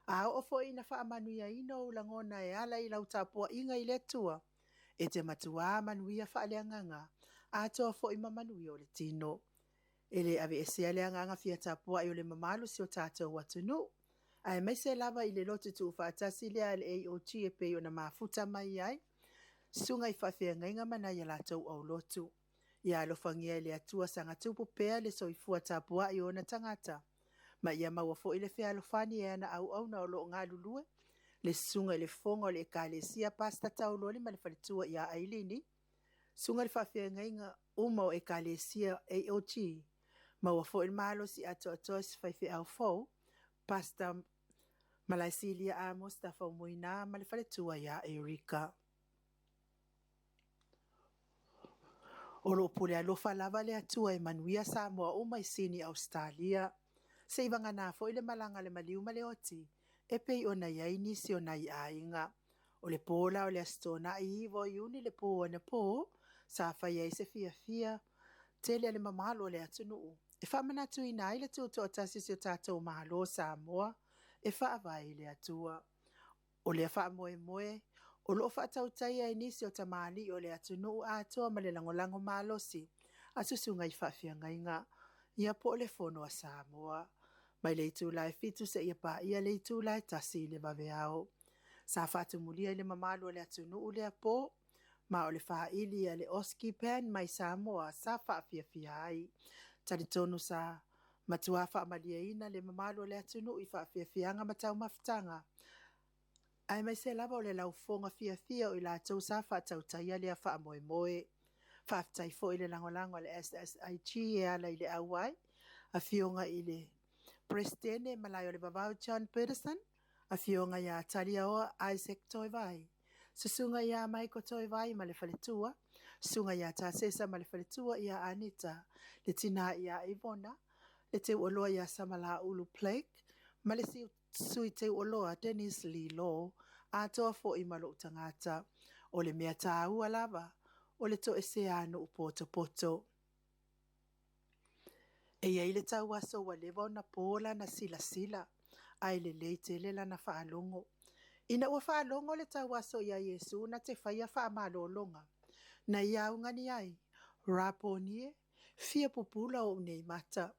a oo foi ina faamanuiaina ou lagona e ala i lau tapuaiga i le Atua, e te matuā manuia faaleagaga, atoa foi ma manuia o le tino. E le aveesea le agaga fia tapuai o le mamalu o si o tatou atunuu, aemaise lava i le lotu tuufaatasi lea a le AOG e pei ona mafuta mai ai susuga i faafeagaiga ma nai a latou aulotu. Ia alofagia e le Atua sagatupu pea le soifua tapuai o ona tagata, ma ia maua foi le fealofani e ana auauna o lo o galulue, le susuga i le fofoga o le Ekalesia Pastor Tauloli ma le faletua ia Ailini, susuga i le faafeagaiga uma o Ekalesia AOG, maua foi le malosi atoatoa i se faifeau fou, Pastor Malaesilia Amos Tafaumuina ma le faletua ia Erika. O lo o pule alofa lava le Atua e manuia Samoa uma i Sini Ausetalia. Se i vagana foi le malaga a le maliu ma le oti, e pei ona i ai nisi o nai aiga. O le po la o le Aso Toonai 9 o Iuni le po anapo, sa fai ai se fiafia tele a le mamalu o le atunuu e faamanatuina ai le tutoatasi o si o tatou Malo o Samoa e faavae i le Atua. O lea faamoemoe o lo o faatautaia e nisi o tamalii o le atunuu atoa ma le lagolago malosi a susuga i faafeagaiga, ia po o le Fono a Samoa. Mai le itula e 7 seia paia le itula e 1 i le vaveao. Sa faatumulia i le mamalu o le atunuu lea po, ma o le faili a le Oski Band mai Samoa sa faafiafia ai. Talitonu sa matua faamalieina le mamalu o le atunuu i faafiafiaga ma taumafataga, aemaise lava o le laufofoga fiafia o i latou sa faatautaia lea faamoemoe. Faafetai foi i le lagolago a le SSIG e ala i le auai, afioga i le Peresetene Malae o le Vavau John Peterson, afioga ia Taliaoa Isaac Toevai, susuga ia Michael Toevai ma le faletua, susuga ia Tasesa ma le faletua ia Anita, le tina ia Ivona, le teuoloa ia Samalaulu Blake, ma le sui teuoloa Dennis Lee Law, atoa foi ma lou tagata. O le mea tāua lava, o le toesea a nuu potopoto. E i ai le tauaso ua leva ona po lana silasila, ae lelei tele lana faalogo. Ina ua faalogo le tauaso iā Iesu na te faia faamalologa, na ia augani ai, Raponi e, fia pupula ou nei mata.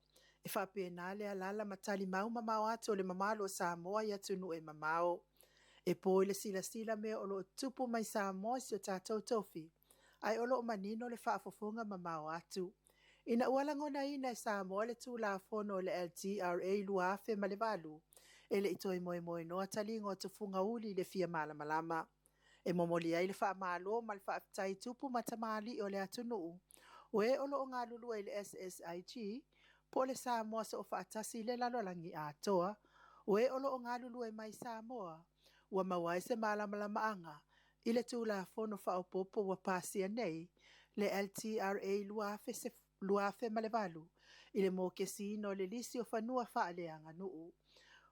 E faapena le alaala ma talimau mamao atu o le mamalu o Samoa i atunuu e mamao. E po i le silasila mea o lo o tupu mai Samoa i si o tatou tofi, ae o lo o manino le faafofoga mamao atu. Ina ua lagonaina e Samoa le Tulafono o le LTRA 2008, e le i toe moemoenoa taliga o tufuga uli i le fia malamalama. E momoli ai le faamalo ma le faafetai i tupu ma tamalii o le atunuu, o e o lo o galulue i le SSIG, po o le Samoa Soofaatasi i le lalolagi atoa, o e o lo o galulue mai Samoa, ua maua ai se malamalamaaga i le Tulafono Faaopoopo ua pasia nei, le LTRA 2008, i le mokesiina o le lisi o fanua faaleaganuu.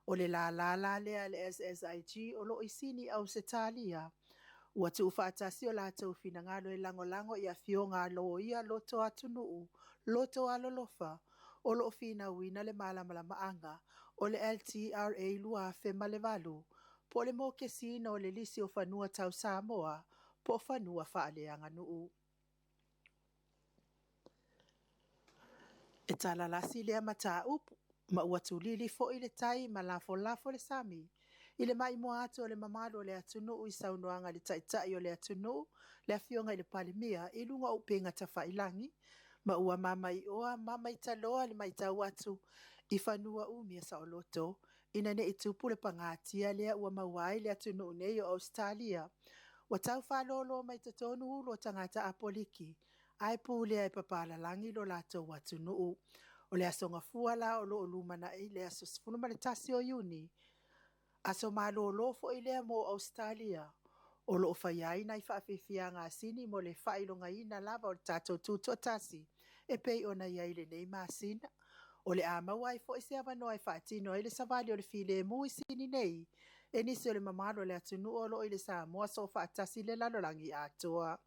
O le lālā la lea a le SSIG o lo o i Sini Ausetalia, ua tuufaatasi o latou finagalo e lagolago i afioga a loia loto atunuu, loto alolofa, o lo o finauina le malamalamaaga o le LTRA 2008, po o le mokesiina o le lisi o fanua tau Samoa, po o fanua faaleaganuu. E talalasi lea mataupu, ma ua tulili foi le tai ma lafolafo le sami i le maimoa atu o le mamalu o le atunuu i saunoaga a le Taitai o le atunuu, le Afioga i le Palemia, i luga o upega tafailagi, Ma ua mamaioa mamaitaloa le matau atu i fanua umia saoloto, ina ne i tupu le pagatia lea ua maua ai le atunuu nei o Ausetalia. Ua tau faalōlō mai totonu ulu o tagata Apoliki, ae pulea e papalalagi lo latou atunuu. O le aso Gafua la o lo o lumanai le aso 11 o Iuni, aso malōlō foi lea mo Ausetalia, o lo o faia ai nai faafiafiaga asini mo le faailogaina lava o le tatou tutoatasi e pei ona i ai lenei masina. O le a maua ai foi se avanoa e faatino ai le savali o le filemu i Sini nei, e nisi o le mamalu o le atunuu o lo o i le Samoa soofaatasi le lalolagi atoa.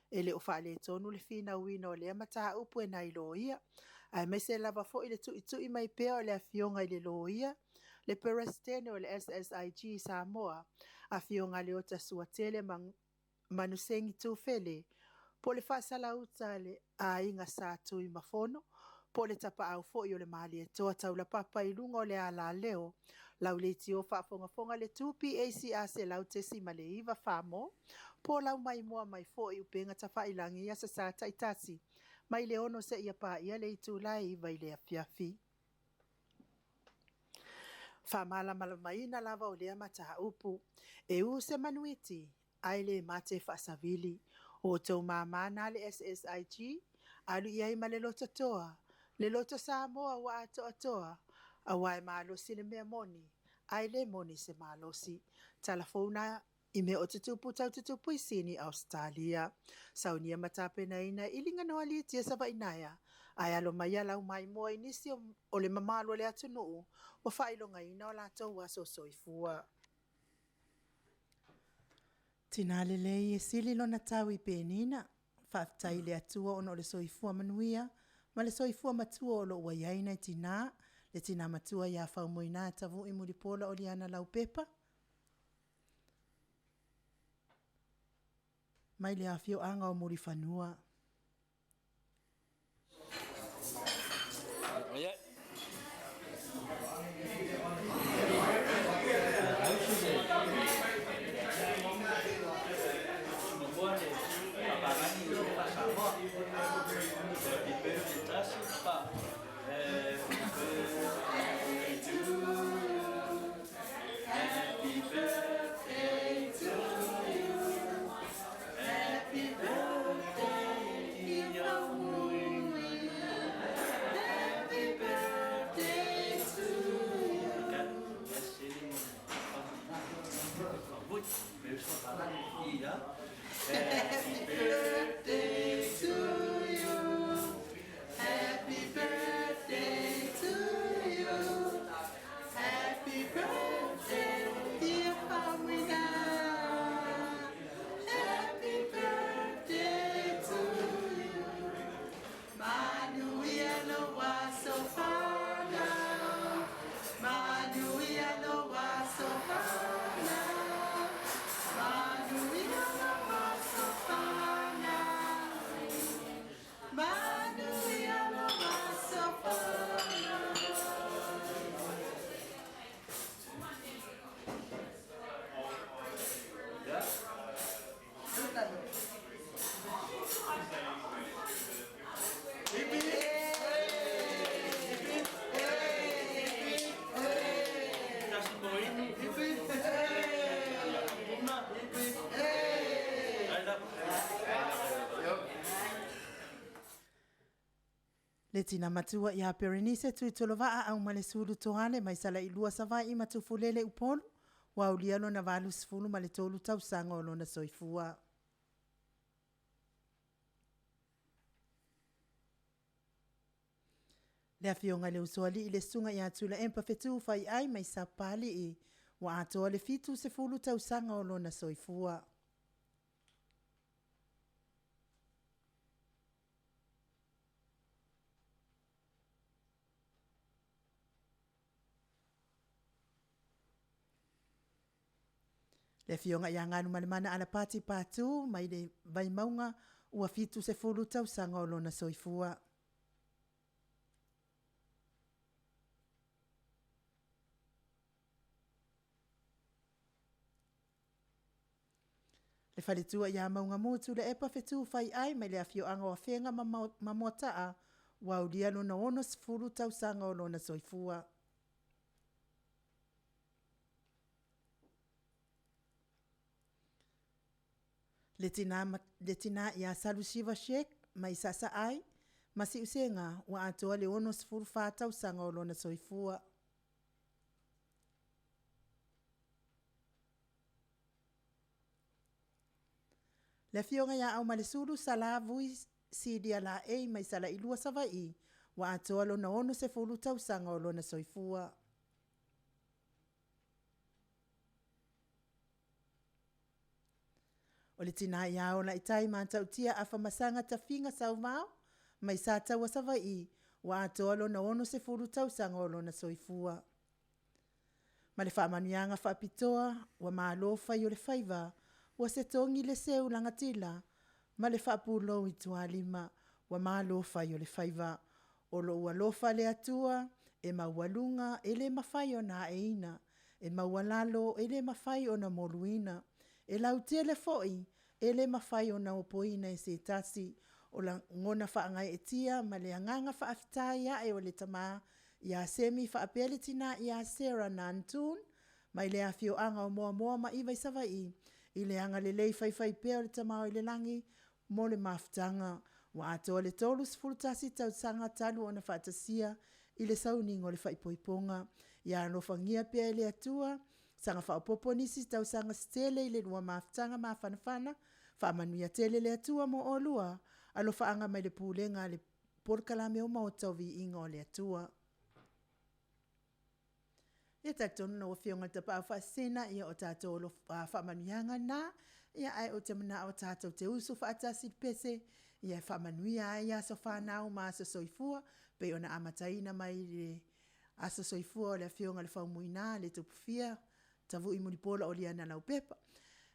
E le o faaletonu le finauina o lea mataupu e nai loia, aemaise lava foi le tuitui mai pea o le afioga i le loia, le Peresetene o le SSIG i Samoa, afioga Leota Suatele Manusegi Tufele, po o le faasalauta a le aiga Sa Tuimafono, po o le tapaau foi o le Malietoa Taulapapa i luga o le alaleo, lau leitio faafogafoga le 2PACR 100.9 Samoa, po o lau maimoa mai foi i upega tafailagi i aso Sa taitasi, mai le 6 seia paia le itula e 9 i le afiafi. Faamalamalamaina lava o lea mataupu, e u se manuiti, ae le mate faasavili. O outou māmā na le SSIG, alu i ai ma le loto toa, le loto Samoa ua atoatoa, aua e malosi le mea moni, ae le moni se malosi. Talafou na i mea o tutupu tau tutupu i Sini, Ausetalia. Saunia ma tapenaina i Liganoa Litia Savainaea, ae alo mai lau maimoa i nisi o le mamalu o le atunuu ua faailogaina o latou aso soifua. Tina lelei e sili lona tau i penina, faafetai i le Atua ona o le soifua manuia ma le soifua matua o lo o ua i ai nai tina, le tina matua ia Faumuina Tavui Mulipola Oliana Laupepa, mai le afioaga o Mulifanua. Happy birthday, Tasi. Happy birthday to you. Happy birthday to you. Happy birthday, dear Faumuina. Happy birthday to you. Happy birthday to you. Happy birthday to you. Happy birthday, dear Faumuina. Happy birthday to you. Manuia loa sofana. Manuia loa sofana. Manuia loa sofana. Manuia loa sofana. Le tina matua ia Berenice Tuitolovaa au ma le sulu toale mai Salailua Savaii ma Tufulele Upolu, ua aulia lona 83 tausaga o lona soifua. Le afioga i le Usoalii le susuga ia Tulaempa Fetu Faiai mai Sapalii, ua atoa le 70 tausaga o lona soifua. Le afioga ia Galumalemana Alapati Patu mai le Vaimauga, ua 70 tausaga o lona soifua. Le faletua iā Maugamutu Le'epa Fetu Fai'ai mai le afioaga o Afega ma ma Moata'a ua aulia lona 60 tausaga o lona soifua. Le tinā, le tinā iā Salusiva Sheik mai Sa'asa'ai ma Si'usega ua atoa le 64 tausaga o lona soifua. Le afioga ia Aumalesulu Sala Vui Silia Laei mai Sala'ilua Savai'i ua atoa lona 60 tausaga o lona soifua. O le tinā ia Olaitai Matautia Afamasaga Tafiga Sauvao mai Sataua Savai'i ua atoa lona 60 tausaga o lona soifua. Ma le faamanuiaga faapitoa ua malo fai o le faiva, ua se togi le seu lagatila ma le faapulou i tualima, ua malo fai o le faiva. O lou alofa le Atua e maualuga e le mafai ona aeina, e maualalo e le mafai ona moluina, e lautele foi e le mafai ona opoina e se tasi. O lagona faagaeetia ma le agaga faafetai ae o le tama ia Semi faapea le tina ia Sarah Nantoon mai le afioaga o Moamoa ma Iva i Savaii i le agalelei faifaipea o le Tama oi le Lagi mo le mafutaga ua atoa le 31 tausaga talu ona faatasia i le sauniga o le faaipoipoga. Ia alofagia pea e le Atua saga faaopoopo nisi tausaga se tele i le lua mafutaga mafanafana. Faamanuia tele le Atua mo oulua. Alofaaga mai le Pulega a le Polokalame o Maota o Viiga o le Atua. Ia talitonu lau Afioga i le Tapaau Faasisina, ia o tatou faamanuiaga na, ia ae ou te manao tatou te usu faatasi i le pese, ia e faamanuia ai aso fanau ma aso soifua, pei ona amataina mai i le aso soifua o le Afioga i le Faumuina le Tupufia Tavui Mulipola Oliana Laupepa.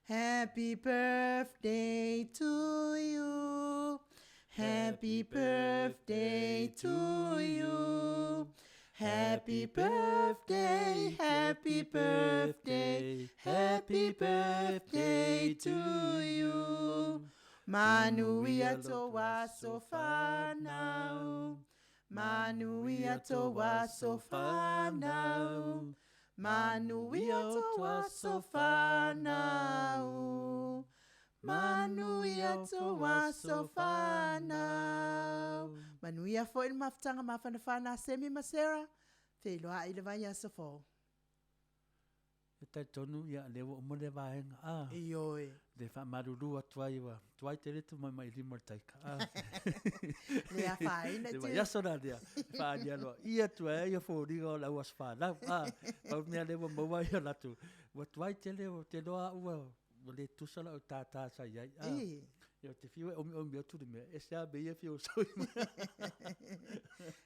Happy birthday to you. Happy birthday to you. Happy birthday, happy birthday, happy birthday to you. Manuia to aso whanau. Manuia to aso whanau. Manuia to aso whanau. Manuia to aso whanau. Manuia foi le mafutaga mafanafana a Semi ma Sarah. Feiloai i le vaiaso fou. E talitonu ia lea ua uma lea vaega a. Ioe. Le faamalulu atu ai ua tuai tele tumaimai lima o le taika a. Le afaina Le vaiaso la lea faaalia aloaia atu ai ia foliga o lau aso fanau a. Pau le mea lea ua maua ai o latou ua tuai tele ou te iloa au ua le tusa lau tātā sa i ai a. Ia ou te fiu e omiomi atu le mea, ese lava mea ia e fia osoi mai.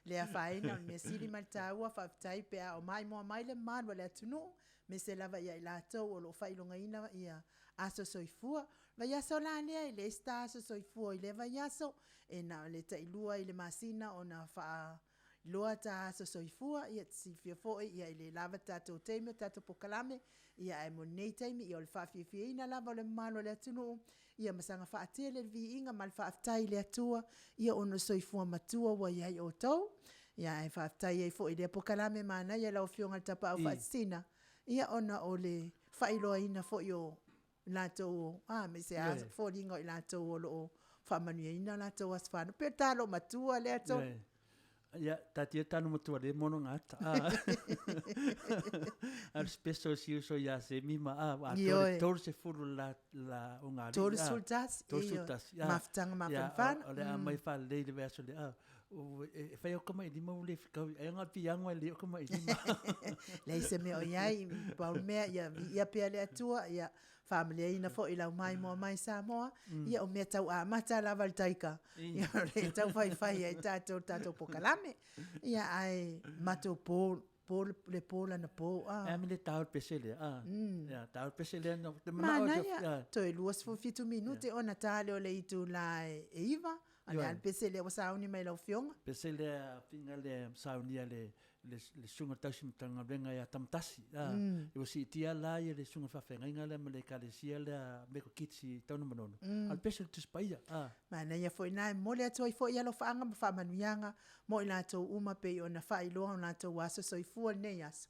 Le afaina o le mea sili ma le taua, faafetai pe a o maimoa mai le mamalu o le atunuu, aemaise lava ia i latou o lo o faailogaina ia aso soifua. Vaiaso la lea, e leai se ta aso soifua i lea vaiaso, e na o le tailua i le masina ona faa Iloa ta aso soifua, ia te silafia foi, ia e le lava tatou taimi o tatou polokalame, ia ae mo lenei taimi, ia o le faafiafiaina lava o le mamalu o le atunuu, ia ma saga faatele le viiga ma le faafetai i le Atua, ia ona o le soifua matua ua i ai outou. Ia ae faafetai ai foi i lea polokalame manaia lau Afioga i le Tapaau Faasisina, ia ona o le faailoaina foi o latou, aemaise lava foliga o i latou o lo o faamanuiaina o latou aso fanau. Pei o le talo matua lea Tony. Ia, taatia talo matua lea mo lona ata. A o le special si uso ia Semi ma a, ua atoa le 30 la, la ogalii. 31. 31. Mafutaga mafanafana. O le a aumai faalelei i le vaiaso lea. E fai au kamaʻilima ua le fetaui, ai na o le piiaga e lelei au kamaʻilima. Leai se mea o i ai, pau le mea ia viia pea le Atua, ia faamaliaina foi lau maimoa mai Samoa, ia o mea tau amata lava le taika, ia o lea e tau faifai ai tatou le tatou polokalame. Ia ae matou po, po le po lana po, a. E a mea le ta o le pese lea, a. Ia, ta o le pese lea, no, te manao. Manaia, toe 27 minute ona ta lea o le itula e 9, A o le a le pese lea ua sauni mai lau Afioga? Pese lea, finga lea saunia le le le susuga i le tausi Matagaluega ia Tamatasi, a, ua siitia la ia le susuga i le faafeagaiga lea ma le Ekalesia lea Mekokitsi i Tanugamanono, a o le pese o le Tusi Paia, a. Manaia foi lena e momoli atu ai foi alofaaga ma faamanuiaga mo i latou uma pei ona faailoa o latou aso soifua i lenei aso.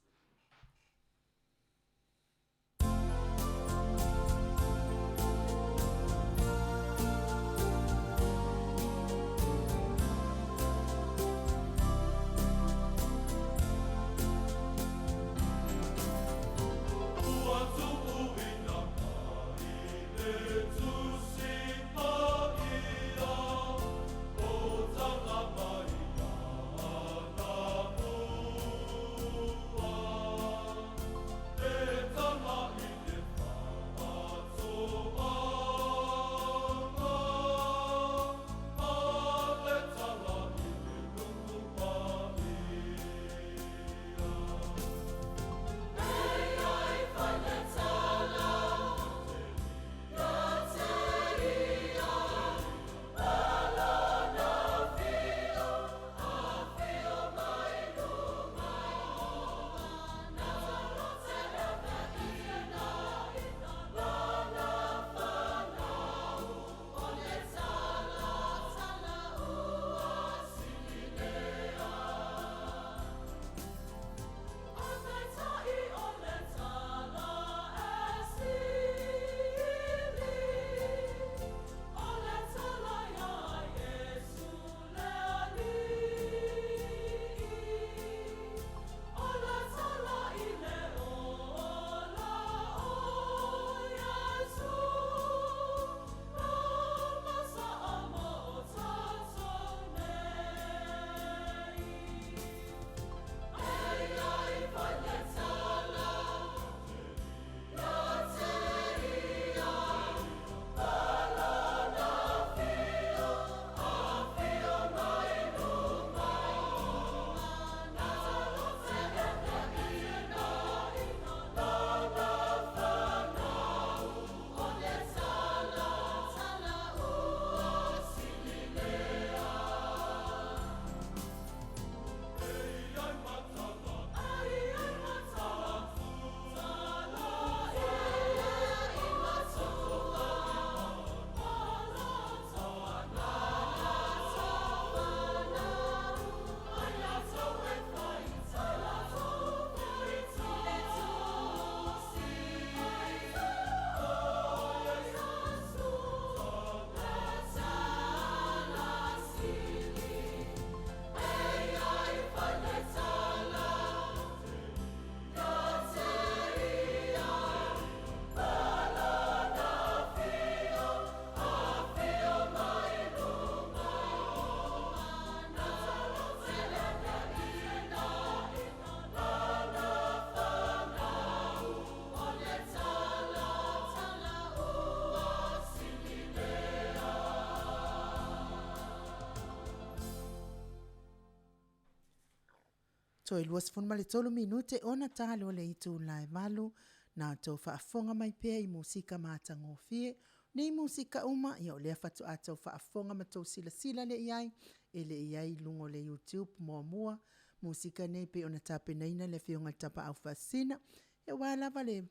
Toe 23 minute ona talo le itula e 8, na tou faafofoga mai pea i musika matagofie. Nei musika uma, ia o lea faatoa tou faafofoga ma tou silasila lea i ai, e le i ai i luga o le YouTube muamua. Musika nei pei ona tapenaina le Afioga i le Tapaau Faasisina, ia aua lava le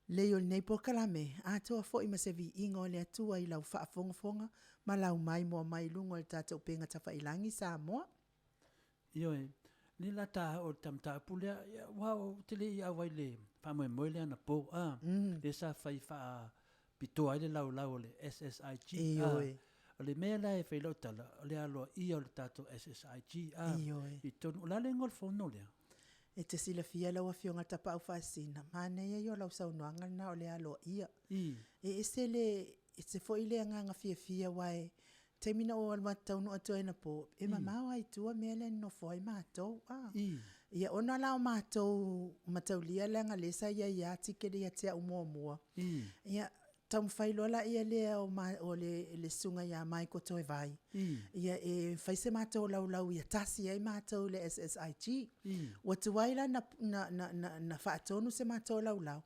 lelei o lenei polokalame, atoa foi ma se viiga o le Atua i lau faafogafoga ma lau maimoa mai i luga o le tatou upega tafailagi Samoa. Ioe, lenei la ta oo i le mataupu lea, ia aua ou te le i auai i le faamoemoe lea anapo, a, lea sa fai faapitoa ai le laulau o le SSIG, a. Ioe. O le mea la e fai ai lau tala, o le aloaia o le tatou SSIG, a. Ioe. I totonu, o le a le igoa o le fono lea? E te silafia lau Afioga Tapaau Faasisina, manaia ia o lau saunoaga lena o le aloaia. E ese le, ese foi le agaga fiafia aua e taimi na ou alu atu taunuu atu ai anapo, e mamao lava i tua mea lea e nonofo ai matou. Ia ona la o matou mataulia leaga o lea sa i ai lava tiketi ia te au muamua. Ia taumafai loa laia lea o le susuga ia Michael Toevai, ia e fai se matou laulau ia tasi ai matou i le SSIG. Ua tuai la ona faatonu se matou laulau,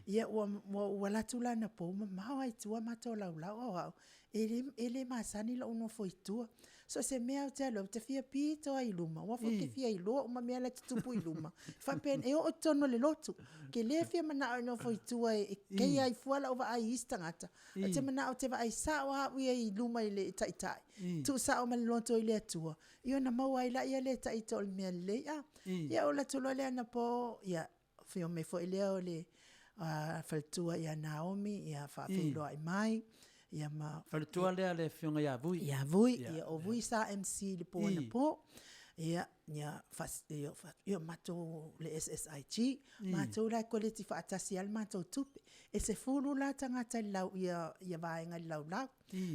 Ia ua ua ua alu atu la anapo ua mamao lava i tua matou laulau a o au, e le e le masani lou nofo i tua. So o se mea lava ou te alu ai, ou te fia pito lava i luma, aua foi ou te fia iloa uma mea la e tutupu i luma. Faapena, e oo i totonu o le lotu. Ou te le fia manao e nofo i tua e keia ai fua lau vaai i isi tagata. Ou te manao ou te vaai sao lava au ia i luma i le Taitai, tuusao ma le loto i le Atua, ia ona maua ai lea o le ita o le mea lelei. Ia ou alu atu loa lea anapo, ia afio mai foi lea o le faletua ia Naomi, ia faafeiloai mai, ia ma... Faletua lea le afioga ia Vui. Ia Vui, ia o Vui sa MC i le po anapo. Ia, ia, ia matou le SSIG, matou la e koleti faatasi lava le matou tupe. E 10 la tagata i le lau, ia vaega i le laulau.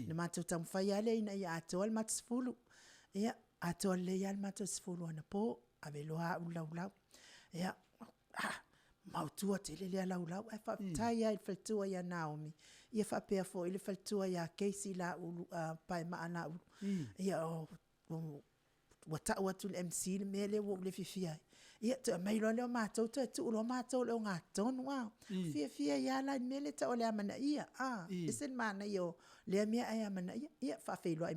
Na matou taumafai lava lea ina ia atoa le matou 10. Ia, atoa lelei lava le matou 10 anapo, ave loa au i le laulau. Ia, ah, maotua tele lea laulau, ae faafetai lava i le faletua ia Naomi, ia faapea foi le faletua ia Casey Laulu Paemaa Laulu. Ia, ua tau atu i le MC le mea lea ua ou le fiafia ai. Ia, toe aumai loa lea o matou, toe tuu loa matou i le ogatotonu, a. Fiafia ai lava la i le mea lea e tau o le amanaia, a. Ese le manaia o lea mea ae amanaia. Ia, faafeiloai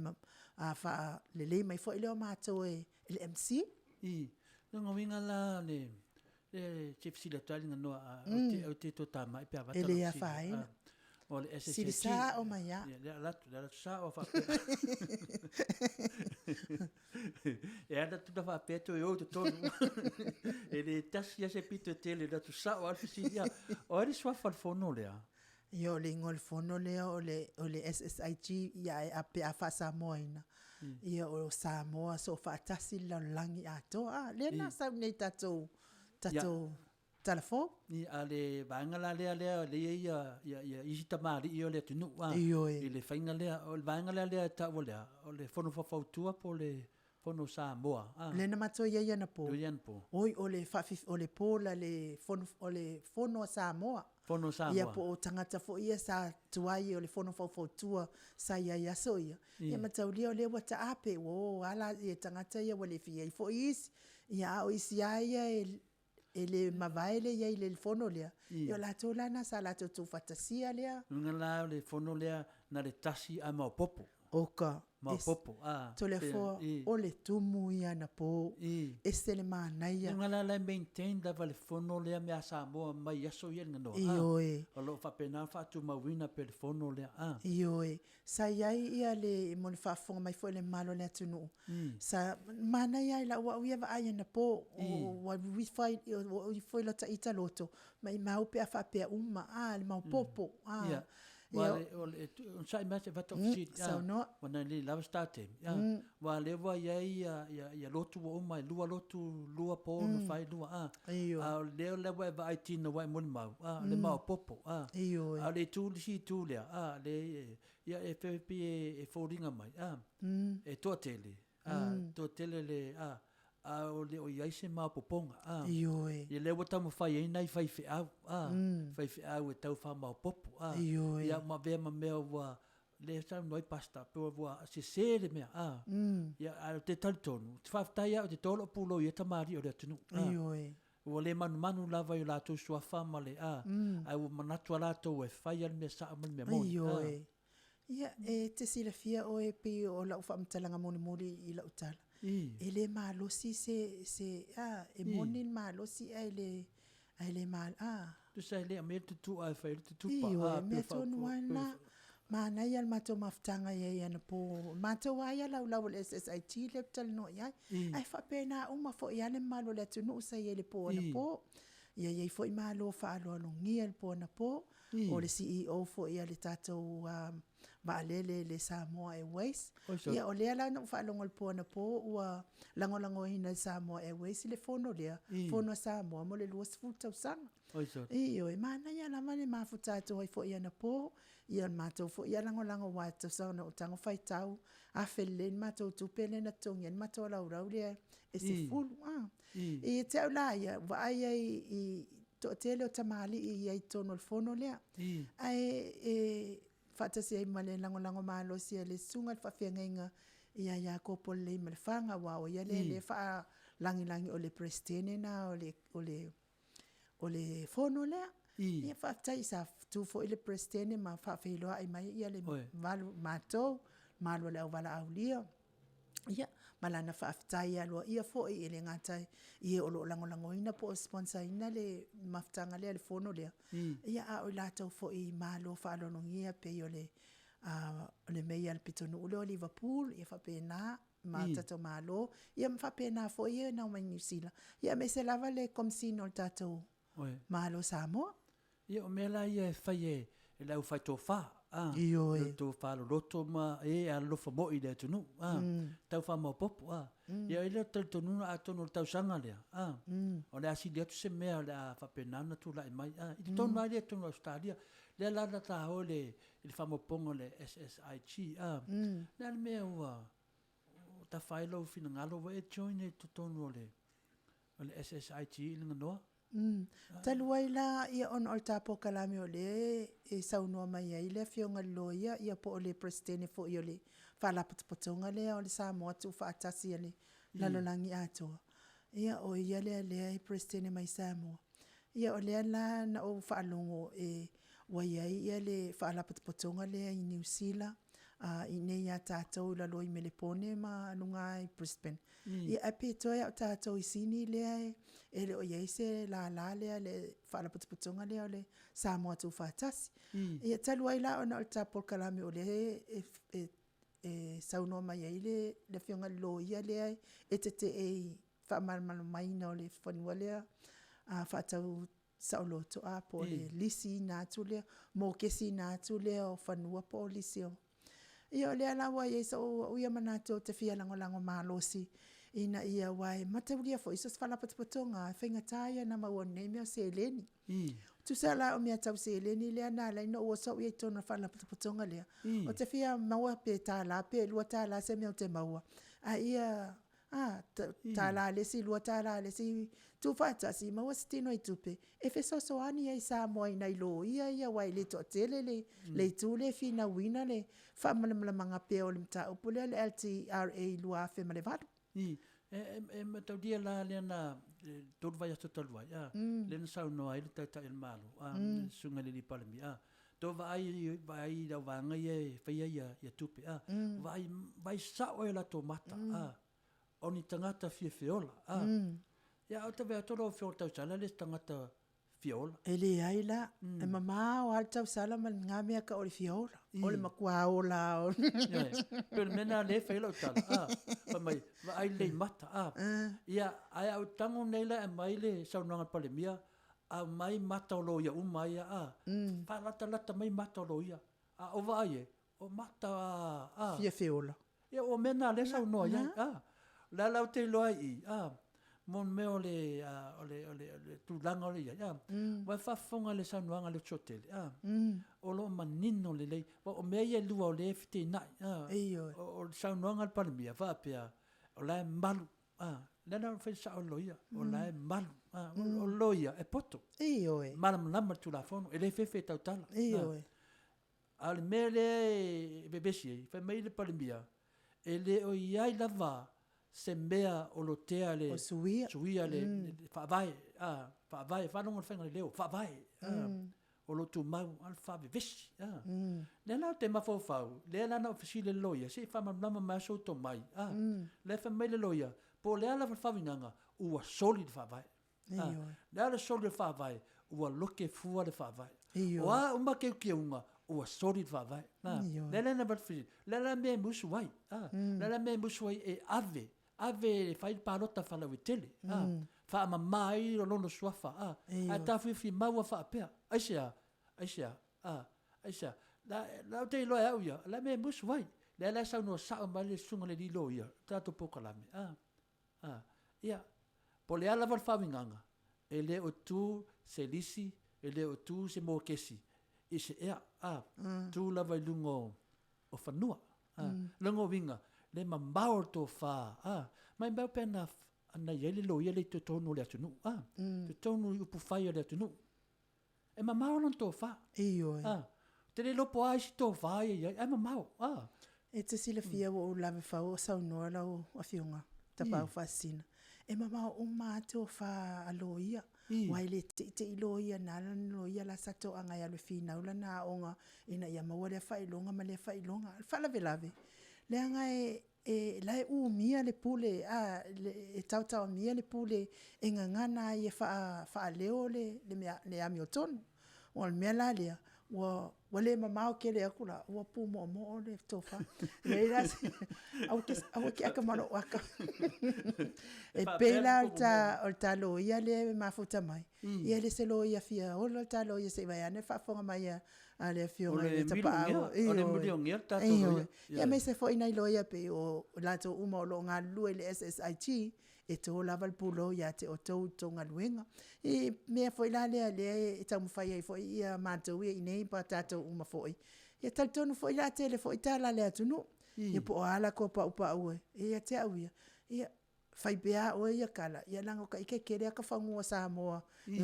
faalelei mai foi lea o matou e le MC. I, lona uiga la o le, e te fesili atu lava Liganoa, ou te toatamai pe avatu. E le afaina. O le SSG. Sili sao mai lava. Ia, lea alu atu sao faapea. E ala atu na faapea toe o i totonu. E le tasi lava se pito e tele, alu atu sao lava le fesili. Ia, o ai le suafa o le fono lea? Ia, o le igoa o le fono lea o le, o le SSIG, ia, pe a faa-Samoaina, ia o Samoa Soofaatasi i le Lalolagi Atoa. A, lea na sau nei i tatou, tatou tala fou. I, a le vaega la lea lea lea i ai ia, ia isi tamalii o le atunuu, a, Ioe. I le faiga lea, o le vaega la lea e taua lea, o le Fono Faufautua po o le Fono Samoa, a. Lea na matou i ai anapo. I ai anapo. Oi, o le faafif, o le po la le Fono, o le Fono a Samoa. Fono a Samoa. Ia po o tagata foi ia sa tuai o le Fono Faufautua sa i ai i aso ia. Ia mataulia o lea ua taape, ua o lava la tagata ia ua le fia i ai foi isi. Ia a o isi lava ia e le mavae le i ai i le fono lea, ia o latou la na sa latou tuufatasia lea. Luga la o le fono lea na le tasi ae maopoopo. Oka. Maopoopo, a. Toleafoa, o le tumu ia anapo, ese le manaia. Luga la la e maintain lava le fono lea mea a Samoa mai aso ia Liganoa, a. Ioe. O lo o faapena ona faatumauina pea le fono lea, a. Ioe. Sa i ai ia le, mo le faafofoga mai foi a le mamalu o le atunuu, sa manaia lava i lau au ia vaai anapo, ua ifo i lota ita loto, maimau pe a faapea uma, a, le maopoopo. Ia, onosai mai se i avatu au fesili. Saunoa. Ua nai le lava se ta taimi. Aua o lea ua i ai ia lotu ua uma, e lua lotu, lua po na fai lua, a. A o lea la ua e vaai tino ua e molimau, a, o le maopoopo, a. Ioe. A o le itu, le isi itu lea, a, le, ia e pei e foliga mai, a, e toatele, a, toatele le, a, a o le o i ai se maopoopoga, a. Ioe. Ia lea ua taumafai ai nai faifeau, a, faifeau e tau faamaopoopo, a. Ioe. Ia ma avea ma mea ua, lea e saunoa ai Pastor, pe ua sese le mea, a. Ia, ae ou te talitonu, ou te faafetai lava ou te to lou pulou i ia tamalii o le atunuu, a. Ioe. Ua le manumanu lava i o latou suafa ma le, a, ae ua manatu lava latou e fai lava le mea sao ma le mea moni, a. Ioe. Ia, e te silafia oe e pei o lau faamatalaga mulimuli i lau tala, e le malosi se, se, a, e moni le malosi ae le, ae le mal, a. Tusa e le aumaia le tutua e fai ai le tutupa, a, Ioe, mea tonu lava lena. Manaia le matou mafutaga i ai anapo, matou lava ia laulau o le SSIT lea ou te talanoa i ai, ae faapena uma foi lava le mamalu o le atunuu sa i ai i le po anapo. Ia i ai foi malo faaaloalogia i le po anapo, o le CEO foi a le tatou vaalele le Samoa Airways. Ia o lea la na ou faalogo i le po anapo ua lagolagoina e Samoa Airways le fono lea, Fono a Samoa mo le 20 tausaga. Ioe, manaia lava le mafuta atu ai foi anapo, ia le matou foi ia lagolago aua e tusa ona ou tago faitau afe lelei le matou tupe lea na totogi ai le matou laulau lea e 10. Ia te au la ia, vaai ai i toatele o tamalii i ai i totonu o le fono lea. Ae e faatasi ai ma le lagolago malosi a le susuga i le faafeagaiga ia Iakopo Leleimalefaga, aua o ia lea e faalagilagi o le Peresetene lena o le o le fono lea. Ia faafetai sa tu foi le Peresetene ma faafeiloai mai ia le malu matou, malu o le auvalaaulia. Ia, ma lana faafetai aloaia foi e le gata i e o lo o lagolagoina po o sponsor ina le mafutaga lea, le fono lea, ia a o i latou foi i malo faaaloalogia e pei o le o le meia o le pitonuu lea o Liverpool, ia faapena ma mm. tatou Malo, ia ma faapena foi e nao mai Niu Sila, ia aemaise lava le Komesina o le tatou Malo Samoa. Ia o mea la ia e fai e, e le aufai tofa, a, Ioe. tofa loloto ma e alolofa moi i le atunuu, a, mm. tau faamaopopo, a. Mm. Ia i le talitonuga atonu o le tausaga lea, a, mm. o le a sili atu se mea o le a faapena ona tulai mai, a, i totonu mm. lava lea totonu o Australia, lea la na tahoe le, i le faamaopoopoga o le SSIG, a, mm. le a le mea ua tafa ai lou finagalo ua e join i totonu o le, o le SSIG i le ganoa? Mm. Talu ai la ia ona o le ta polokalame o lea e saunoa mai ai le afioga i le loia ia po o le Peresetene foi o le Faalapotopotoga lea o le Samoa Tuufaatasi a le Lalolagi Atoa. Ia o ia lea lea e Peresetene mai Samoa. Ia o lea la na ou faalogo e ua i ai ia le Faalapotopotoga lea i Niu Sila, a i inei ia tatou i lalo i Melepone ma luga i Brisbane. Mm. Ia ae pe toe a o tatou i Sini lea e, e le o i ai se lālā lea le Faalapotopotoga lea o le Samoa Tuufaatasi. Mm. Ia talu ai la ona o le ta polokalame o lea e, e, e saunoa mai ai le, le afioga i le loia lea e tetee i faamalamalamaina o le fanua lea a faatau saoloto a po o le lisiina atu lea, mokesiina atu lea o fanua po o lisi o. Ia o lea la ua i ai sou au ia manatu ou te fia lagolago malosi ina ia aua e mataulia foi so o se faalapotopotoga e faigata ia ona maua o nei mea o seleni. Tusa la o mea tau seleni lea na ala ai ona ou oso au ia i totonu o le faalapotopotoga lea. Ou te fia maua pe $1 pe $2 se mea ou te maua, a ia A, $1 le isi, $2 le isi, tuufaatasi, maua se tino i tupe e fesoasoani ai i Samoa i nai loia ia aua e le toatele le, mm. le itu lea e finauina le faamalamalamaga pea o le mataupu lea le LTRA 2008. I, e, e, e mataulia la lea na tolu vaiaso talu ai, a, mm. lea na saunoa ai le Taitai o le Malo, a, mm. susuga i le alii Palemia, a, to vaai, vaai i lau vaega ia e faia ia, ia tupe, a, mm. vaai, vaai sao e latou mata, mm. a, o ni tagata fia feola, a. Mm. Ia, o te vea tolo o feola tausala le tagata fia ola. E leai la, mm. e mamao lava le tausala ma ngā mea ka o le fia ola. Mm. O le makua ola. O... Pe le mea le whai lau tala, a, fa mai, vaai lei mata, a. Uh. Ia, ai au tango nei la e mai le saunoaga Palemia, aumai mata o loia uma ia, a, mm. faalatalata mai mata o loia. A o vaai e, o mata a, a. Fia feola. Ia, o mea nā lea saunoa iai, a. La lau te iloa i, a, mo mea o le, a, o le, o le, o le tulaga o le iai, a. Mm. Wai faafofoga le saunoaga le Totele, a. Mm. O lo o manino lelei, wa o mea ia e lua o lea e fetenai, a. Ioe. O, o le saunoaga a le Palemia, faapea, o la e malu, A, lea la fai sao le loia, o la e malu. A, o le loia e poto. Ioe. Malamalama le Tulafono, e le fefe e tautala. Ioe. A o le mea lea e vevesi ai, fai mai le Palemia, e le o i ai lava se mea o lotea le O suia. suia le, le faavae, a, faavae, faalogo le faiga o le leo, faavae, a, o lo o tumau, a o le faavevesi, a. Lea la ou te mafaufau, lea la na ou fesili i le loia, se i faamalamalama mai lava sou tomai, a. Lea fai mai le loia, po o le a lava le faauigaga, ua soli le faavae. A, le a le soli o le faavae, ua loke fua le faavae. O a uma keukeuga, ua soli le faavae. A, lea la na fesili, lea la mea e musu ai, a, lea la mea e musu ai e ave, ave e fai le palota faalauaitele, a, faamama ai lona suafa, a, ae taofiofi maua faapea, aisea, aisea, a, aisea, la, la ou te iloa e au ia, o le a mea e musu ai, lea la e saunoa sao mai le susuga i le alii loia, le tatou polokalame, a, a, ia, po o le a lava le faauigaga, e le o tu se lisi, e le o tu se mokesi i se ea, a, tu lava i luga o, o fanua. A, lona uiga, le mamao o le tofa, a, maimau pe ana, ana i ai le loia lea i totonu o le atunuu, a, totonu i upufai o le atunuu. E mamao lona tofa. Ioe. A, te le iloa po o a isi tofa ia i ai, ae mamao, a. E te silafia ua ou lave fau o saunoa lau Afioga Tapaau Faasisina, e mamao uma lava tofa a loia. Aua e le teitei loia na ala ona loia la sa toaga e alu e finau lana aoga ina ia maua lea faailoga ma lea faailoga. O le faalavelave, leaga e e la e umia le pule a e taotaomia le pule e gagana ai e faaleo le mea le amiotonu. O le mea la lea, ua ua le mamao tele atu la, ua pumoomoo le tofa. Leai la se, aua te, aua te ata ma lou ata. E pei la o le ta, o le ta loia lea e mafuta mai, ia e le se loia fia ola le ta loia se i vaeane le faafofoga mai a a le Afioga i le Tapaau. O le milionea le tatou loia. Ia aemaise foi nai loia pei o latou uma o lo o galulue i le SSIG, e to lava le pulou ia te outou i le tou galuega. I mea foi la lea lea e taumafai ai foi ia matou ia i inei ma tatou uma foi, ia talitonu foi o le a tele foi tala a le atunuu, ia po o a latou paupau e ia te au ia, ia fai pea oe ia tala, ia leaga o ita e tele ata fanua Samoa,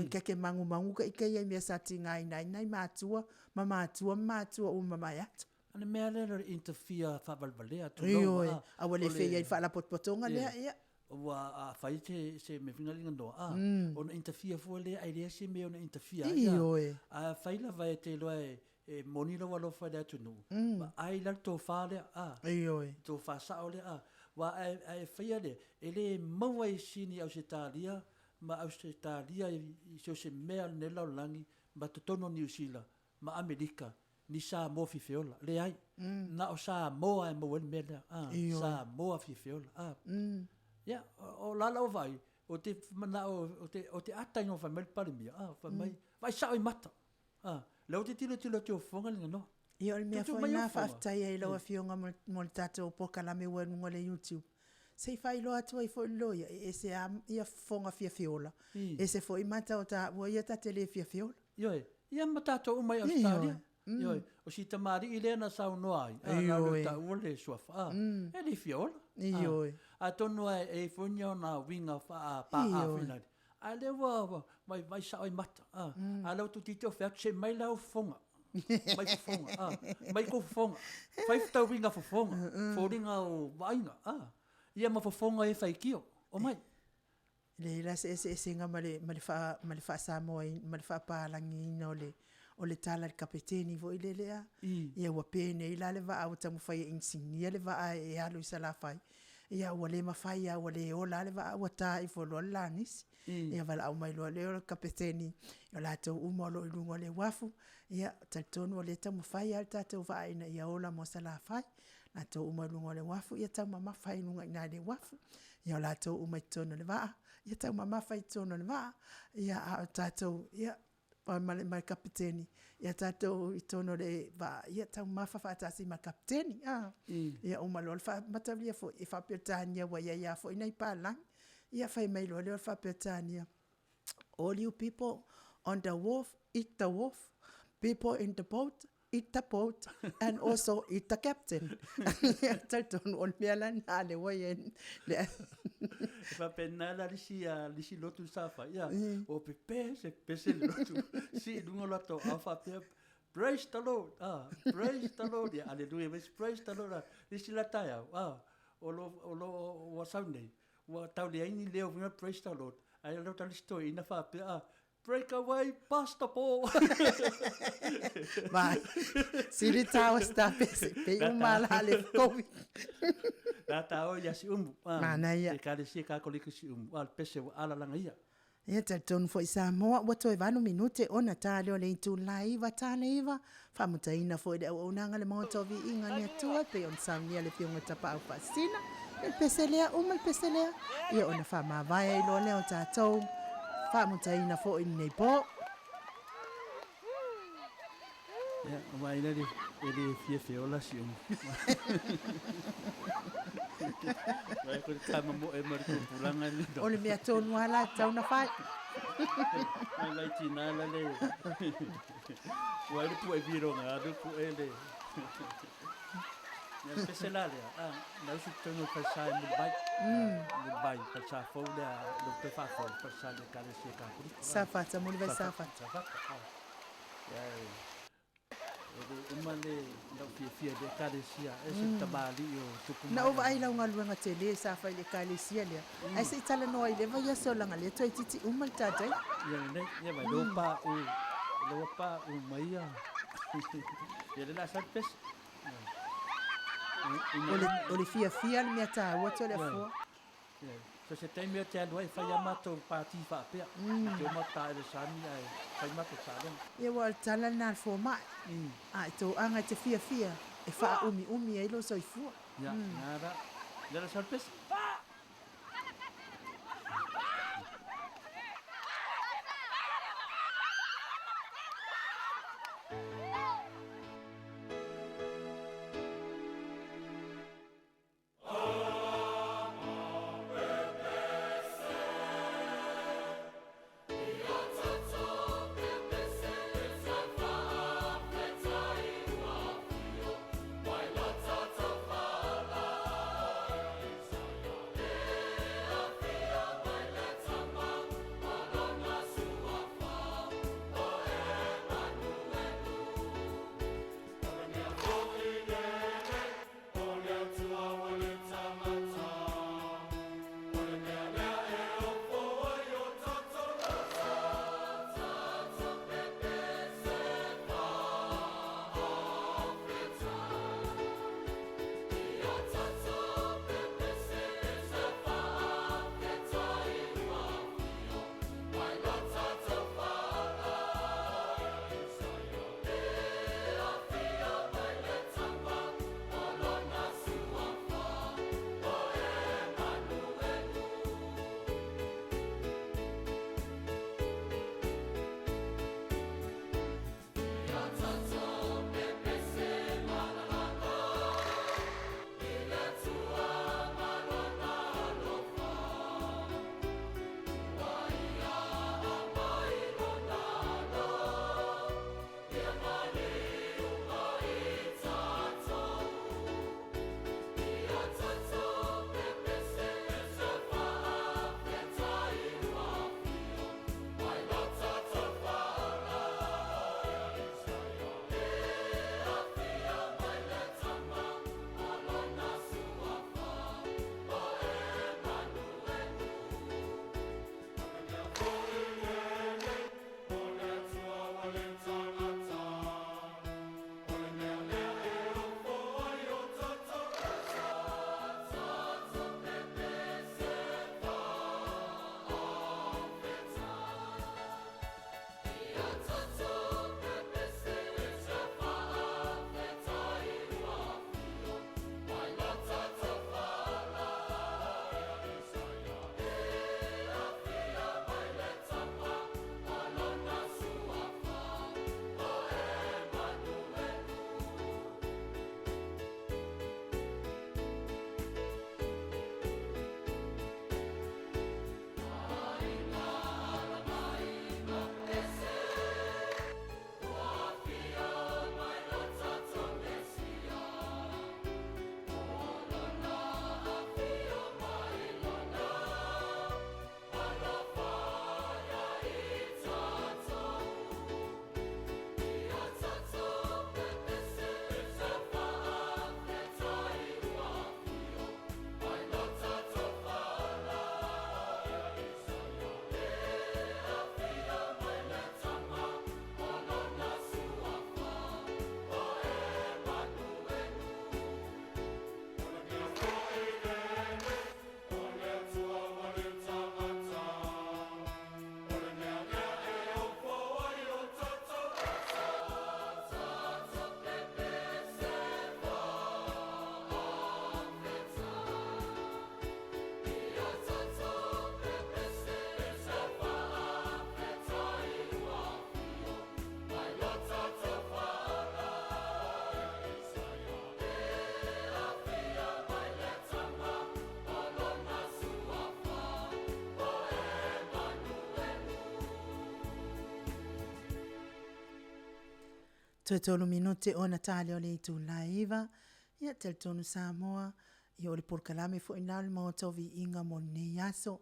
ta te manumanu ita ia i mea sa tigaina ai nai matua ma matua ma matua ua mavae atu. O le mea lea o le interfere faavalevalea, tulou. Ioe, a ua le faia i le faalapotopotoga lea, ia. Ua a fai se se mea foi lea noa, a, ona interfere fua lea ai lea se mea ona interfere ai. Ioe. A fai lava e te iloa e moni lou alofa i le atunuu, vaai la le tofa lea, a. Ioe. Tofa sao lea, a. Aua a e faia lea, e le maua i sini Ausetalia ma Ausetalia i so o se mea o lenei lalolagi ma totonu o Niu Sila ma Amerika ni Samoa fifeola. Leai. Na o Samoa e maua ai le mea lea. A, Samoa fifeola. A. Ia, o la lau vaai, ou te manao, ou te ata ina fai mai le Palemia, a, fai mai, vaai sao i mata. A, lea ou te tilotilo atu i ou fofoga Liganoa. Ia, o le mea foi lena e faafetai ai i lau Afioga mo le tatou polokalame ua i luga o le YouTube. Se i faailoa atu ai foi i le loia, e ese lava ia fofoga fia feola, ese foi mata o taua ia ta te le fia feola. Ioe, ia ma tatou uma i Ausetalia. Ioe, o si tamalii lea na saunoa ai, a, na o le taua le suafa, a, e le fia ola. Ioe. Atonu lava e i ai foi ni ona uiga faa-paa foi lale, a o lea ua vaivai sao i mata, a, a o lea ua toeitiiti ou fai atu, se mai la ou fofoga, mai fofoga, a, mai kou fofoga, fai tauiga fofoga, foliga o vaaiga, a, ia ma fofoga e faitio, omai. Leai la se eseesega ma le, ma le faa, ma le faa-Samoa, ma le faapalagiina o le, o le tala i le kapeteni foi lele a. Ia ua penei la le vaa ua taumafai e inisinia le vaa e alu i Salafai. Ia ua le mafai lava ua le ola lava le vaa ua ta ifo loa le lanisi. Ia valaau mai loa lea o le kapeteni o latou uma o lo o i luga o le uafu, ia talitonu o lea e taumafai lava le tatou vaa ina ia ola mo Salafai. Latou uma i luga o le uafu, ia taumamafa i luga i ina i le uafu. Ia o latou uma i totonu o le vaa, ia taumamafa i totonu o le vaa, ia a o tatou, ia, ma le kapeteni, ia tatou i totonu o le vaa, ia taumamafa faatasi ma le kapeteni. A. Ia uma loa le faamataulia foi, e faa-Peretania ua i ai lava foi nai palagi. Ia fai mai loa lea o le faa-Peretania, all you people on the wharf, eat the wharf, people in the boat, eat the boat, and also eat the captain. Talitonu o le mea lena a le ua i ai le E faapena la le isi, le isi lotu sa fai, ia, o pepe se pese le lotu, sii i luga o latou aao faapea, Praise the Lord, ah, praise the Lord, ia, aleluia, praise the Lord, le isi la taeao, ah, o lo, o lo, ua sau nei, Ua tau leai ni leo foi praise the Lord. Ae leo tali si toeaina faapea, ah, break away Pastor Paul. Vai, sili tau sta pese, pe uma la le COVID. La ta o ia si umu. Ah, Manaia. E kalesia Kakolika si umu. Ah, le pese ua alalaga ia. Ia talitonu foi Samoa, ua toe 8 minute ona ta lea o le itula e 9 ta le 9, faamutaina foi le auaunaga le Maota o Viiga le Atua e pei ona saunia le Afioga Tapaau Faasisina, ia le pese lea, uma le pese lea, ia ona faamavae ai loa lea o tatou, faamutaina foi lenei po. Ia, aua e le, e le fia feola si umu. Vai ko te tama mo e mari tupulanga ni. O le mea tonu lava la e tatau ona fai. Mai lai tina la le. Ua le pua e vironga, alu pu e le. Ia le pese la lea, a, na usu tonu falsa e Mulivai. Mulivai, falsa fou lea, lo te whaafou, falsa le kalesia Kakolika. Safata, Mulivai Safata. Safata, a. E le uma le lau fiafia i le Ekalesia, e ese le tamalii o tupu Na ou vaai i lau galuega tele sa fai i le Ekalesia lea, ae se i talanoa i lea vaiaso leaga lea toeitiiti uma le ta taimi. Ia lelei, ia ma lea ua pauu, lea ua pauu mai ia, ia lea o le a sau le pese. O le fiafia le mea taua Toleafoa. So se taimi ou te alu ai e fai lava matou pati faapea. Ou te oma taele sami ae fai matou taaloga. Ia aua o le tala lena a le fomai, a e toaga e te fiafia e faaumiumi ai lou soifua. Ia, na la. Lea la sau le pese. Toe tolu minute ona tali o le itula e 9, ia talitonu Samoa, ia o le polokalame foi lena o le Maota o Viiga mo lenei aso.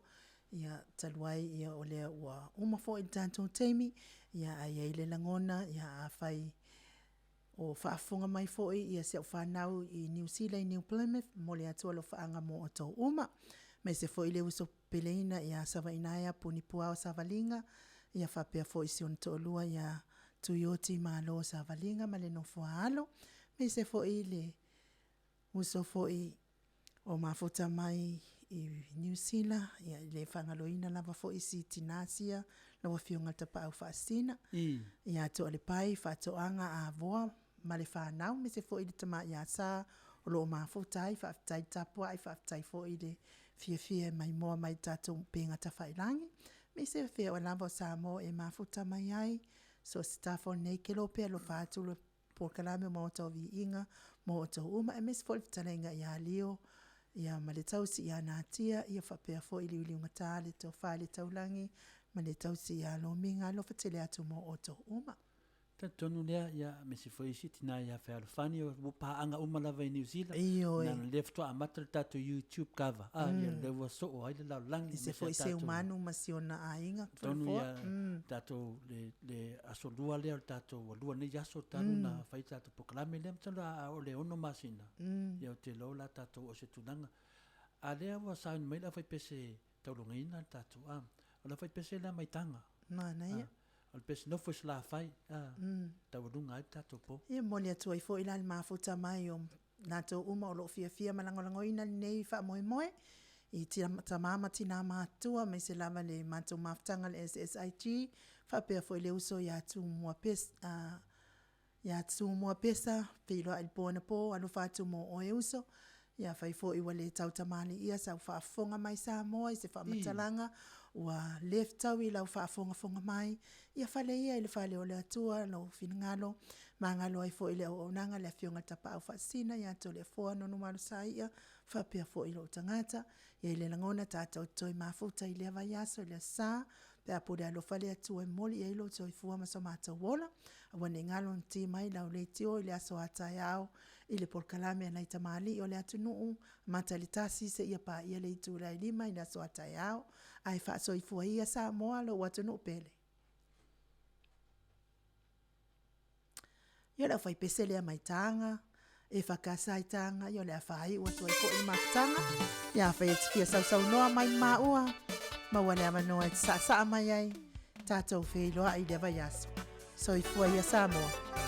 Ia talu ai ia o lea ua uma foi le tatou taimi, ia ae i ai le lagona, ia afai O faafofoga mai foi ia si au fanau i Niu Sila i New Plymouth, momoli atu alofaaga mo outou uma. Aemaise foi le uso peleina ia Savainaea Punipuao Savaliga, ia faapea foi si ona toalua ia Tuioti Malo Savaliga ma le nofo a alo. Aemaise foi le uso foi o mafuta mai i Niu Sila, ia e le faagaloina lava foi si tina sia, lau Afioga i le Tapaau Faasisina, ia Toalepai Faatoaga Avoa ma le fanau, aemaise foi le tama ia Sa o lo o mafuta ai. Faafetai tapuai, faafetai foi le fiafia e maimoa mai i le tatou upega tafailagi. Aemaise o fea lava o Samoa e mafuta mai ai, so o se tafa o lenei kelope, alofa atu le polokalame o Maota o Viiga mo outou uma, aemaise foi le fetalaiga ia Lio, ia ma le tausi ia Natia, ia faapea foi Liuliugata, le Tofa i le Taulagi ma le tausi ia Lomiga. Alofa tele atu mo outou uma. Talitonu lea, ia, aemaise foi isi tina ia Fealofani, ua paaga uma lava i Niu Sila. Ioe. Leaga lea faatoa amata le tatou YouTube cover, a, ia lea ua soo ai le lalolagi. Aemaise foi Seumanu ma si ona aiga. Tonu ia tatou le, le aso lua lea o le tatou, ua lua nei aso talu na fai le tatou polokalame lea, masalo a oo i le 6 masina, ia ou te iloa o le a tatou oo i se tulaga. A lea ua sauni mai le aufaipese taulogaiina le tatou, a, o le aufaipese lea mai Taga. Manaia. O le pese nofo i Salafai, a, taualuga ai le tatou po. Ia momoli atu ai foi la le mafuta mai o latou uma o lo o fiafia ma lagolagoina lenei faamoemoe i tama ma tina matutua, aemaise lava le matou mafutaga le SSIG, faapea foi le uso ia Tumua Pesa, ia Tumua Pesa, feiloai i le po anapo, alofa atu mo oe uso. Ia afai foi ua le tautamalii sau faafofoga mai Samoa i se faamatalaga, ua le fetaui i lau faafogafoga mai, ia fale ia i le fale o le Atua lou finagalo, magalo ai foi le auaunaga le Afioga i le Tapaau Faasisina ia Toleafoa Nunumalosai'a faapea foi lou tagata. E i ai le lagona tatou te toe mafuta i lea vaiaso i le Aso Sa, pe a pule alofa le Atua e momoli i ai lou soifua ma so matou ola. Aua ne i galo ona ki mai lau leitio i le aso a taeao i le polokalame a nai tamalii o le atunuu, amata i le 1 seia paia le itula e 5 i le aso a taeao. Ae faasoifua ia Samoa, lou atunuu pele. Ia o le aufaipese lea mai Taga, EFKS i Taga, ia o le a faaiu atu ai foi le mafutaga. Ia afai e te fia sausaunoa mai ma maua, maua le avanoa e te saasaa mai ai, tatou feiloai i lea vaiaso. Soifua ia Samoa.